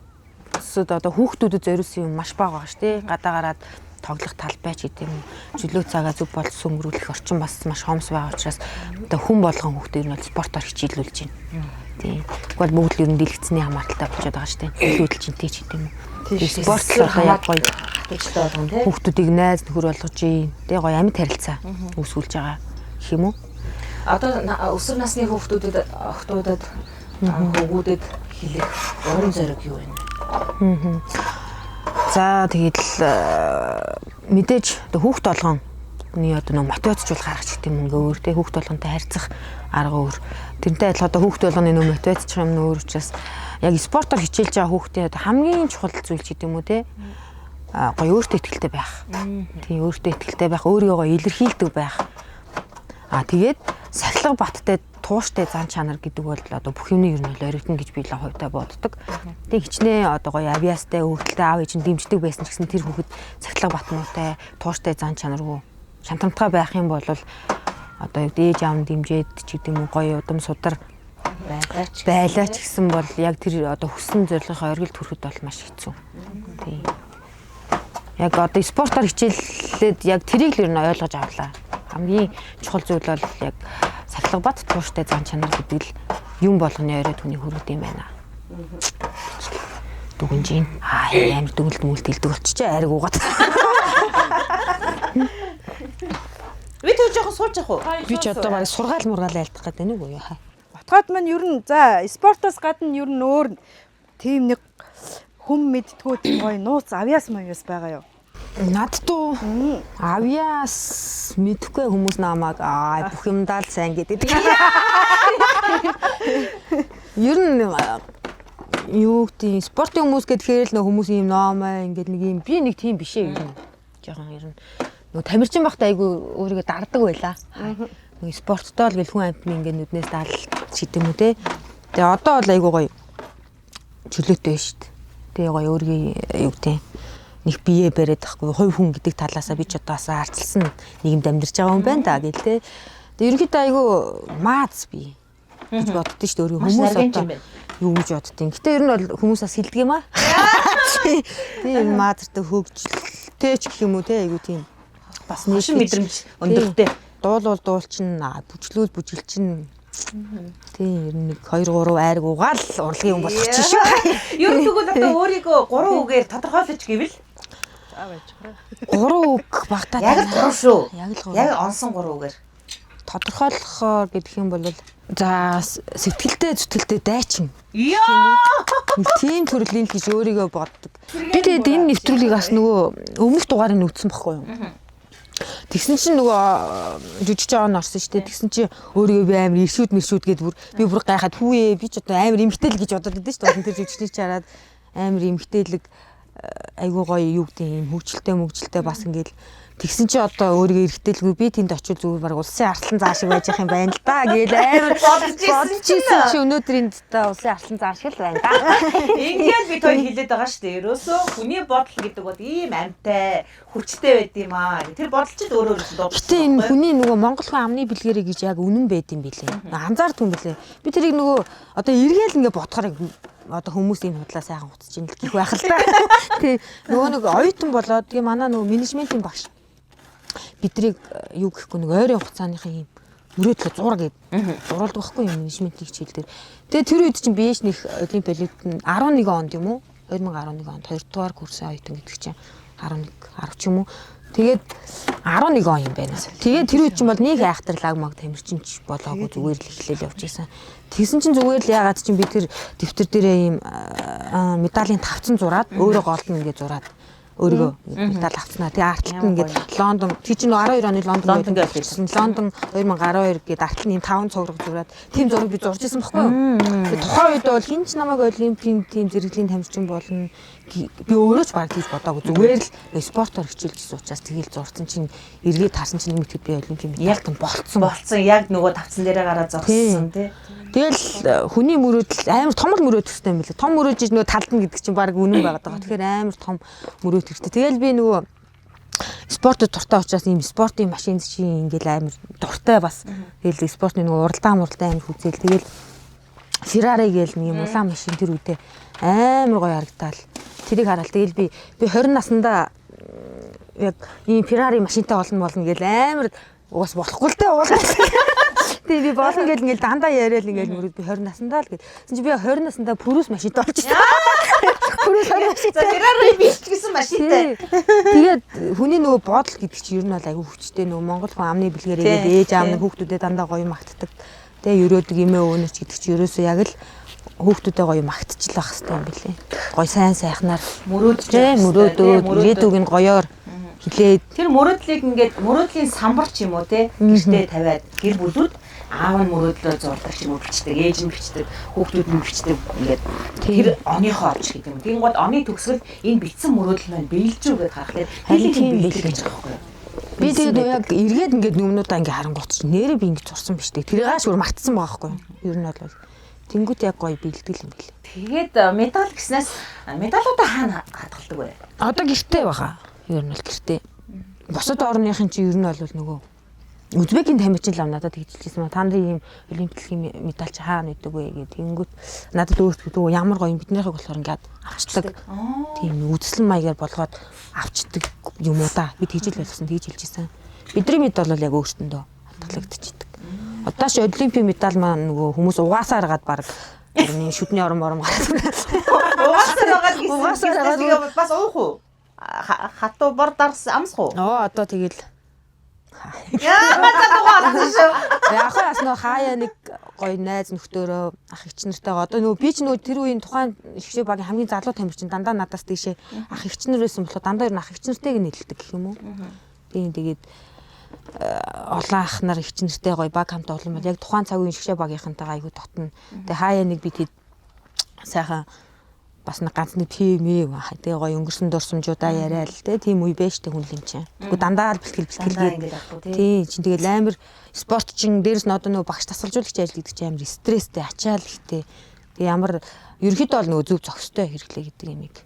[SPEAKER 3] одоо хүүхдүүдэд зориулсан юм маш бага байгаа шүү дээ. Гадаа гараад тоглох талбай ч гэдэг юм. Чөлөө цагаа зөв болсон өнгөрүүлэх орчин бас маш хомс байгаа учраас одоо хүн болгон хүүхдүүд нь бол спортоор хичээлүүлж байна. Тийм. Тэгвэл бүгд л ер нь дэлгэцний хамааралтай болчиход байгаа шүү дээ. Дэлгүүдэл жинтэй ч гэдэг юм уу. Тийм, спорт л одоо яг гоё
[SPEAKER 1] хатагчтай болгон тий.
[SPEAKER 3] хүүхдүүдийг найз нөхөр болгож ийн. Тэгээ гоё амьд харилцаа үүсгүүлж байгаа гэх юм уу?
[SPEAKER 1] Одоо өсвөр насны хүүхдүүдэд охтуудад хөвгүүдэд хэлэх урам зориг юу вэ?
[SPEAKER 3] За тэгээд л мэдээж одоо хүүхд болгон одоо нэг мотивацжуул гаргах гэх юм ингээ өөр те хүүхд болгонтой харьцах арга өөр. Тэрнтэй адилхан одоо хүүхд болгоны нөө мотивацчих юм өөр учраас яг спортоор хичээлж байгаа хүүхдийн одоо хамгийн чухал зүйл ч гэдэг юм уу те гоё өөртөө ихтэй байх. Тийм өөртөө ихтэй байх, өөрийгөө гоё илэрхийлдэг байх. А тэгээд сахилга баттай тууштай зан чанар гэдэг бол одоо бүх юмны ер нь бол оригдно гэж би л хувьдаа боддог. Тэг хичнээн одоо гоё авиастай өвдөлтэй аав ээж нь дэмждэг байсан ч гэсэн тэр хүүхэд сахилга батмуутай тууштай зан чанаргүй шантамтгай байх юм бол одоо юу гэдэг ээж аав нь дэмжиж ч гэдэг юм уу гоё удам судар
[SPEAKER 1] Байлаач.
[SPEAKER 3] байлаа ч гэсэн бол яг тэр одоо хүссэн зорилгынхаа оргил хүрэхэд бол маш хэцүү. Тийм. Яг одоо спортоор хичээллээд яг тэрийг л ер нь ойлгож авлаа. Хамгийн чухал зүйл бол яг сахилга бат тууштай зан чанар гэдэг л юм болгоны орой түүний хүргэдэг юм байна. Дүгнж гин. Аа амар дүгнэлт мүлт хэлдэг болчихжээ айраг уугаад.
[SPEAKER 1] Би тэр жоохон сууж явах уу?
[SPEAKER 3] Би ч одоо бараг сургаал мургаал айлтгах гэдэг нэг үү яа.
[SPEAKER 2] Ботгоод маань ер нь за спортоос гадна ер нь өөр тийм нэг хүм мэдтгүү тийм гоё нууц авьяас маяас байгаа юу?
[SPEAKER 3] Над дуу авьяас мэдхгүй хүмүүс намайг аа бүх юмдаа л сайн гэдэг. Ер нь юу гэдэг спортын хүмүүс гэхээр л нөх хүмүүс ийм номоо ингээд нэг ийм би нэг тийм биш ээ ер нь. Жохон ер нь нөгөө тамирчин багт айгүй өөрийгөө дардаг байлаа. Нөгөө спорттой л гэл хүн амтны ингээд нүднээс даал ч гэдэм үү те. Тэгээ одоо бол айгүй гоё чөлөөтэй шүү дээ. Тэгээ гоё өөрийгөө юу гэдэг нэг бие бариад тахгүй хувь хүн гэдэг талаасаа би ч одоо бас арчилсан нийгэмд амьдарч байгаа юм байна да гэл те. Тэгээ ерөнхийдөө айгүй мааз би гэж боддоо шүү дээ өөрийгөө хүмүүс одоо юу гэж боддیں۔ Гэтэ ер нь бол хүмүүс бас хэлдэг юм аа. Тийм маазартай хөгжилтэй ч гэх юм уу те айгүй тийм
[SPEAKER 1] бас нэг мэдрэмж өндөртэй.
[SPEAKER 3] Дуулуул дуулчин, бүжлүүл бүжгэлчин. Тийм ер нь нэг 2 3 айраг угаал урлагийн хүн болох чинь шүү.
[SPEAKER 1] Ер нь тэгвэл одоо өөрийгөө 3 үгээр тодорхойлож гэвэл
[SPEAKER 3] 3 үг багтаа
[SPEAKER 1] яг л 3 шүү. Яг л 3. Яг онсон 3 үгээр
[SPEAKER 3] тодорхойлохоор гэх юм бол за сэтгэлдээ зүтгэлтэй дайчин.
[SPEAKER 1] Яа!
[SPEAKER 3] Тийм төрлийн л гэж өөрийгөө боддог. Би тэгээд энэ нэвтрүүлгийг бас нөгөө өмнөх дугаарыг нүцсэн баггүй юу? Тэгсэн чинь нөгөө жүжигч он орсон шүү дээ. Тэгсэн чинь өөрийгөө би амар иршүүд мэршүүд гээд бүр би бүр гайхаад хүүе би ч одоо амар эмгтэл гэж бодод байдаг шүү дээ. Тэр жүжигчнийг чараад амар эмгтээлэг айгуу гоё юу гэдэг юм хөгжилтэй мөгжилтэй бас ингээл тэгсэн чи одоо өөрийгөө эргэтэлгүй би тэнд очил зүгээр баг улсын арслан заа шиг байж явах юм байна л да гээл амар бодож исэн чи өнөөдөр энд та улсын арслан заа шиг л байна да.
[SPEAKER 1] Ингээд бид хоёр хэлээд байгаа шүү дээ. Ерөөсөө хүний бодол гэдэг бол ийм амьтай, хүчтэй байд юм аа. Тэр бодол чинь өөрөө өөрөөс дуудсан.
[SPEAKER 3] Гэтэ энэ хүний нөгөө монгол хүн амны бэлгэрээ гэж яг үнэн байд юм билээ. Анзаардаг юм билээ. Би тэрийг нөгөө одоо эргээл ингээ бодохоор одоо хүмүүс энэ худлаа сайхан хуцаж ин л гэх байх л та. Тий нөгөө нэг оюутан болоод тэгээ манай нөгөө менежментийн багш бидрийг юу гэхгүй нэг ойрын хугацааныхын юм мөрөөдлөө зураг гэд зурулдаг байхгүй юм менежментийн хичээл дээр. Тэгээ тэр үед чинь би нэг олимп олимпиад 11 онд юм уу? 2011 онд 2 дугаар курсын оюутан гэдэг чинь 11 10 ч юм уу. Тэгээд 11 он юм байна. Тэгээд тэр үед чинь бол нэг айхтар лаг маг тамирчин ч болоогүй зүгээр л эхлээл явж исэн. Тэгсэн чинь зүгээр л яагаад чинь би тэр дэвтэр дээрээ ийм медалийн тавцан зураад өөрөө голд нь ингээд зураад өөрийгөө медаль авцнаа. Тэгээ артлалт нь ингээд Лондон тий чинь 12 оны Лондон гэдэг Лондон 2012 гээд артлал нь ийм 5 цувраг зураад тийм зураг би зурж исэн баггүй юу. Тэгээ тухайн үед бол хэн ч намайг олимпийн тийм зэрэглэлийн тамирчин болно би өөрөө ч баг тийж бодоогүй зүгээр л спортоор хичээлж исэн учраас тэгэл зурсан чинь эргээд харсан чинь нэг мэтгэд би олимпийн медальтан болцсон.
[SPEAKER 1] Болцсон яг нөгөө тавцан дээрээ гараад зогссон тий.
[SPEAKER 3] Тэгэл хүний мөрөөдөл амар том л мөрөөдөх хэрэгтэй юм билээ. Том мөрөөдж нөгөө талдна гэдэг чинь баг үнэн байгаад байгаа. Тэгэхээр амар том мөрөөдөх хэрэгтэй. Тэгэл би нөгөө спортод дуртай учраас ийм спортын машин чинь ингээл амар дуртай бас. Тэгэл спортны нөгөө уралдаан муралдаан амар хүзээл. Тэгэл Ferrari гээл нэг юм улаан машин тэр үедээ амар гоё харагдаал. Тэрийг хараад тэгэл би 20 наснда яг ийм Ferrari машинтай болно гэл амар угаас болохгүй л дээ уулаа. Тэгээ би болно гэл ингээл дандаа яриад ингээл мөрөд би 20 наснда л гэд. Тэгсэн чи би 20 наснда Prius машинтай болчихсон. Prius машинтай.
[SPEAKER 1] Ferrari биш ч гэсэн машинтай.
[SPEAKER 3] Тэгээд хүний нөгөө бодол гэдэг чинь ер нь бол айгүй хүчтэй нөгөө монгол хүн амны бэлгээрээ ээж аав нэг хүүхдүүдэд дандаа гоё магтдаг. Тэгээ өрөөдөг эмээ өвнөч гэдэг чинь ерөөсөө яг л хүүхдүүдэд гоё магтчихлах хэрэгтэй юм билээ. Гоё сайн сайхнаар
[SPEAKER 1] мөрөөдөж
[SPEAKER 3] мөрөөдөөд ирээдүг нь гоёор хилээд
[SPEAKER 1] тэр мөрөөдлийг ингээд мөрөөдлийн самбар ч юм уу те гэртээ тавиад гэр бүлүүд аав нь мөрөөдлөө зурдаг ч юм уу бичдэг, ээж нь бичдэг, хүүхдүүд нь бичдэг ингээд тэр оныхоо ч гэдэг юм. Тэгэнгүүт оны төгсгөл энэ бичсэн мөрөөдөл маань биелж үү гэдээ харахад тийм биелэх гэж байгаа байхгүй юу?
[SPEAKER 3] Би тэгээд яг эргээд ингээд нүмнүүдаа ингээд харангуут чинь нэрээ би ингээд зурсан биш үү. Тэрийг шүр мартсан байгаа байхгүй юу? Ер нь бол тэнгуут яг гоё биелдэг юм билээ.
[SPEAKER 1] Тэгээд медаль гэснээс медалуудаа хаана хадгалдаг вэ?
[SPEAKER 3] Одоо гэртээ байгаа. Ер нь бол гэртээ. Бусад орныхын чи ер нь бол нөгөө Узбекийн тамирчин л надад тэгж хэлжсэн. Та нарын ийм олимп дэлхийн медаль чи хаана өгдөг вэ гэх. Тэнгүүт надад өөртөө ямар гоё биднийхийг болохоор ингээд авчдаг. Тийм үзэсгэлэн маягаар болгоод авчдаг юм уу да. Би тэгж л ойлгосон, тэгж хэлжсэн. Бидний медаль бол яг өөрсөндөө хадгалагдчихдаг. Одоо ч олимпийн медаль маань нөгөө хүмүүс угаасаар гад баг нэг шүдний орон орон гараад.
[SPEAKER 1] Угаасаар байгаа гэсэн.
[SPEAKER 3] Угаасаар байгаа.
[SPEAKER 1] Бас уух уу? Хатуу бор дарс амсах уу?
[SPEAKER 3] Оо одоо тэгэл
[SPEAKER 1] Яа, дугаасан шүү.
[SPEAKER 3] Яг хаа бас нөгөө хаяа нэг гоё найз нөхдөөрөө ах эгч нартайгаа одоо нөгөө би ч нөгөө тэр үеийн тухайн шгшээ багийн хамгийн залуу тамирчин дандаа надаас тийшээ ах эгч нар байсан болохоор дандаа ер нь ах эгч нартайг нийлдэг гэх юм уу. Тийм тэгээд олон ах нар эгч нартай гоё баг хамт олон бол яг тухайн цаг үеийн шгшээ багийнхантайгаа айгүй дотно. Тэгээ хаяа нэг би тэд сайхан бас нэг ганц нэг тийм юм аа. Тэгээ гоё өнгөрсөн дурсамжуудаа яриа л те тийм үе байж тэ хүн л юм чинь. Тэгвэл дандаа л бэлтгэл бэлтгэл гээд. Тийм чинь тэгэл амар спорт чинь дээрэс нь одоо нөгөө багш тасгалжуулагч ажил гэдэг чинь амар стресстэй, ачаал ихтэй. Тэгээ ямар ерөнхийдөө бол нөгөө зөв зохистой хэрэглээ гэдэг юмыг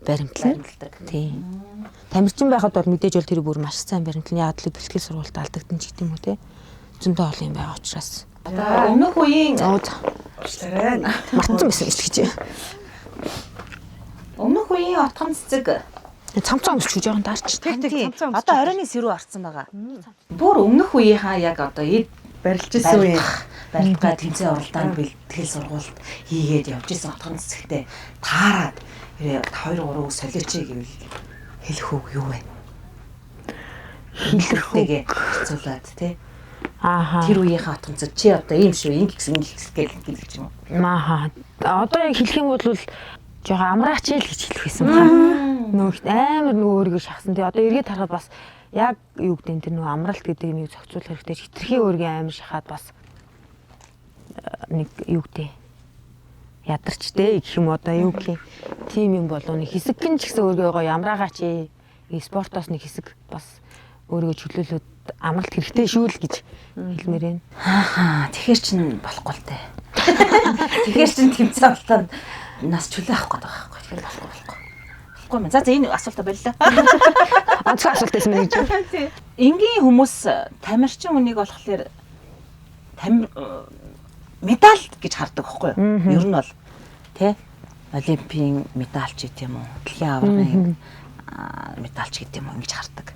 [SPEAKER 3] баримтлана. Тийм. Тамирчин байхад бол мэдээж бол тэр бүр маш сайн баримтлана. Яг л бэлтгэл сургуульд алдагдан ч гэдэм үү те. Зөндөө олон юм байгаа учраас.
[SPEAKER 1] Одоо өмнөх үеийн
[SPEAKER 2] Уучлаарай.
[SPEAKER 3] Мартсан байсан гэж хэлж.
[SPEAKER 1] Өмнөх үеийн отгон цэцэг
[SPEAKER 3] цамцаа өмсч жоохон даарч.
[SPEAKER 1] Тийм. Одоо оройн сэрүү орцсон байгаа. Бүр өмнөх үеийнхаа яг одоо эд
[SPEAKER 2] барилж исэн үе.
[SPEAKER 1] Барилдгаа тэмцээн уралдаанд бэлтгэл сургуульд хийгээд явж исэн отгон цэцэгтэй таарад 2 3 солиоч гэвэл хэлэх үг юу вэ? Хэлэхтэйгээ харьцуулаад тий.
[SPEAKER 3] Ааха.
[SPEAKER 1] Тэр үеийнхээ отгон цэцэг чи одоо ийм шүү, ингэсэн ингэсэн гэх юм уу?
[SPEAKER 3] Ааха. Одоо яг хэлэх юм бол жоохон амраач л гэж хэлэх байсан баха. Нөгөө амар нөгөө өөрийгөө шахсан. Тэгээ одоо эргээд харахад бас яг юу гэдэг нь тэр нөгөө амралт гэдэг юмыг зохицуулах хэрэгтэй. Хитрхи өөрийгөө амар шахаад бас нэг юу гэдэг ядарч дээ гэх юм одоо юу гэх юм. Тийм юм болов нэг хэсэг гин ч гэсэн өөрийгөө гоё амраагаа чи спортоос нэг хэсэг бас өөрийгөө чөлөөлөөд амралт хэрэгтэй шүү л гэж хэлмээр байна.
[SPEAKER 1] Аа тэгэхээр чин болохгүй л дээ. Тэгэхээр чин тэмцээн уралдаанд нас чөлөө авах гэдэг байгаа байхгүй. Тэгэхээр болохгүй болохгүй. Болохгүй юм. За энэ асуултаа боллоо.
[SPEAKER 3] Онцгой асуулт байсан мэн гэж.
[SPEAKER 1] Энгийн хүмүүс тамирчин хүнийг болохоор медаль гэж хардаг байхгүй юу? Ер нь бол тий олимпийн медаль ч гэдэм үү, дэлхийн аваргын медаль ч гэдэм үү ингэж хардаг.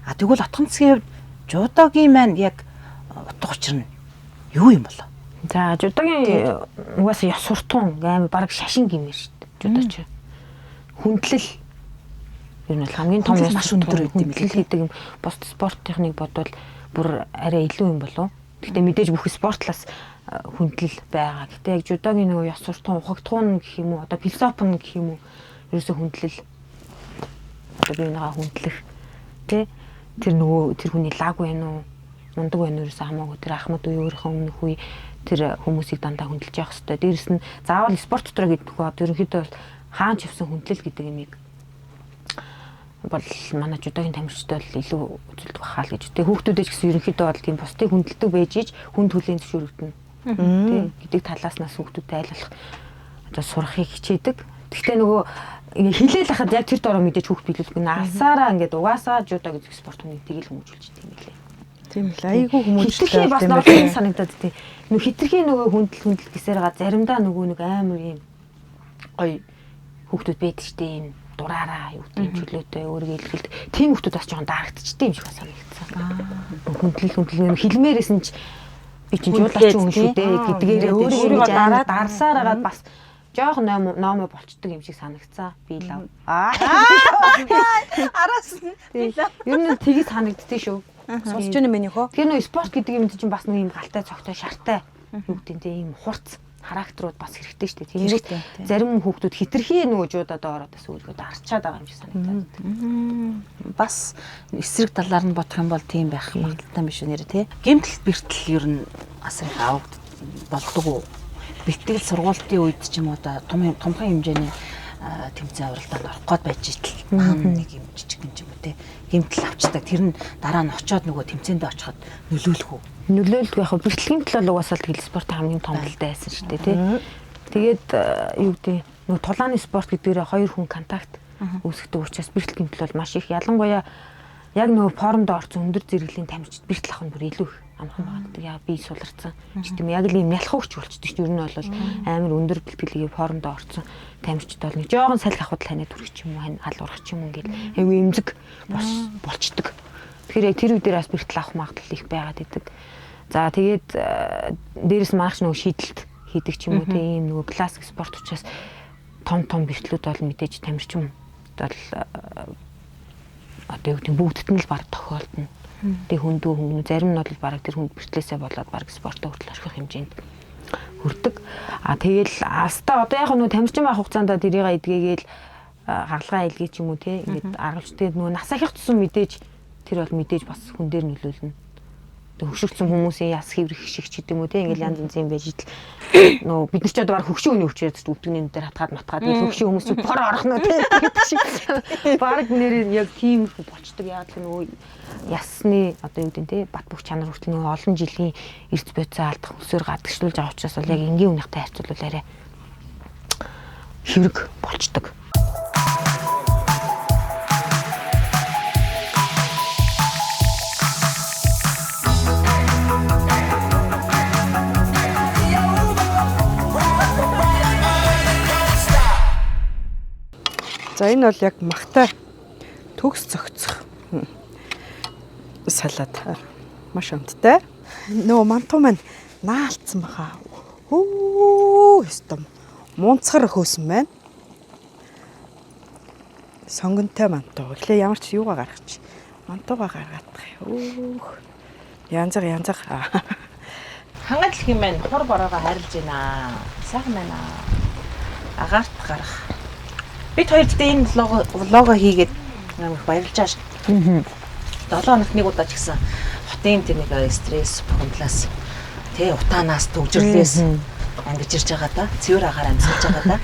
[SPEAKER 1] А тэгвэл отгон цэцгийн хувьд жудогийн маань яг утга учир нь юу юм болов?
[SPEAKER 3] За жудогийн угаасаа ёс суртахуун амар бараг шашин гэмээр шүү дээ. Жудоч. Хүндлэл ер нь бол хамгийн том
[SPEAKER 1] ёс маш өндөр
[SPEAKER 3] гэдэг юм гэдэг юм. Бусд спортынхныг бодвол бүр арай илүү юм болов. Гэхдээ мэдээж бүх спортлаас хүндлэл байгаа. Гэтэ яг жудогийн нөгөө ёс суртахуун, ухагтхуун гэх юм уу, одоо философи нь гэх юм уу, ерөөсөө хүндлэл. Одоо би энийгээ хүндлэх тэ тэр нөгөө тэр хүний лаг байна уу, мундаг байна уу ерөөсөө хамаагүй тэр ахмад үе өөрийнхөө өмнөх үе тэр хүмүүсийг дандаа хүндэлж явах хэрэгтэй. Дээрэс нь заавал спорт дотор гэдэг нь одоо ерөнхийдөө бол хаан ч явсан хүндлэл гэдэг юмыг бол манай жудогийн тамирчид бол илүү үзүүлдэг бахаа л гэж. Тэгээ хүүхдүүдээ ч гэсэн ерөнхийдөө бол тийм бусдыг хүндэлдэг байж ич хүн төлийн зөвшөөрөгдөнө. Тэ гэдэг талаас нас хүүхдүүдэд айл болох одоо сурахыг хичээдэг. Гэхдээ нөгөө ингээ хилээл хахад яг тэр дороо мэдээж хүүхд биелүүлэх нь алсаараа ингээд угаасаа жудо гэдэг спорт хүнийг тэгэл хүмүүжүүлж идэв юм лээ.
[SPEAKER 2] Тийм л айгүй хүмүүжүүлдэг.
[SPEAKER 3] Хитрхи бас нотлон санагдаад тий. Нөх хитрхи нөгөө хүндэл хүндэл гэсээр га заримдаа нөгөө нэг амар юм гоё хүүхдүүд байдаг штэ юм дураараа юу гэдэг юм чөлөөтэй өөрийгөө илэрхийлдэг. Тийм хүүхдүүд бас жоохон дарагдчихтэй юм шиг санагдсан. Хүндлэл хүндлэл хэлмээрсэн ч би чинь жуулаач хүн шүү дээ гэдгээрээ өөрийгөө дараа дарсаар агаад бас жоохон номо болчдөг юм шиг санагцсан. Би лав. Аа.
[SPEAKER 2] Араас нь би лав.
[SPEAKER 3] Ер нь тгий санагддээ шүү.
[SPEAKER 2] Сонсч байна миний хөө.
[SPEAKER 3] Тэр нөө спорт гэдэг юм чинь бас нэг юм галтай цогтой шартай юу гэдэг нь тийм хурц характерууд бас хэрэгтэй шүү дээ. Тийм хэрэгтэй. Зарим хүүхдүүд хитрхи нөгөө жуудаад ороод бас өөрийгөө дарчаад байгаа юм шиг санагдаад.
[SPEAKER 1] Бас эсрэг талаар нь бодох юм бол тийм байх магадaltaй биш үү нэр тий. Гэмтэл бэртэл ер нь асар их авагд болдог уу? Бэлтгэл сургуулийн үед ч юм уу да томхон хэмжээний тэмцээн уралдаанд орох гээд байж итл нэг юм жижигхэн ч юм уу те гэмтэл авчдаг. Тэр нь дараа нь очиод нөгөө тэмцээндээ очиход нөлөөлөх үү?
[SPEAKER 3] Нөлөөлөх яг бэртэл гэмтэл бол угаасаа л тэгэл спортын хамгийн том талтай байсан шүү дээ тий. Тэгээд юу гэдэг нөгөө тулааны спорт гэдгээрээ хоёр хүн контакт үүсгдэг учраас бэртэл гэмтэл бол маш их. Ялангуяа яг нөгөө формд орсон өндөр зэрэглэлийн тамирчид бэртэл авах нь бүр илүү их амархан байгаа гэдэг. Яа би суларсан ч гэдэм яг л ийм ялах хүч болчдөг шүү. Ер нь бол амар өндөр бэлтгэлийг формд орсон тамирчид бол нэг жоохон салхи авахд л ханиад хүрэх ч юм уу, хань алуурах ч юм уу ингээл айгүй эмзэг болчдөг. Тэгэхээр яг тэр үе дээр бас бэртэл авах магадлал их байгаад идэг. За тэгээд дээрэс маргааш нөгөө шийдэлт хийдэг ч юм уу тийм нөгөө классик спорт учраас том том бэртлүүд бол мэдээж тамирчин бол одоо юу гэдэг бүгдд нь л баг тохиолдно. Тэг хүндүү хүмүүс зарим нь бол баг тэр хүнд бэртлээсээ болоод баг спортоо хүртэл орхих хэмжээнд хүрдэг. А тэгэл астаа одоо яг нөгөө тамирчин байх хугацаанд тэрийг эдгээгээл хагалгаа илгээ ч юм уу те ингээд аргалж тэгээд нөгөө нас ахих тусам мэдээж тэр бол мэдээж бас хүн дээр нөлөөлнө. Тэг хөшөрцөн хүмүүсийн яс хэврэх шиг ч гэдэг юм уу те ингээд янз янзын байж итл нөгөө бид нар ч одоо баг хөгшин хүний өвчрээд өвдөгний дээр хатгаад матгаад ингээд хөгшин хүмүүс чинь бор орох нөө те гэдэг шиг баг нэр яг тийм болчдөг. Яг л нөгөө ясны одоо юу гэдэг те бат бөх чанар хүртэл нөгөө олон жилийн эрц бодисоо алдах өсөөр гадагшлуулж байгаа учраас бол яг энгийн хүнийхтэй харьцуулбал арай хэрэг болчдөг.
[SPEAKER 2] За энэ бол яг махтай төгс зохицох салат маш амттай. Нөгөө манту маань наалцсан баха. Хөө ёстом мунцгар хөөсөн байна. Сонгонтой манту. Эхлээ ямар ч юугаа гаргач. Мантугаа гаргаадах. Өөх. Янзаг янзаг.
[SPEAKER 1] Хангал дэлхийн маань хур бороогоо хайрлаж байна. Сайхан байна. Агаарт гарах. Бид хоёр гэхдээ энэ влого хийгээд амар их баярлж байгаа шүү. 7 хоногт нэг удаа ч гэсэн хотын тэр нэг стресс бухимдлаас тэ утаанаас төгжрлээс ангижирч байгаа да. Цэвэр агаар амьсгалж байгаа да.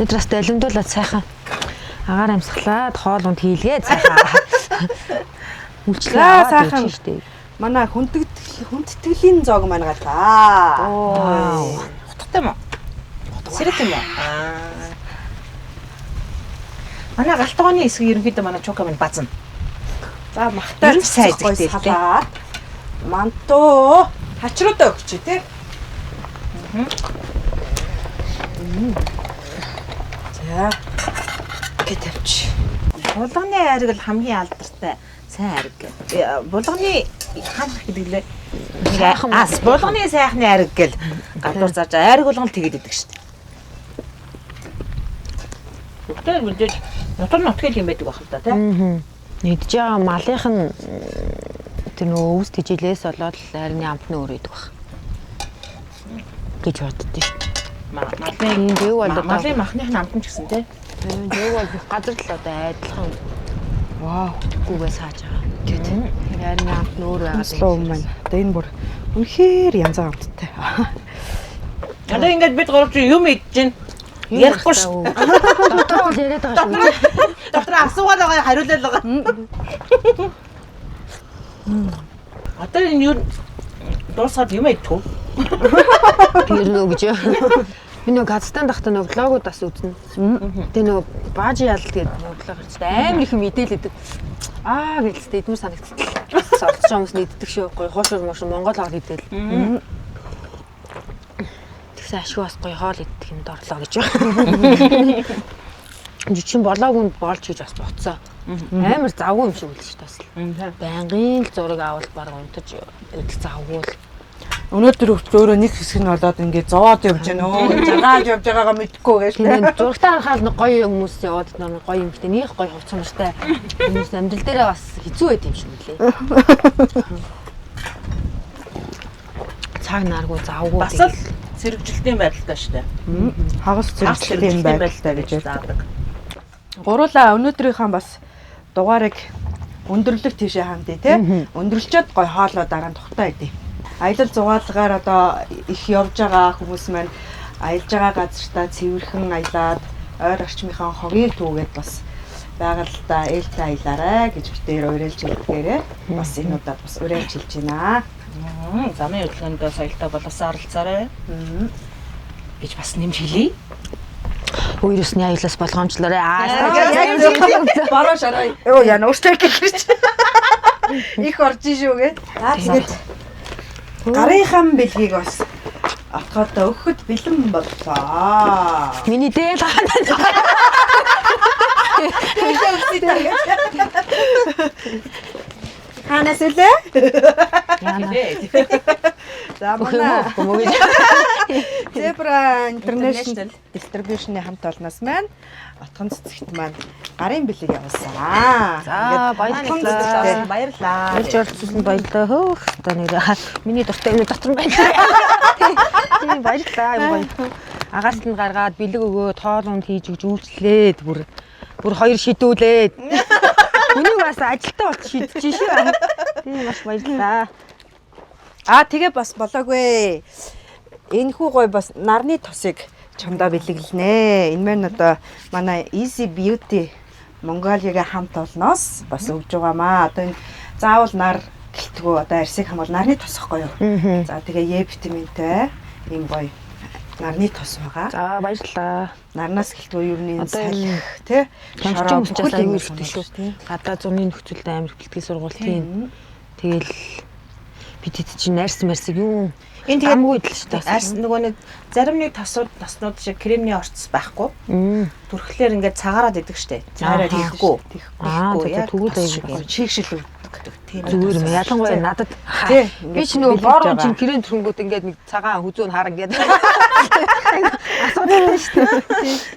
[SPEAKER 3] Бид бас долимдуулаад сайхан агаар амьсгалаад хоол унд хийлгээд сайхан. Үйлчлэг аваад
[SPEAKER 2] сайхан.
[SPEAKER 3] явж штэ.
[SPEAKER 2] Манай хүндэтгэлийн зоог маань гарлаа.
[SPEAKER 3] Вау.
[SPEAKER 1] Утгатай юм уу? Сэрэг юм уу? Аа. Манай галтгооны хэсэг ерөнхийдөө манай чука минь базна.
[SPEAKER 2] За махтай
[SPEAKER 1] Ер нь сайн
[SPEAKER 2] гоё
[SPEAKER 1] зэгтэй л дээ.
[SPEAKER 2] салат. Манту хачруудаа өгч тий. За. Ингээ тавьчих.
[SPEAKER 1] Булганы айраг л хамгийн алдартай сайн айраг гэх. Булганы хаанх гэдэг лээ.
[SPEAKER 3] Сайхан
[SPEAKER 1] Аа, булганы сайхны айраг гэл гадуур зарж айраг болгон л тэгээд идэг шүү дээ. Бүгдээр мэдээж нутар нутгийн юм байдаг байх л да тий.
[SPEAKER 3] Идж байгаа малынх нь тэр нөгөө өвс тэжээлээс болоод л айрны амт нь өөр идэг баг. Гэж боддоо шүү дээ.
[SPEAKER 1] Малын
[SPEAKER 3] Тийм тэг бол одоо
[SPEAKER 1] малын махных нь амт нь ч гэсэн тий.
[SPEAKER 3] тэг бол бүх газар л одоо адилхан
[SPEAKER 2] Вау.
[SPEAKER 3] гүгээ сааж байгаа. Тэр айрны амт нь өөр байгаа.
[SPEAKER 2] Слоу маань. Одоо энэ бүр үнэхээр янзан амттай.
[SPEAKER 1] Одоо ингээд бид гурав чинь юм идэж чинь ярихгүй шүү.
[SPEAKER 3] Дотор бол яриад байгаа шүү.
[SPEAKER 1] Дотор асуугаад байгаа хариулаад байгаа. Одоо энэ юу дуусгаад юм идэх үү?
[SPEAKER 3] Тэр нөө гэж. Би нөгөө Казахстан дахта нөгөө влогууд бас үзнэ. Тэгээ нөгөө баажи ялт гэдэг нөгөө влог гарч амар их мэдээлэл идэг. Аа гэлцтэй эдмэр санагдтал. Солилцож хүмүүс нэгддэг шүү. Гоё хуушур муушур Монгол хоол идэл. Тэгсэн ашгүй бас гоё хоол идэх юмд орлоо гэж байна. Жичин болоогүй болж гэж бас бодсоо. Амар завгүй юм шиг үл шүү дээ бас. Байнгын л зураг авал баг унтаж идэх завгүй л.
[SPEAKER 2] Өнөөдөр хүртэл өөрөө нэг хэсэг нь болоод ингээ зовоод явж байна өө. Загааж явж байгаагаа мэдэхгүй гэж.
[SPEAKER 3] Тийм зурагтаа харахаар нэг гоё хүмүүс яваад нэг гоё юм гэдэг нэг гоё хувц чанартай хүмүүс амьдрал дээрээ бас хэцүү байт юм шиг үлээ. Цаг наргүй завгүй.
[SPEAKER 1] Бас л сэргэжилтийн байдалтай шүү дээ.
[SPEAKER 2] Хагас зэрэгчлэлийн байдалтай гэж ярьдаг.
[SPEAKER 1] заадаг.
[SPEAKER 2] Гуруулаа өнөөдрийнхөө бас дугаарыг өндөрлөх тийшээ хандъя те. Өндөрлчөөд гой хоолоо дараа нь тухтай идэ. Аялал зугаалгаар одоо их явж байгаа хүмүүс маань аялж байгаа газартаа цэвэрхэн аялаад ойр орчмынхаа хогийг түүгээд бас байгальдаа ээлтэй аялаарай гэж битээр уриалж хэлдгээрээ бас энэ удаад бас уриалж хэлж байна.
[SPEAKER 1] Замын хөдөлгөөнд соёлтой боловсон оролцоорой гэж бас нэмж хэлье.
[SPEAKER 3] Вирусны аюулаас болгоомжлоорой. Аа.
[SPEAKER 2] Бороо шараа. Йоо яна өөрчлөлт гэж. Их орж шүү гэ. За тэгээд гарынхаа бэлгийг бас отгоодоо өгөхөд бэлэн боллоо.
[SPEAKER 3] Миний дээл хаана.
[SPEAKER 2] Бэлэн өгсөй та гэж. Хаанаас үлээ?
[SPEAKER 3] Яана.
[SPEAKER 2] За
[SPEAKER 3] Бүх юм
[SPEAKER 2] манай
[SPEAKER 3] уу? Мөгөж.
[SPEAKER 2] Zebra International Distribution-ы хамт олноос маань отхон цэцэгт маань гарын бэлэг явуулсан.
[SPEAKER 3] За,
[SPEAKER 2] Отхон
[SPEAKER 3] баярлалаа.
[SPEAKER 2] цэцэгтэй
[SPEAKER 1] Баярлаа.
[SPEAKER 3] Урьж оролцсон баярлалаа. Хөөх одоо нэр миний дуртай юм дотор нь байна. Тийм баярлалаа. Аюу гоё. Агаас нь гаргаад бэлэг өгөө тоолонд хийж өгч үйлчлээд бүр бүр хоёр шидүүлээд. Үнийг бас ажилтаа болч шидэж шүү. Тийм маш баярлалаа.
[SPEAKER 2] Аа тэгээ бас болоогүй. Энэхүү гой бас нарны тосыг чамдаа бэлэглэнэ. Энэ мэн одоо манай Easy Beauty Mongolia-гийн хамт олноос бас өгж байгаамаа. Одоо энэ заавал нар гэлтгүү одоо арсыг хамгаал нарны тос ихгүй юу? За тэгээ Е витаминтай ийм гоё нарны тос байгаа.
[SPEAKER 3] За баярлалаа.
[SPEAKER 2] Нарнаас гэлтгүү ер нь энэ
[SPEAKER 3] Одоо
[SPEAKER 2] салхи тий
[SPEAKER 3] Шороо
[SPEAKER 2] бүхэл
[SPEAKER 3] бүхэл
[SPEAKER 2] юм
[SPEAKER 3] аюу хэрэгтэй шүү. Гадаа зуны нөхцөлд амар бэлтгэл сургууль тийм. Тэгэл бид хэд чинь найрсан марсыг юу
[SPEAKER 1] Энэ тэгээд
[SPEAKER 3] амгүй идэл шүү дээ.
[SPEAKER 1] Арс нөгөө нэг зарим нэг тосууд тоснууд шиг кремний орц байхгүй. Түрхлээр ингээд цагаарад идэг штэ. Цаараа
[SPEAKER 3] Ааха.
[SPEAKER 1] тийхгүй.
[SPEAKER 3] Аа,
[SPEAKER 1] Тийхгүй.
[SPEAKER 3] за,
[SPEAKER 1] Яг
[SPEAKER 3] тэгвэл
[SPEAKER 1] тос
[SPEAKER 3] аягүй
[SPEAKER 1] шиг юм.
[SPEAKER 2] Чигшил өгдөг.
[SPEAKER 1] Тийм.
[SPEAKER 3] Зүгээр юм. Ялангуяа надад
[SPEAKER 2] Тий,
[SPEAKER 3] би ч нөгөө борон чинь крем түрхэнгүүт ингээд нэг цагаан хүзүүн хар ингээд асуудалтай шүү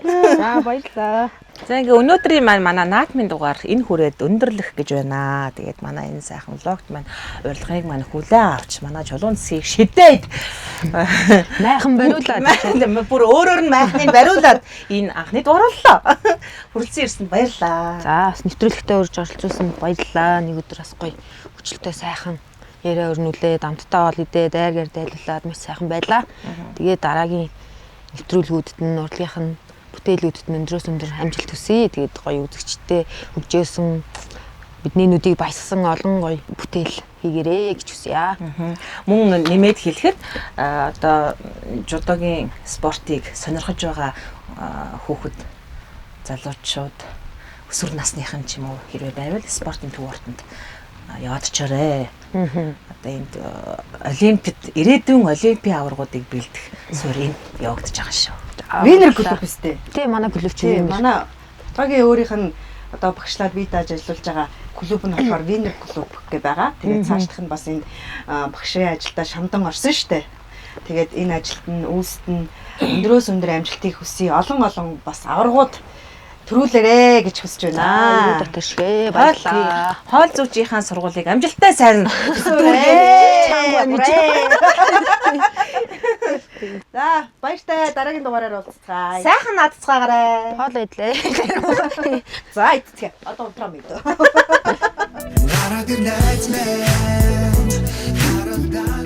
[SPEAKER 3] дээ. За баярлалаа.
[SPEAKER 1] За ингээ өнөөдрийн маань манай наадмын дугаар энэ хүрээд өндөрлөх гэж байна. Тэгээд манай энэ сайхан влогт маань урилгыг маань хүлээн авч манай чулуун цэсийг шидээд
[SPEAKER 3] Майхан бариулаад.
[SPEAKER 1] Бүр өөрөөр нь майхныг бариулаад энэ анхны дугаар боллоо. Хүрэлцэн ирсэнд баярлалаа.
[SPEAKER 3] За бас нэвтрүүлэгтээ урьж оролцуулсан баярлалаа. Нэг өдөр бас гоё хүчлээ сайхан яриа өрнүүлээд амттай хоол идээд дайргаар дайлуулад маш сайхан байлаа. Тэгээд дараагийн нэвтрүүлгүүдэд нь урлагийнх нь бүтээлүүдэд нь өндрөөс өндөр амжилт хүсье. Тэгээд гоё үзэгчтэй хөгжөөсөн бидний нүдийг баясгсан олон гоё бүтээл хийгэрээ гэж хүсье.
[SPEAKER 1] Мөн нэмээд хэлэхэд одоо жудогийн спортыг сонирхож байгаа хүүхэд залуучууд өсвөр насныхан ч юм уу хэрвээ байвал спортын төв ортонд яваад очоорой. Одоо энд олимпиад ирээдүйн олимпийн аваргуудыг бэлдэх суурь энд явагдаж байгаа шүү.
[SPEAKER 2] Винер клуб өстэй.
[SPEAKER 3] Тийм манай клуб чи
[SPEAKER 2] Тийм
[SPEAKER 3] Винер.
[SPEAKER 2] манай Бутгагийн өөрийнх нь одоо багшлаад бие дааж ажиллуулж байгаа клуб нь болохоор Винер клуб гэ байгаа. Тэгээд цаашдах нь бас энэ багшийн ажилдаа шамдан орсон штэ. Тэгээд энэ ажилд нь үйлсэд нь өндрөөс өндөр амжилтыг хүсье. Олон олон бас аваргууд төрүүлээрэ гэж хүсэж
[SPEAKER 3] Аа,
[SPEAKER 2] байна.
[SPEAKER 3] дотор шигэ баярлалаа.
[SPEAKER 1] Хоол зүүжийнхаа сургуулийг амжилттай сайн
[SPEAKER 2] Чанга За баяртай дараагийн дугаараар уулзцгаая.
[SPEAKER 1] сайхан наадцгаагаарай.
[SPEAKER 3] Хоол идлээ.
[SPEAKER 2] За идцгээе. Одоо унтраа мэдөө.
[SPEAKER 4] Нараад ир найз минь харалдаа.